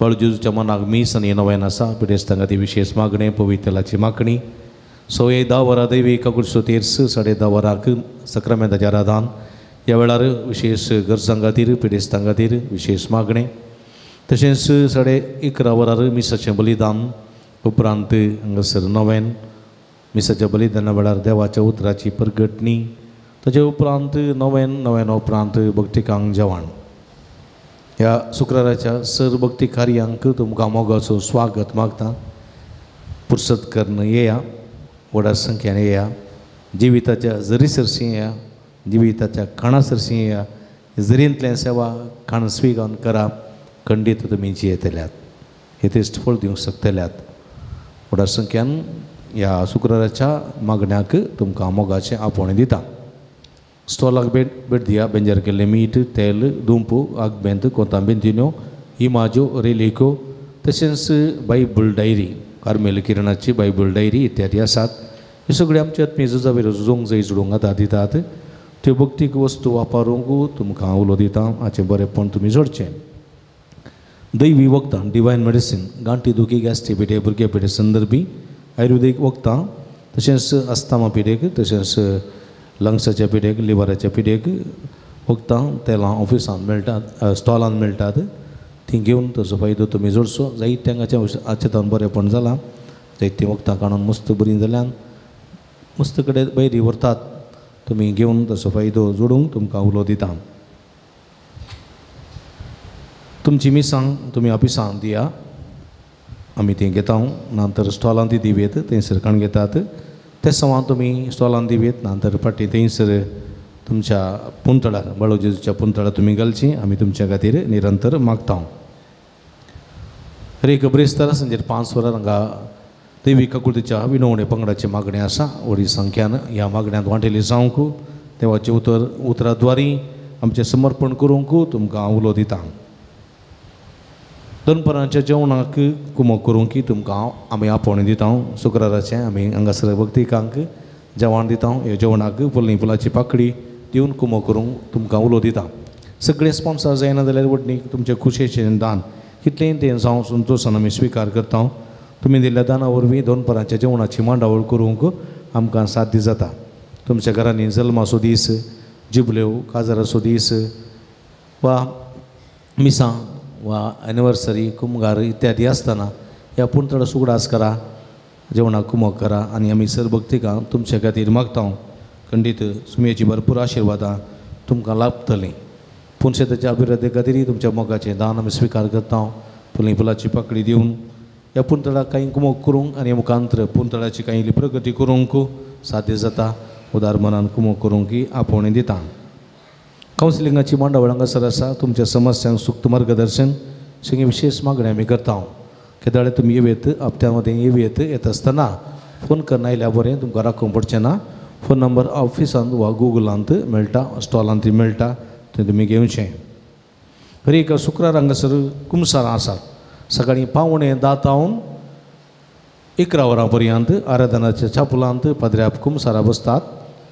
बाळू जेजूच्या मनाक मीस आनी नव्यान आसा. पिडेस्तां खातीर विशेश मागणें पवित्रलाची मागणी. 9:45 वरां दैवी काकुळसो तेर्स 10:30 वरांक सक्रामेंताचें आराधन. ह्या वेळार विशेश गरजां खातीर पिडेस्तां खातीर विशेश मागणें. तशेंच 11:30 वरार मिसाचें बलिदान. उपरांत हांगासर नव्यान मिसाच्या बलिदाना वेळार देवाच्या उतराची परगटणी ताचे उपरांत नवेन, नवेन उपरांत भक्तिकांक जेवण. ह्या शुक्राराच्या सर भक्ती कार्यांक तुमकां मोगाचो स्वागत मागता. पुरसत करून येया, व्हडा संख्येन येया, जिविताच्या जरी सरशी येया, जिविताच्या खाणा सरशी येया, जरींतलें सेवा खाण स्विकार करा. खंडीत तुमी जियेतल्यात, येथेच फळ दिवंक शकतल्यात. व्हडा संख्यान ह्या शुक्राराच्या मागण्याक तुमकां मोगाचें आपोवणें दिता. स्टॉलाक भेट भेट दिया. बेंजार केल्लें मीठ, तेल, दुंपू, आगबेंत, कोतां बेंतिन्यो, इमाज्यो, रेलिको, तशेंच बायबल डायरी, कार्मेल किरणाची बायबल डायरी इत्यादी आसात. हे सगळे आमचे आत्मीय झुजावेर झुजोंक जय जोडूंक आतां दितात. त्यो भक्तीक वस्तू वापरूंक तुमकां उलो दिता. हाचें बरेंपण तुमी जोडचें. दैवी वखदां, डिवायन मेडिसीन, गांठी दुखी, गॅस्ट्री पिडे, भुरगे पिडे संदर्भी आयुर्वेदीक वखदां, तशेंच अस्थमा पिडेक, तशेंच लंग्साच्या पिडेक, लिवराच्या पिडेक वखदां तेलां ऑफिसांत मेळटात, स्टॉलांत मेळटात. तीं घेवन ताचो फायदो तुमी जोडचो. जायते हांगाचें हाचें तावन बरेंपण जालां. जायतीं वखदां काडून मस्त बरीं जाल्यान मस्त कडेन बरी व्हरतात. तुमी घेवन ताचो फायदो जोडूंक तुमकां उलो दिता. तुमची मिसांग तुमी ऑफिसांत दिया, आमी ती घेता. नंतर स्टॉलांत ती दिवयेत, थंयसर काण घेतात. ते सवां तुमी स्टॉलांत दिवयेत, नंतर फाटीं थंयसर तुमच्या पुंतळार, बाळू जेजूच्या पुंतळार तुमी घालची. आमी तुमच्या खातीर निरंतर मागता. हर एक ब्रेस्तारा सांजेर 5 वरां हांगा देवी काकुळतीच्या विनवणे पंगडाची मागणें आसा. व्हडी संख्यान ह्या मागण्यांत वांटेली जावंक देवाचें उतर उतराद्वारी आमचें समर्पण करूंक तुमकां उलो दिता. दनपरांच्या जेवणाक कुमक करूंक तुमकां आमी आपोवणें दिता. शुक्राराचें आमी हांगासर भक्तिकांक जेवण दिता. ह्या जेवणाक फुलनी फुलाची पाकळी दिवन कुमक करूंक तुमकां उलो दिता. सगळे स्पॉन्सर जायना जाल्यार वटणीक तुमचें खुशयेचें दान कितलेंय तें जावं संतोशान आमी स्विकार करता. तुमी दिल्ल्या दाना वरवीं दनपरांच्या जेवणाची मांडावळ करूंक आमकां साध्य जाता. तुमच्या घरांनी जल्माचो दीस, जिबल्यो, काजाराचो दीस वा मिसां वा एनिवर्सरी, कुमगार इत्यादी आसतना ह्या पुणतडो उगडास करा, जेवणाक कुमक करा आनी आमी सर भक्तिकां तुमच्या खातीर मागता. खंडीत सुमयेची भरपूर आशिर्वादां तुमकां लाभतलीं. पुनशेताच्या अभिवृद्धी खातीर तुमच्या मोगाचें दान आमी स्विकार करता. फुली फुलाची पाकळी दिवन ह्या पुंतळाक कांय कुमक करूंक आनी मुखांतर पुंतळाची कांय इल्ली प्रगती करूंक साध्य जाता. उदार मनान कुमक करूंक आपोवणें दिता. कावन्सिलिंगाची मांडावळ हांगासर आसा. तुमच्या समस्यांक सुक्त मार्गदर्शन सगळीं विशेश मागण्यो आमी करता. केदाळे तुमी येवयेत, हप्त्या मदें येवयेत. येता आसतना फोन करून आयल्यार बरें, तुमकां राखूंक पडचें ना. फोन नंबर ऑफिसांत वा गुगलांत मेळटा, स्टॉलांत मेळटा, थंय तुमी घेवचें. हर एक शुक्रार हांगासर कुमसारां आसात. सकाळीं 9:45 तावन 11 वरां पर्यंत आराधनाच्या छापुलांत पाद्र्याप कुमसारां बसतात.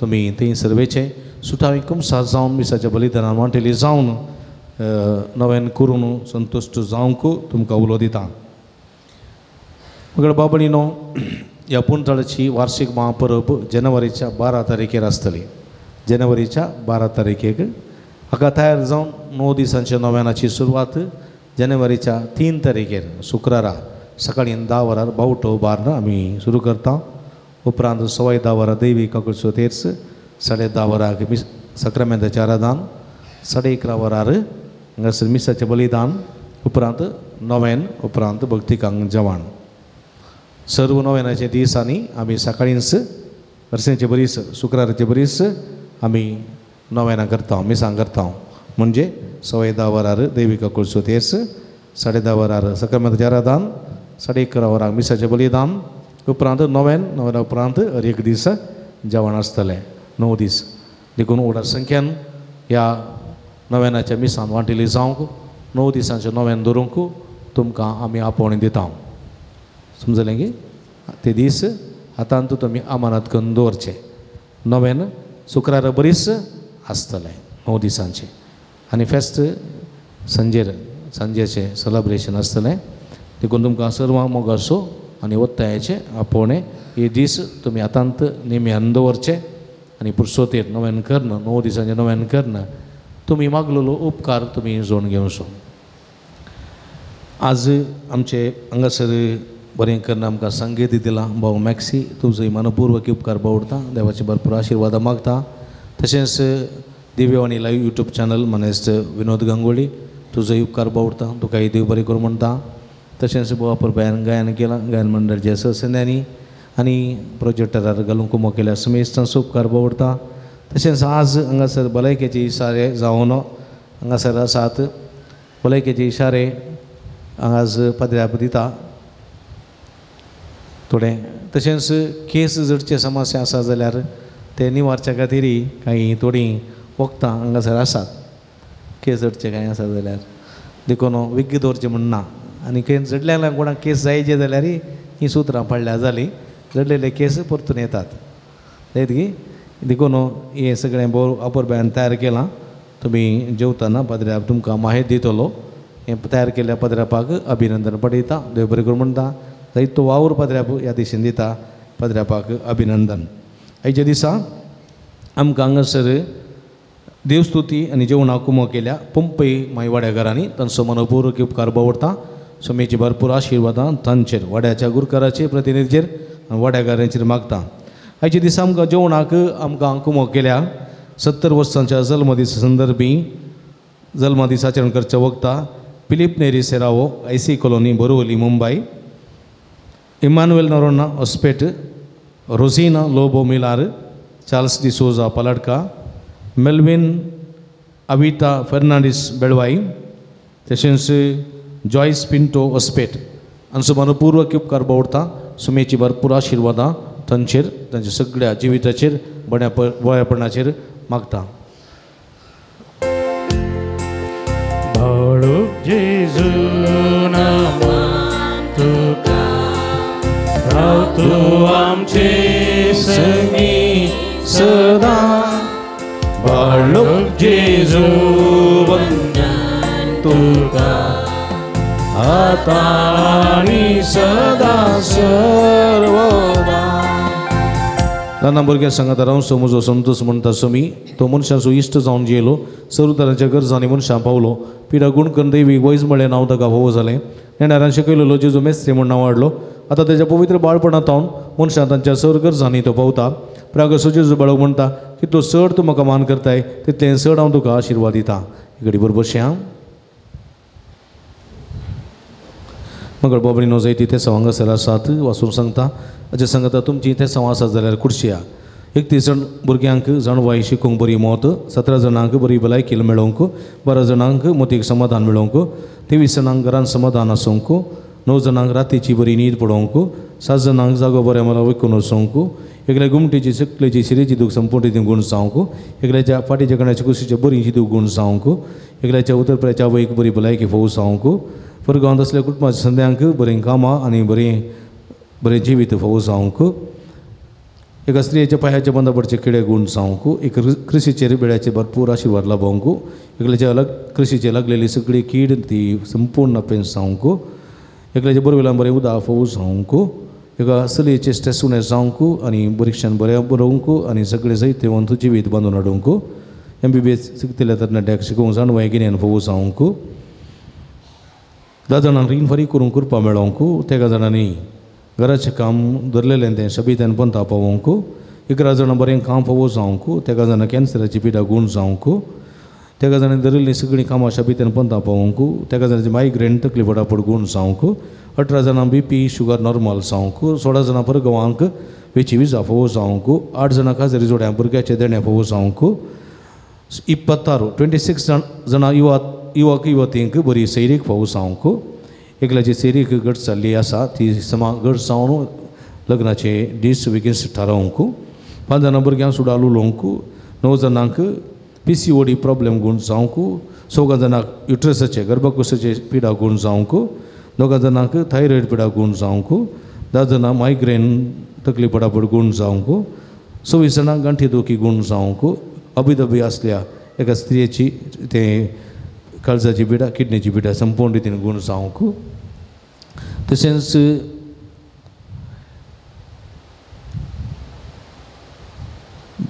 तुमी थंयसर वयचें. सुटावी कुमसार जावन मिसाच्या बलिदानान वांटेली जावन नवेन करून संतुश्ट जावंक तुमकां उलो दिता. मगळ बाबणीनो, ह्या पुंतळाची वार्षीक महापरब जानेवारीच्या 12 तारखेर आसतली. जानेवारीच्या 12 तारखेक हाका तयार जावन 9 दिसांच्या नव्यानाची सुरवात जानेवारीच्या 3 तारखेर शुक्रारा सकाळीं 10 वरार बावटो बार्न आमी सुरू करता. उपरांत 10:15 वरां दैवी काकुळचो तेर्स, 10:30 वरांक मिस सक्रामेंताचें आराधन, 11:30 वरार हांगासर मिसाचें बलिदान, उपरांत नवेन, उपरांत भक्तिकांक जेवण. सर्व नवेनाचे दिसांनी आमी सकाळींच वर्सांचे बरीस शुक्राराचे बरीस आमी नवेनां करता, मिसां करता. म्हणजे 10:15 वरार दैवी काकुळचो तेर्स, 10:30 वरार सक्रामेंताचें आराधन, 11:30 वरांक मिसाचें बलिदान, उपरांत नवेन, नवेना उपरांत हर एक दीस जेवण आसतलें 9 दीस. देखून व्हडा संख्यान ह्या नवेनाच्या मिसान वांटेली जावंक 9 दिसांचें नवेन दवरूंक तुमकां आमी आपोवणें दिता. समजलें की ते दीस हातांत तुमी अमानत करून दवरचे. नवेन शुक्रारा बरीच आसतलें 9 दिसांचें आनी फेस्त सांजेर सांजेचें सेलेब्रेशन आसतलें. देखून तुमकां सर्वां मोगाचो आनी ಒತ್ತಾಯಚೆ आपोवणें हे दीस तुमी हातांत नेम्यान दवरचे आनी पुरसोतेर नव्यान करन 9 दिसांचें नव्यान करन तुमी मागलेलो उपकार तुमी जोडून घेवचो. आज आमचे हांगासर बरें करून आमकां संगीत दिलां भाव मॅक्सी, तुजो मनपूर्वक उपकार बावडता, देवाचे भरपूर आशिर्वाद मागता. तशेंच दिव्यवाणी लायव्ह यूट्यूब चॅनल मानेस्त विनोद गांगोली तुजोय उपकार बावडटा तुकाय देव बरें करूं म्हणटा. तशेंच बोवापर बायान गायन केलां गायन मंडळाचे सदस्यांनी आनी प्रोजेक्टरार घालूंक कुमो केल्या समेस्तांचो उपकार बावडटा. तशेंच आज हांगासर भलायकेचे इशारे जावन हांगासर आसात भलायकेचे इशारे हांगा पाद्र्याप दिता थोडे. तशेंच केस जडचे समस्या आसा जाल्यार ते निवारच्या खातीर कांय थोडीं वखदां हांगासर आसात केस जडचे कांय आसा जाल्यार देखून विग्ग दवरचें म्हण ना आनी केस जडल्या कोणाक केस जायचे जाल्यार हीं सुत्रां पडल्या जालीं जडलेले केस परतून येतात जायत की. देखून हें सगळें बरो अपुरबायेन तयार केलां तुमी जेवतना पाद्र्याप तुमकां माहिती दितलो. हें तयार केल्ल्या पाद्र्यापाक अभिनंदन पडयता देव बरें करूं म्हणटा. जायतो वावर पाद्र्याप ह्या दिशेन दिता पाद्र्यापाक अभिनंदन. आयच्या दिसा आमकां हांगासर देवस्तुती आनी जेवणाक कुमो केल्या पंपय मायवाड्या घरांनी तांचो मनपूर्वक उपकार बावडटा. स्वामीची भरपूर आशिर्वादां तांचेर वाड्याच्या गुरकाराचेर प्रतिनिधीचेर आनी वाड्याघरांचेर मागता. आयच्या दिसा आमकां जेवणाक आमकां कुमो केल्या 70 वर्सांच्या जल्मदिसा संदर्भी जल्मदीस आचरण करच्या वखता Philip Neri Serrao I C colony Borivali Mumbai, Emmanuel Noronha Hospet, Rosina Lobo Milar, Charles D'Souza Paladka, Melvin Avita Fernandes Belvai, तशेंच जॉयस पिंटो हॉस्पेट हांचो मनपूर्वक उपकार बावडटा. सुमेची भरपूर आशिर्वादां तांचेर तांच्या सगळ्या जिविताचेर बऱ्यापणाचेर मागता. तूं आमचे संगी सदां बाळूक जेजू वंदन तुका आतां आनी सदां सर्वदा. ल्हान भुरग्यां सांगात रावचो म्हजो संतोष म्हणटा स्वामी तो मनशाचो इश्ट जावन जियेलो सर्व तरांच्या गरजांनी मनशां पावलो पिडा गुण करून देवी वैज म्हळें नांव ताका फावो जालें नेणारान शिकयलेलो जेजू मेस्त्री म्हूण नांव हाडलो. आतां ताच्या पवित्र बाळपणांत मनशां तांच्या सर गरजांनी तो पावता. प्रागसो जेजू बाळक म्हणटा की तो चड तूं म्हाका मान करताय तितलें चड हांव तुका आशिर्वाद दिता. घडी बरोबर शें मगळ बाबरी नो जायती ते हांगासर आसात वाचून सांगता अशें सांगता तुमची ते आसात जाल्यार कुर्शिया 31 जाण भुरग्यांक जाणवाय शिकूंक बरी मत, 17 जाणांक बरी भलायकी मेळोवंक, 12 जाणांक मतीक समाधान मेळोवंक, 23 जाणांक घरान समाधान आसूंक, 9 जाणांक रातीची बरी न्हीद पडोवंक, 7 जाणांक जागो बरें मला विकून वचोंक, एकल्या गुमटेची सकलेची शिरेची दूख संपूर्ण गुण जावंक, एकल्याच्या फाटीच्या कण्याची कुशीच्या बरीची दूख गुण जावंक, एकल्याच्या उतरप्याच्या आवयक बरी भलायकी फोव जावंक, फरगांवांत आसल्या कुटुंबाच्या संद्यांक बरीं कामां आनी बरें बरें जिवीत फोव जावंक, एका स्त्रियेच्या पांयाच्या बंदा पडचे किडे गुण जावंक, एक कृशीचेर बेळ्याचे भरपूर आशिर्वाद लाभोवंक, एकल्याच्या अलग कृशीचेर लागलेली सगळी कीड ती संपूर्ण पेन जावंक, एकल्याच्या बरवेल्यान बरें उदक फोव जावंक, एका चलयेचे स्ट्रेस उणें जावंक आनी परिक्षण बरें बरोवंक आनी सगळें जैतवंत जिवीत बांदून हाडूंक, MBBS शिकतल्या तरणाट्याक शिकोवंक जाणवाय गिन्यान फोव जावंक, 10 जाणांक रीण फारीक करूंक कृपा मेळोवंक, 13 जाणांनी घराचें काम धरलेलें तें शबितान पंता पावोवंक, 11 जाणां बरें काम फावो जावंक, 13 जाणां कॅन्सराची पिडा गूण जावंक, 13 जाणांनी धरिल्लीं सगळीं कामां शबितान पंता पावोवंक, 13 जाणांची मायग्रेन तकली पडापड गूण जावंक, 18 जाणां BP sugar normal जावंक, 16 जाणां परगांवांक वेची विजा फावो जावंक, 8 जाणां खाजरी जोड्यां भुरग्याचें देणें फावो जावंक, 26 जाणां युवक युवतींक बरी सैरीक फावो जावंक, एकल्याची सैरीक घट जाल्ली आसा ती समा घट जावन लग्नाचे दीस बेगीन थारावंक, 5 जाणां भुरग्यांक सुडाल उलोवंक, 9 जाणांक PCOD problem गूण जावंक, 4 जाणांक युट्रसाचे गर्भकोशाचे पिडा गूण जावंक, 2 जाणांक थायरॉयड पिडा गूण जावंक, 10 जाणां मायग्रेन तकली पडापड गूण जावंक, 26 जाणांक गांठी दुखी गूण जावंक, अबिदबी आसल्या एका स्त्रियेची ते काळजाची पिडा किडनीची पिडा संपूर्ण रितीन गूण जावंक, तशेंच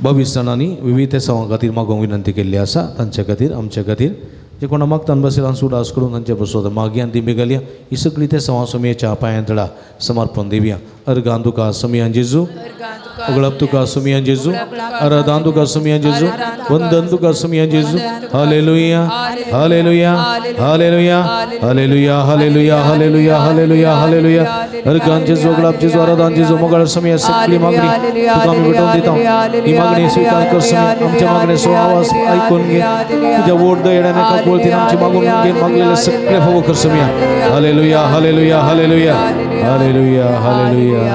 22 जाणांनी विविध सेवां खातीर मागोवंक विनंती केल्ली आसा तांच्या खातीर आमच्या खातीर जे कोणा मागतान बसयला सुडास करून तांचे बसोत मागया आनी दिंबी घालया ही सगळी ते सेवा स्वामयेच्या पांयां तळा समर्पण दिवया. अर्गान तुका समियान जेजू उगळप तुका समियान जेजू आराधन तुका समियान जेजू वंदन तुका समियान जेजू hallelujah hallelujah hallelujah hallelujah hallelujah hallelujah hallelujah hallelujah organ जेजू उगळप जेजू आराधन जेजू मोगाळ समिया सगळी मागणी तुका आमी भेटोवन दिता ही मागणी स्वीकार कर समिया आमच्या मागणेचो आवाज आयकून घे तुज्या वोट दयेड्याने काकूळतीन आमची मागून घे मागलेले सगळे फावो कर समिया hallelujah hallelujah hallelujah hallelujah hallelujah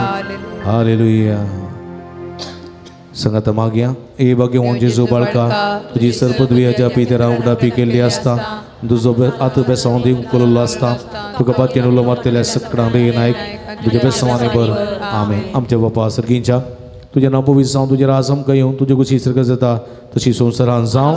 hallelujah. संगत मागया ए भाग्यवान जेजू बाळका तुजी सरपदवी अजापी तेरा उगडापी केल्ली आसता तुजो आत बेसांव दिवंक केल्लो आसता तुका पातयेन उलो मारतल्या सकडां नायक तुज्या बेसांवांनी भर आमेन. आमच्या बापा सर्गींच्या तुजें नांव पवित्र जावं तुजें राज आमकां येवं तुजे कुशी सर्ग जाता तशी संवसारान जावं.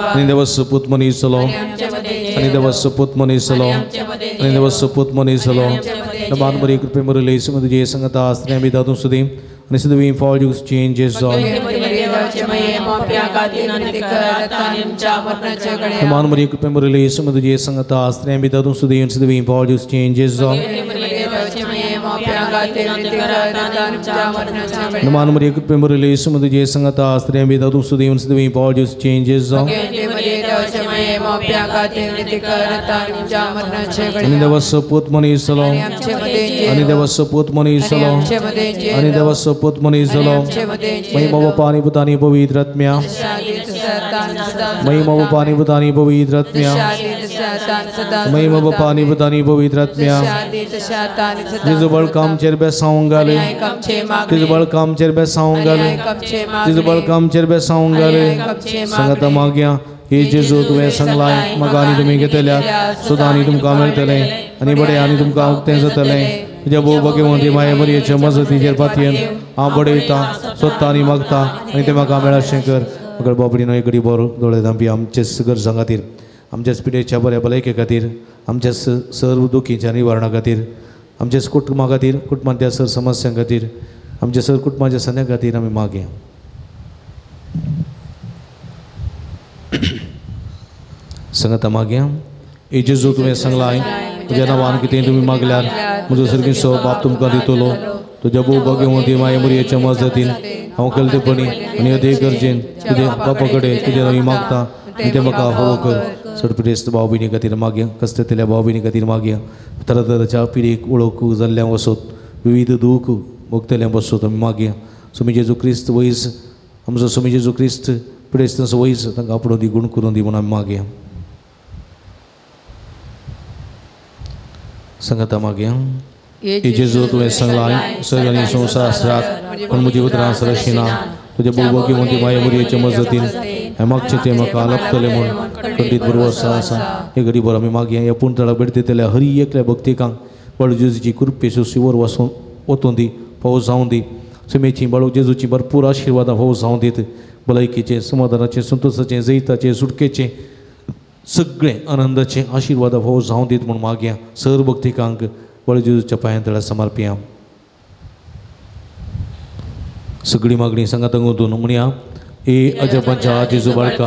आनी देवा सपूत मनीस जालो आनी देवा सपूत मनीस जालो आनी देवा सपूत मनीस जालो मान बरी कृपे मुरली तुजे संगता आसतलें आमी दादूं सुदी आनी सदवी फॉल यूज चेंजेस जावन मान बरी कृपे मुरली तुजे संगता आसतलें आमी दादूं सुदी आनी सदवी फॉल यूज चेंजेस जावन मान मरिया कृपे मुरली तुजे संगता आसतलें आमी दादूं सुदी आनी सदवी फॉल यूज चेंजेस जावन आनी देवा सपूत मनीस जालो आनी देवा सपूत मनीस जालो आनी देवा सपूत मनीस जालो महिमा बापा आनी पुता आनी पवित्र आत्म्या महिमा बापा आनी पुता आनी पवित्र आत्म्या महिमा बापा आनी पुता आनी पवित्र आत्म्या. जेजू बळका आमचेर बेसावंक घाले जेजू बळका आमचेर बेसावंक घाले जेजू बळका आमचेर बेसावंक घाले. संगता मागया हे जेजू तुवें सांगलाय म्हाका आनी तुमी घेतल्या सुद्दां आनी तुमकां मेळटलें आनी बडें आनी तुमकां उक्तें जातलें. तुज्या भोव भाग्यवंती माये मरयेचे मजतीचेर पातयेन हांव बडयता सोदता आनी मागता आनी तें म्हाका मेळाशें कर. मगर बाबडी न्हय घडी बरो दोळे धांपी आमचेच गरजां खातीर आमच्याच पिडेच्या बऱ्या भलायके खातीर आमच्या सर्व दुखीच्या निवारणा खातीर आमच्याच कुटुंबा खातीर कुटुंबांतल्या सर समस्यां खातीर आमच्या सर कुटुंबाच्या संद्या खातीर आमी मागया. संगता मागया ए जेजू तुवें सांगलाय तुज्या नांवान कितें तुमी मागल्यार म्हजो सर्गीचो बाप तुमकां दितलो. तुज्या भोव भाग्यवंती माये मरयेच्या मजतीन हांव केलतेपणी आनी अदे गरजेन तुज्या बापा कडेन तुज्या नांवी मागता आनी तें म्हाका फावो कर. चड पिडेस्त भाव भयणी खातीर मागया कश्टतल्या भाव भयणी खातीर मागया तरातराच्या पिडेक वळख जाल्ल्या वसत विविध दूख भोगतल्या बसत आमी मागया. स्वामी जेजू क्रिस्त वयस आमचो स्वामी जेजू क्रिस्त पिडेस्तांचो वयस तांकां आपडून दी गुण करून दी म्हणून आमी मागया. संगता मागया ए जेजू तुवें सांगलाय सर्ग आनी संवसार आसरात पूण म्हजी उतरां सरशिना तुज्या भोव भाग्यवंती माये मरयेचे मजतीन हें मागचें तें म्हाका लाभतलें म्हूण खंडीत बरोबर आसा. हे घडी बरो आमी मागया ह्या पूण तळाक भेट दितल्या हरी एकल्या भक्तिकांक बाळू जेजूची कृपेचो शिवर वचून वतून दी फावो जावं दी. सुमेची बाळू जेजूची भरपूर आशिर्वादां फावो जावं दीत भलायकेचें समाधानाचें संतोशाचें जैताचें सुटकेचें सगळें आनंदाचें आशिर्वादां फावो जावं दीत म्हूण मागया. सर भक्तिकांक बाळू जेजूच्या पांयां तळा समर्पया. सगळी मागणी सांगात गुंतून म्हणया ए अजपांच्या जेजू बाळका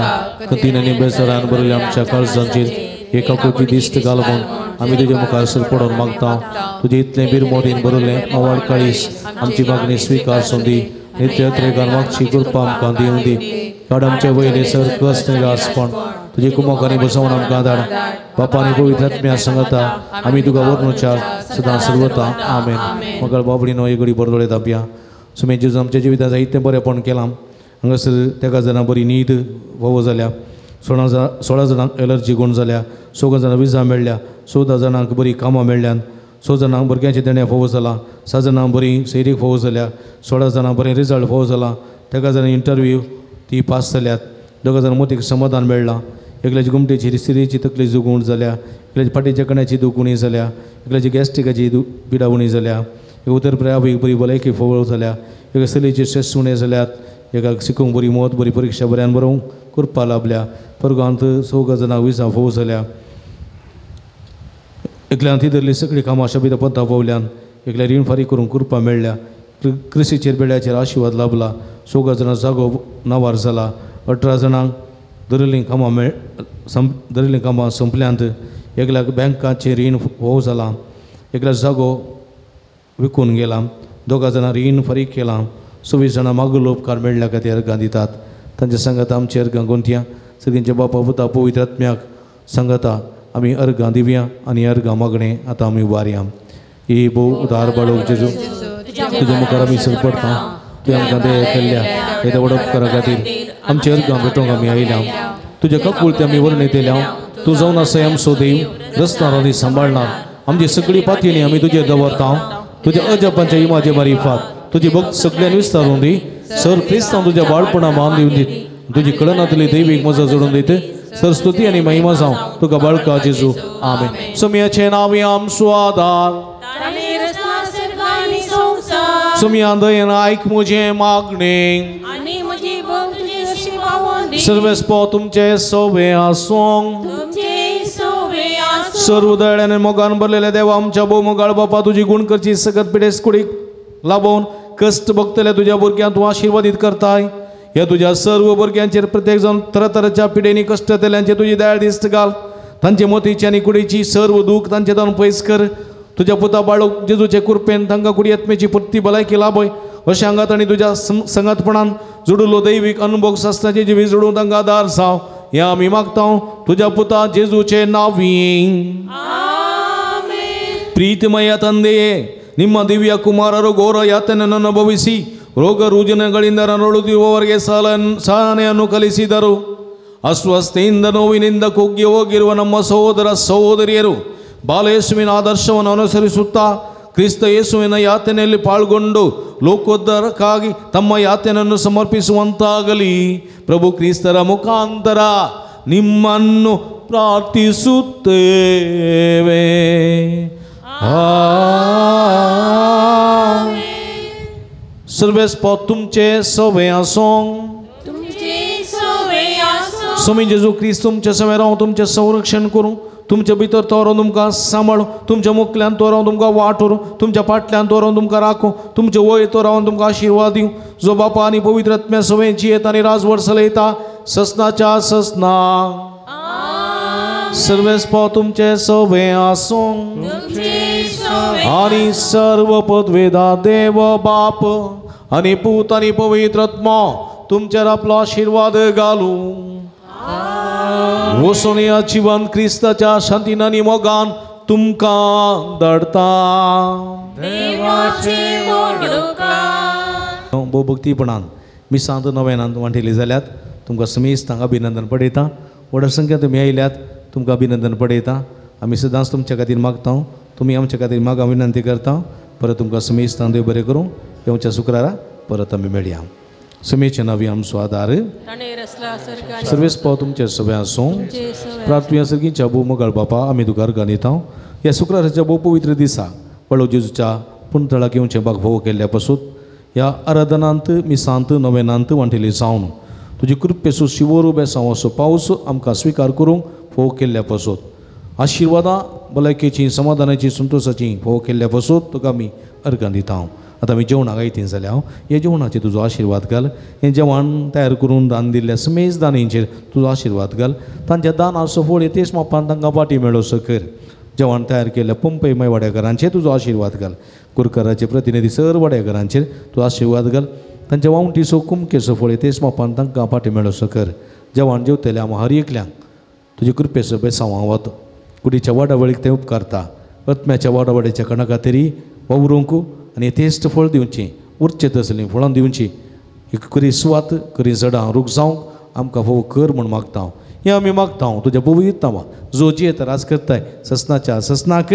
खंतीन आनी बेजारान भरिल्ल्या आमच्या काळजांचेर एका कोटी दिश्ट घाल म्हूण आमी तुज्या मुखार सर पडोवन मागता. तुजें इतलें बिरमोदीन भरिल्लें आवाड काळीस आमची मागणी स्विकार सोंदी नित्य त्रेगान मागची कृपा आमकां दिवं दी. काड आमचे वयले सर कस निरासपण तुजे कुमोकांनी बसोवन आमकां धाड. बापा आनी पवित्र आत्म्या सांगता आमी तुका वर्णुच्या सदां सर्वता आमेन. मगळ बाबडी न्हय घडी बरो दोळे धांपया. सुमे जेजू आमच्या जिवितांत जायतें बरेंपण केलां. हांगासर तेका जाणां बरी न्हीद फावो जाल्या 16 जाणांक एलर्जी गुण जाल्या 16 जाणां विजा मेळ्ळ्या 14 जाणांक बरीं कामां मेळ्ळ्यान 6 जाणांक भुरग्यांचें देणें फावो जालां 7 जाणांक बरी सैरीक फावो जाल्या 16 जाणां बरें रिजल्ट फावो जाला तेका जाणां इंटरव्यू ती पास जाल्यात 2 जाणां मोतीक समाधान मेळ्ळां एकल्याची गुमटेची सिरेची तकली दुखूण जाल्या एकल्याची फाटीच्या कण्याची दूख उणी जाल्या एकल्याची गॅस्ट्रिकाची पिडा उणी जाल्या एक उतर प्रयावीक बरी भलायकी फावो जाल्या एका चलयेचे स्ट्रेस उणें जाल्यात एका शिकूंक बरी मत बरी परिक्षा बऱ्यान बरोवंक कृपा लाभल्या परगांत 4 जाणांक विजा फावो जाल्या एकल्यान ती धरली सगळीं कामां शबिता पद्दा पावल्यान एकल्या रीण फारीक करूंक कृपा मेळ्ळ्या क्रिसीचेर बेड्याचेर आशिर्वाद लाभला 4 जाणां जागो नावार जाला 18 जाणांक दरलीं कामां मेळ दरलीं कामां संपल्यांत एकल्याक बँकाचें रीण फोव जालां एकल्या जागो विकून गेला दोगा जाणां रीण फारीक केलां 26 जाणां मागुलो उपकार मेळ्ळ्या खातीर अर्गां दितात तांच्या सांगाता आमची अर्गां गुंतया सगळ्यांच्या बापा पुता पवित्र आत्म्याक सांगाता आमी अर्गां दिवया आनी अर्गां मागणें आतां आमी उबारया ही भोव उदार बाळोव जेजू तुज्या मुखार आमी सरपडटा तुवें आमकां दया केल्ल्या हे व्हड उपकारा खातीर आमचे अर्गां भेटोवंक आमी आयल्या तुज्या काकुळते आमी वर्णयतल्या तूं जावन आसा आमचो देव रस्तार आनी सांबाळणार आमची सगळी पातयेनी आमी तुजेर दवरता तुज्या अजापांच्या इमाजे मारिफात तुजी भक्त सगळ्यान विस्तारून दी सर क्रिस्तांव तुज्या बाळपणा मान दिवन दीत तुजी कळनातली दैवीक मजा जोडून दीत सर स्तुती आनी महिमा जावं तुका बाळका जेजू आमेन. सोमयाचें नांव आमचो आदार सोमया दयेन आयक म्हजें मागणें सर्वेस्पो तुमचे सोवे आसूं सर्व दयाळ्यान मोगान भरलेल्या देवा आमच्या भोव मोगाळ बापा तुजी गुण करची सकत पिडेस कुडीक लाबोवन कश्ट भोगतल्या तुज्या भुरग्यांक तूं आशिर्वादीत करताय ह्या तुज्या सर्व भुरग्यांचेर प्रत्येक जावन तरातराच्या पिडेनी कश्ट जाल्ल्यांचेर तुजी दयाळ दिश्ट घाल तांचे मोतीची आनी कुडीची सर्व दूख तांचे जावन पयस कर तुज्या पुता बाळूक जेजूचे कृपेन तांकां कुडी आत्मेची परती भलायकी लाभय अशें आंगात आनी तुज्या संगातपणान जोडिल्लो दैवीक अनुभोग सासणाची जिवीत जोडून तांकां आदार जावं हें आमी मागता तुज्या पुता जेजूचे नांवी. ಪ್ರೀತಿಮಯ ತಂದೆಯೇ ನಿಮ್ಮ ದಿವ್ಯ ಕುಮಾರರು ಘೋರ ಯಾತನೆಯನ್ನು ಅನುಭವಿಸಿ ರೋಗ ರುಜಿನಗಳಿಂದ ನರಳುತ್ತಿರುವವರಿಗೆ ಸಹನೆಯನ್ನು ಕಲಿಸಿದರು. ಅಸ್ವಸ್ಥೆಯಿಂದ ನೋವಿನಿಂದ ಕುಗ್ಗಿ ಹೋಗಿರುವ ನಮ್ಮ ಸಹೋದರ ಸಹೋದರಿಯರು ಬಾಲಯೇಸುವಿನ ಆದರ್ಶವನ್ನು ಅನುಸರಿಸುತ್ತಾ ಕ್ರಿಸ್ತ ಯೇಸುವಿನ ಯಾತನೆಯಲ್ಲಿ ಪಾಲ್ಗೊಂಡು ಲೋಕೋದ್ಧಾರಕ್ಕಾಗಿ ತಮ್ಮ ಯಾತನೆಯನ್ನು ಸಮರ್ಪಿಸುವಂತಾಗಲಿ. ಪ್ರಭು ಕ್ರಿಸ್ತರ ಮುಖಾಂತರ ನಿಮ್ಮನ್ನು ಪ್ರಾರ್ಥಿಸುತ್ತೇವೆ. सर्वेस्पो तुमचे सवे आसूं. स्वामी जेजू क्रिस्त तुमचे सवे रावूं, तुमचें संरक्षण करूं, तुमचे भितर तो रावन तुमकां सांबाळूं, तुमच्या मुखल्यान तो रावन तुमकां वाट व्हरूं, तुमच्या फाटल्यान तो रावन तुमकां राखूं, तुमचे वयर तो रावन तुमकां आशिर्वाद दिवं. जो बापा आनी पवित्र आत्म्या सवें जियेता आनी राजवट चलयता ससनाच्या ससना. सर्वेस्पो तुमचे सवे आसूं आनी सर्व पदवेदा देव बाप आनी पूत आनी पवित्र आत्मो तुमचेर आपलो आशिर्वाद घालूं. वचून ह्या जिवन क्रिस्ताच्या शांतीन आनी मोगान तुमकां धाडटा. भोव भक्तीपणान मिसांत नव्यान वांटेली जाल्यात तुमकां समेस्तांक अभिनंदन पडयता. व्हड संख्या तुमी आयल्यात तुमकां अभिनंदन पडयता. आमी सदांच तुमच्या खातीर मागता, तुमी आमच्या खातीर मागा विनंती करता. परत तुमकां समेस्तांक देव बरें करूं. येवच्या शुक्रारा परत आमी मेळया. समेचे नांवी आमचो आदार सर्वेस्पो तुमचे सगळे आसूं. प्रार्थना सर्गीच्या भोव मोगाळ बापा आमी तुका अर्गां दिता. ह्या शुक्राराच्या भोव पवित्र दिसा बाळू जेजूच्या पुणतळाक येवचें बाग भोव केल्ल्या पासून ह्या आराधनांत मिसांत नवेनांत वांटेली जावन तुजी कृपेचो शिवोरू बेसांव असो पावस आमकां स्विकार करूंक फोव केल्ल्या पासून आशिर्वादां भलायकेची समाधानाची संतोशाची फोव केल्ल्या पासून तुका आमी अर्गां दिता. आतां आमी जेवणाक आयतीं जाल्या ह्या जेवणाचेर तुजो आशिर्वाद घाल. हें जेवण तयार करून दान दिल्ल्या समेज दानींचेर तुजो आशिर्वाद घाल. तांच्या दानाचो फळ तेच मापान तांकां पाटी मेळोसो कर. जेवण तयार केल्ल्या पंपय माय वाड्याकारांचेर तुजो आशिर्वाद घाल. कुरकराचे प्रतिनिधी सर वाड्याकारांचेर तुजो आशिर्वाद घाल. तांच्या वावटीचो कुमकेचो फळ तेच मापान तांकां पाटी मेळोसो कर. जेवण जेवतल्या आमी हर एकल्यांक तुजे कृपेचो बेसांव वत कुडीच्या वाडावळीक तें उपकारता. आत्म्याच्या वाडावळीच्या कणा खातीर वावरूंक आनी यथेश्ट फळ दिवचें उरचें तसलीं फळां दिवचीं एक करी सुवात करी झडां रूख जावंक आमकां फोव कर म्हूण मागता हांव. हें आमी मागता हांव तुज्या पवित्र नांवान जो जियेता राज करताय ससनाच्या ससनाक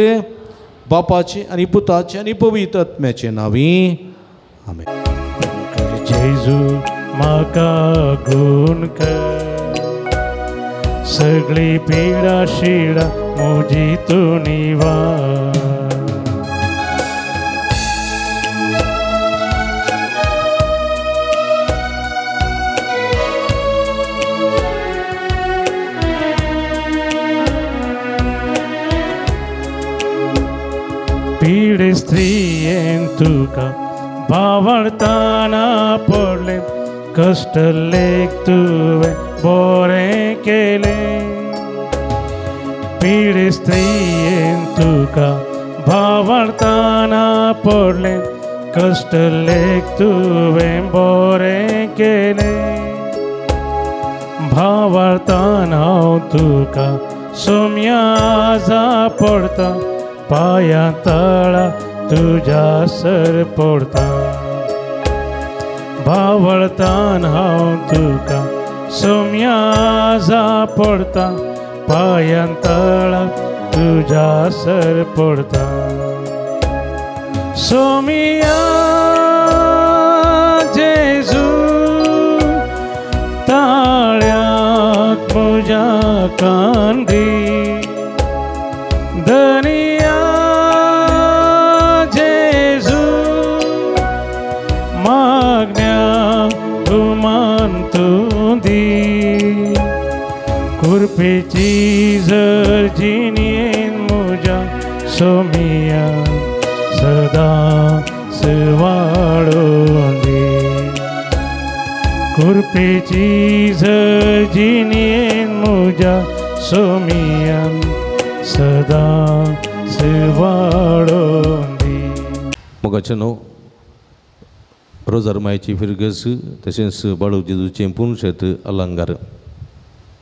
बापाचें आनी पुताचें आनी पवित्र आत्म्याचें नांवी आमेन. जेजू म्हाका गुण कर सगळी पिडा शिडा म्हजी तूं निवार. पीडे स्त्रियेन तुका बावळताना पडलें कश्ट लेख तुवें बरें केलें पिडे स्त्रियेन तुका भावार्थाना पडलें कश्ट लेख तुवें बरें केलें भावार्थान हांव तुका सोम्या पडता पांयां तळा तुज्या सर पडता भावार्थान हांव तुका सोम्या पडता पांयां तळा तुज्या सर पडता सोमिया जेजू ताळ्याक म्हज्या कांदी धनिया जेजू मागण्या गुमान तूं दी कुरपेची जर जिणेन म्हज्या सोमिया सदां वाडोवन दी कुरपेची जर जिणेन म्हज्या सोमिया सदां वाडोवन दी. मोगाचें न्हू रोजार मायची फिरगस तशेंच बाळू जेजूचें पुनशेत अलंकार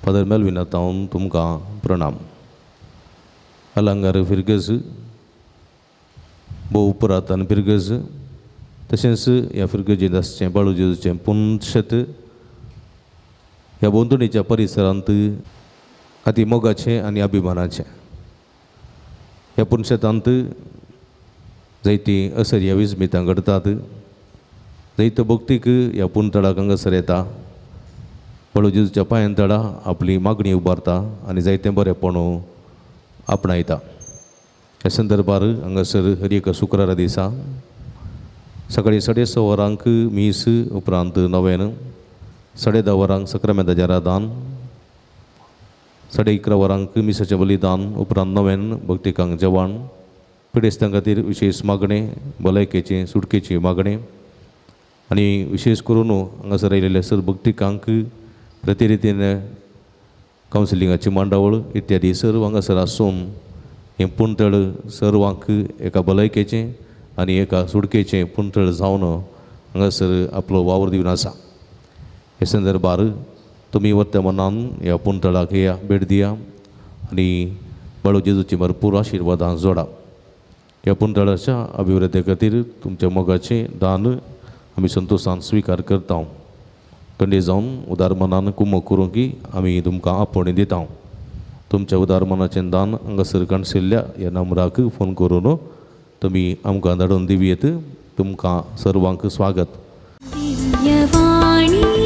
फादर मेलविना तावन तुमकां प्रणाम. अलंकार फिरगस भोव पुरातन फिरगज तशेंच ह्या फिरगजेंत आसचें बाळू जेजूचें पुनशेत ह्या भोंवतणीच्या परिसरांत अती मोगाचें आनी अभिमानाचें. ह्या पुनशेतांत जायतीं असर्या विस्मितां घडटात जायतो भक्तीक ह्या पुनतळाक हांगासर येता बाळू जेजूच्या पांयां तळा आपली मागणी उबारता आनी जायतें बरेंपण आपणायता. ह्या संदर्भार हांगासर हर एका शुक्रारा दिसा सकाळीं 6:30 वरांक मीस उपरांत नवेन 10:30 वरांक सक्रामेंताचें आराधन 11:30 वरांक मिसाचें बलिदान उपरांत नवेन भक्तिकांक जेवण पिडेस्तां खातीर विशेश मागणें भलायकेचें सुटकेची मागणें आनी विशेश करून हांगासर आयिल्ले सर भक्तिकांक प्रतिरितीन कावन्सिलिंगाची मांडावळ इत्यादी सर्व हांगासर आसून हें पुणतळ सर्वांक एका भलायकेचें आनी एका सुटकेचें पुणतळ जावन हांगासर आपलो वावर दिवन आसा. हे संदर्भार तुमी वर्तमानान मनान ह्या पुणतळाक या भेट दिया आनी बाळू जेजूची भरपूर आशिर्वादां जोडा. ह्या पुणतळाच्या अभिवृद्धी खातीर तुमच्या मोगाचें दान आमी संतोशान स्विकार करता. कंडे जावन उदार मनान कुमक करूंक की आमी तुमकां आपोवणें दिता. तुमच्या उदार मनाचें दान हांगासर काणशिल्ल्या ह्या नंबराक फोन करून तुमी आमकां धाडून दिवयेत. तुमकां सर्वांक स्वागत. दिव्यवाणी.